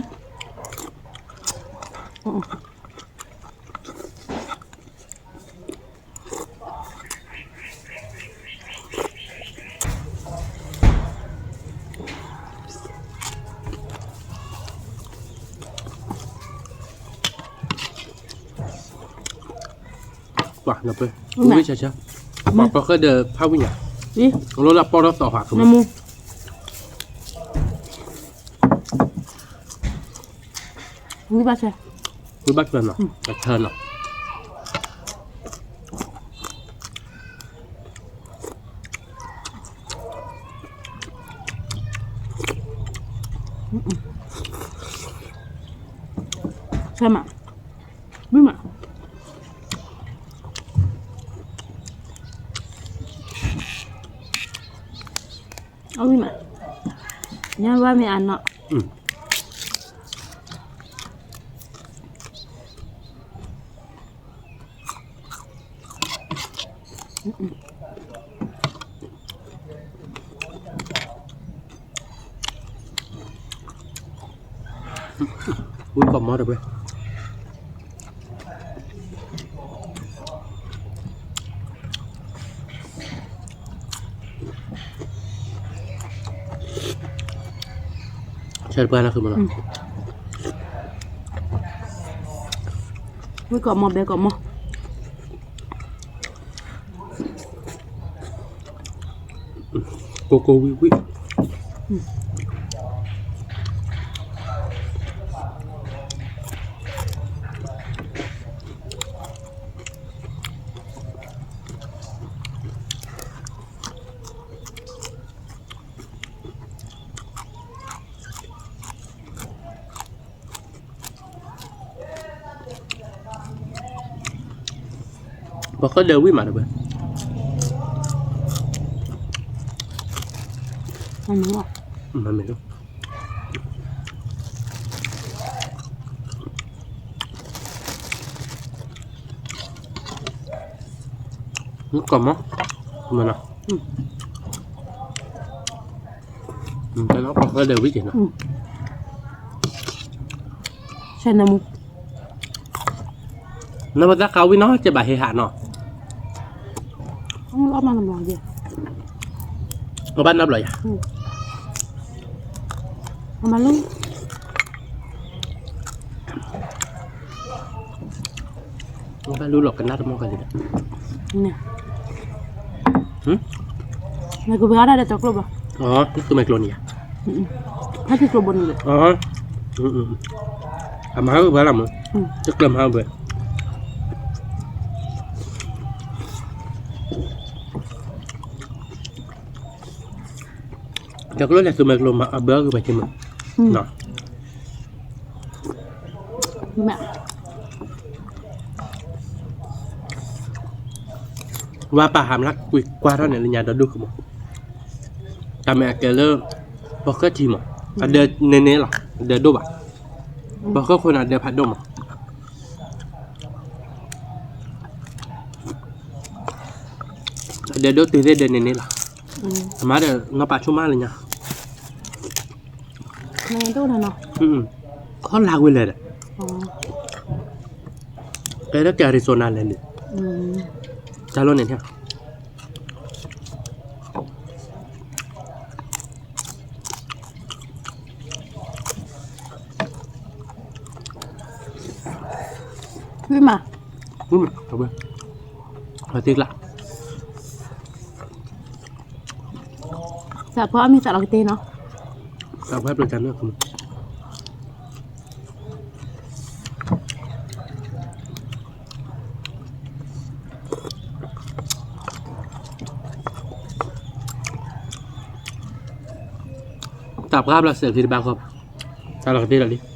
နပၢ်, ဝံၣ်ဆၢဆၢ, ပှၤပၢၤဃဲဒီးဖးဝံၣ်ညါ, လီၤလၢပီၢ်ထီၣ်သီၣ်ဟး, ဝံၣ်ဘၣ်ဆၢ, ဝံၣ်ဘၣ်ဆၢနီၤ, အဆၢနီၤ. ဆၢမး, ဝံၣ်မး, အဝံၣ်မး, ညါဘၣ်မ့ၢ်အနီၢ် ဝံၣ်ကီၢ်မီတပှဲၤ, ဆၢတပှဲၤလၢ်ဃုမနီၤ, ဝံၣ်ကီၢ်မီဘဲကီၢ်မီ ကိကိဝံၣ်ဝံၣ်. ပှၤဃီဒီးဝံၣ်မးတပှဲၤ, မ့ၢ်လီၤ. မ့ၢ်ကီၢ်မီ, မ့ၢ်နီၤ, တၢ်လၢပှၤဃီဒီးဝံၣ်က့ၤနီၤ, ဆဲးနမူ, နပသးဃးဝံၣ်နီၤ ကဲဘၣ်ဟ့ဟးနီၤ, အဘၣ်နီတဘျီယၤ, အမၤလၢ ဘၣ်လူလီၤကနၣ်တမီၢ်ကလံၤဒီး, နကဘၣ်ဒၣ်ဒီးတကျိဘၣ်, သုမဲာ်ကျိနံၤယၤ, ဟဲက့ၤကျိဘိန့ၣ်ဒီး, အမၤဟးဂီၤဘၣ်လၢမး, တကျၢၤမၤဟးဂီၤဘၣ် တကျိလဲၤသုမဲာ်ကျိမၤအဘၢအဂ့ၤပှၤက့ၤမး, ဝါပာ်ဟးမလၢကွံာ်ကွၢ်ထီၣ်န့ၣ် လၢညါဒီဒူၣ်ကမး, တၢ်မ့ၢ်အကဲလၢ ပှၤဃၢထံမး, အဒၢးန့ၣ်န့ၣ်လီၤ, အဒၢးဒိၣ်ဘၣ်, ပှၤဃၢခိၣ်န့ၣ် အဒၢးဖးဒိၣ်မး, အဒၢးဒိၣ်တုၤသ့ၣ်ဒၢးန့ၣ်န့ၣ်လီၤ, အမၤဒီးနီၢ်ပာ်ဆူၣ်မးလၢညါ, ခီလၢ်ဝဲလဲၣ်ဒီး, ကဲလၢကဲ Arizona လဲၣ်န့ၣ်, တၢ်လီၢ်န့ၣ် ဝံၣ်မး, ဝံၣ်မး, အဝဲ, အသံကျါ, သးပှၢ်အမ့ၢ်သးလီၤကတ့ၢ်နီၤ, သးပှၢ်ပျၢၤတၢ်န့ၣ် တၢ်ပှၢ်ဘျီစဲးခံတဘၣ်ဃီ, တၢ်လီၤကတ့ၢ်လီၤလံ.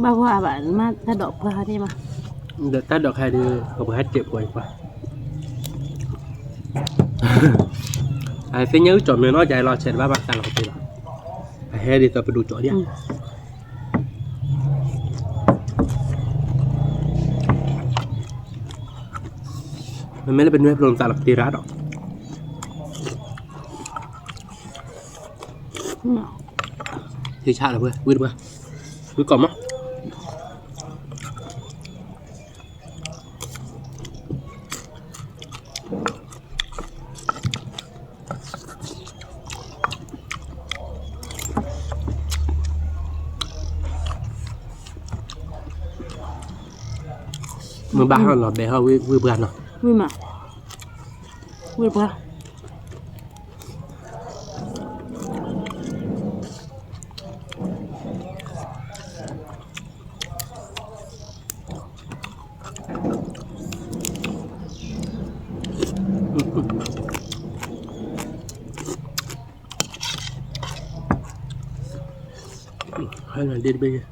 ဘၣ်ဝဲဘၣ်မး တၢ်ဒိးပှၢ်ဟဲန့ၣ်မး, ဒီးတၢ်ဒိးခါဒီး ပှၤဟဲစဲးပှၤအံၤပှၤ, အသ့ၣ်ညါအုၣ်ကၠီၣ်မ့ၢ်နီၢ် ကလီၤဆဲးတဘၣ်ဘၣ်တၢ်လီၤကတ့ၢ်လီၤ, အဟဲဒ်သိးပဒိၣ်ကၠီၣ်ဒံးဧါ. မ့မ့ၢ်လၢပနွဲဖျိးနသးလီၤကတ့ရၣ်ဒီး, ဟ့ၣ်ဆၣ်လီၤဝဲ ဝံတပှၢ်, ဝံကိးမး. မ့ၢ်ဘၣ်ဟီၣ်လီၤဘဲဟီၣ်ဝံပှၢ်နီၤ, ဝံမး, ဝံပှၢ်. ဟဲနၤဒ့တဘ့ၣ်,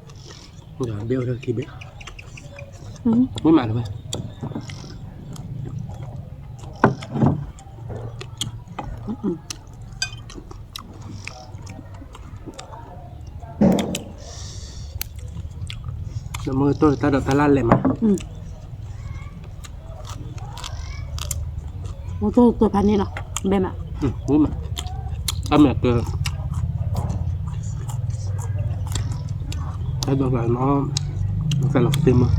ဘ့ၣ်အိၣ်လၢခံဘ့ၣ်, မ့ၢ်မးလၢၤဝဲ. နမ့ၢ်တိၢ်တၢ်ဒီးတၢ်လၢ်လဲၣ်မး, မ့ၢ်တိၢ်တိၢ်ဖးန့ၣ်လီၤ, ဘဲမး, မ့ၢ်မး, အမဲာ်ကၢ တၢ်ဒိးဘၣ်နီၤ, ကလီၤသ့မး,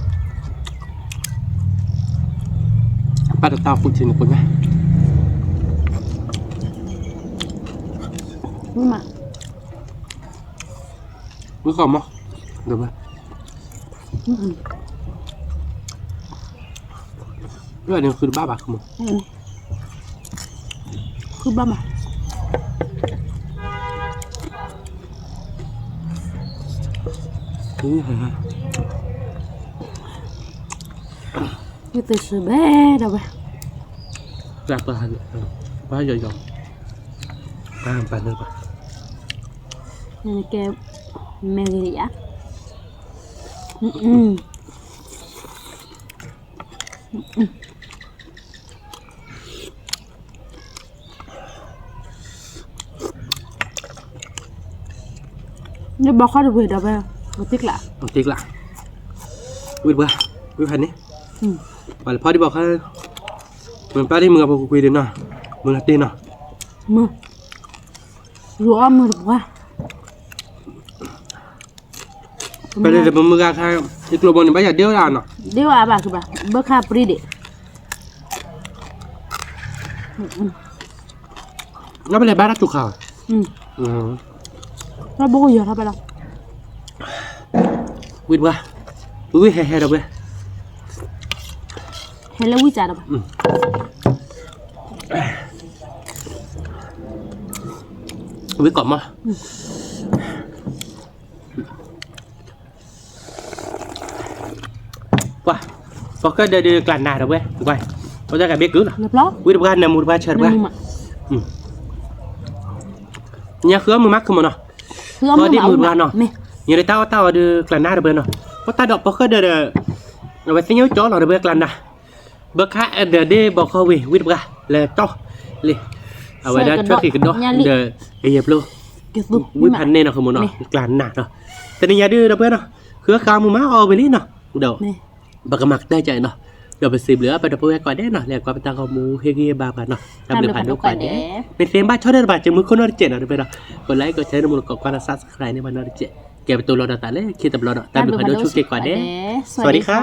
ပၢ်တတၢ်ဃူထံန့ၣ်ကိးညါ, မ့ၢ်မး, ဝံဃီမး, ဒီးဘၣ်, ဝဲန့ၣ်ဃုတဘၣ်ဘၣ် ဃုမး, ဃုဘၣ်မး. ယသုစၢၤဘဲဒီးဝဲ, ပှၤယီၤယီၤ, ပှၤပှၤလၢပှၤ, နကဲ, မဲဂ့ၤယၤ, နဘီခီတဝ့ၤဒီးဝဲ, တ့ကျး, တ့ကျး, ဝံတပှၢ်, ဝံဖးန့ၣ်, ပှၤလၢဖီဒံးဘီခီ, မ့ၢ်ပၢ်ဒံးမုၢ်ဂၤဖိကွ့ၤကွ့ၤဒံးနီၤ, မုၢ်လၢတ့နီၤ, မုၢ်, ယူၤအီၣ်မုၢ်တပှၢ်. ပလဲၤဒီးပမုၢ်ဂၤခါ, ယကျိၤဘိန့ၣ် ဘၣ်ယၤဒ့ဝဲဒၣ်နီၤ, ဒ့ဝဲဘၣ်ကဘၣ်, ဘၣ်ခါပြံဒံး, နီၢ်ပလဲၤဘၣ်တၢ်စူၤခါ, ဘၣ်ဘိကယီၤထီၣ်ဘၣ်လီၤ, ဝံတပှၢ်, ဝံဟဲဟဲဒီးဝဲ, ဟဲလၢဝံစးဒီးဘၣ်, ဝံကိးမး. ပှၤ, ပှၤကဒၢဒုးကျးနၤဒီးဝဲ, ပှၤ, ပှၤတၢ်ကဘ့ၣ်ကုၢ်လီၤ, ဝံတပှၢ်နၢမူတပှၢ်ဆၢတပှၢ်, ညါဃုအီၣ်မုၢ်မးခုမးနီၤ, ဃုအီၣ်မုၢ်မး, ဖီဒံးမုၢ်တပှၢ်နီၤ, ညါဒုးတၢ်အီၣ်တၢ်အီဒုးကျးနၤဒီးဝဲနီၤ, ပှၤတၢ်ဒီးပှၤကဒၢဒီး, အဝဲသ့ၣ်ညါကၠီလီၤဒီးဝဲကျးနၤ, ဘၣ်ခါအဒၢးဒ့ဘီခီဝ့ၤ ဝံတပှၢ်, လဲၤတီၢ်လံ, အဝဲဒၣ်ထွဲဃ့ကဒီးဒီး, ကယဲၢ်ပျိ ဝံဖးန့ၣ်နီၤ ဃုမးနီၤ, ကျးနၤနီၤ, တနံၤညါဒုးဒီးပှၤနီၤ, ဃုအခါမုၢ်မးအီၣ်ဝံၤလံနီၤ, ဒီး, ပကမၤကတၢၢ်ကၢအံၤနီၤ, ဒီးပစံးဘျုးအပဒီပုၢ်ဝဲၢ်ကိးဂၤဒဲးနီၤ, လၢကွၢ်ပတၢ်ဂီၤမူဟ့ၣ်ဂံၢ်ဟ့ၣ်ဘါပှၤနီၤ, တၢ်ဘျုးဖးဒိၣ်ကိးဂၤဒဲး, မ့ၢ်သ့ဘၣ်ဆီၣ်ထွဲတပၤ ကမူခိၣ်နီၢ်တစဲးနီၤ ဒီးပှၤနီၤ, ကိးlike ကိးshare နမူလကိးကွၢ်လၢ subscribe န့ၢ်ပှၤနီၢ်တစဲး, ကဲပတိၤလီၤဒီးသးလၢခံတဘျီဒီး တၢ်ဘျုးဖးဒိၣ်ဆိၣ်ဂ့ၤကိးဂၤဒဲး, စဝၤဒံခါ.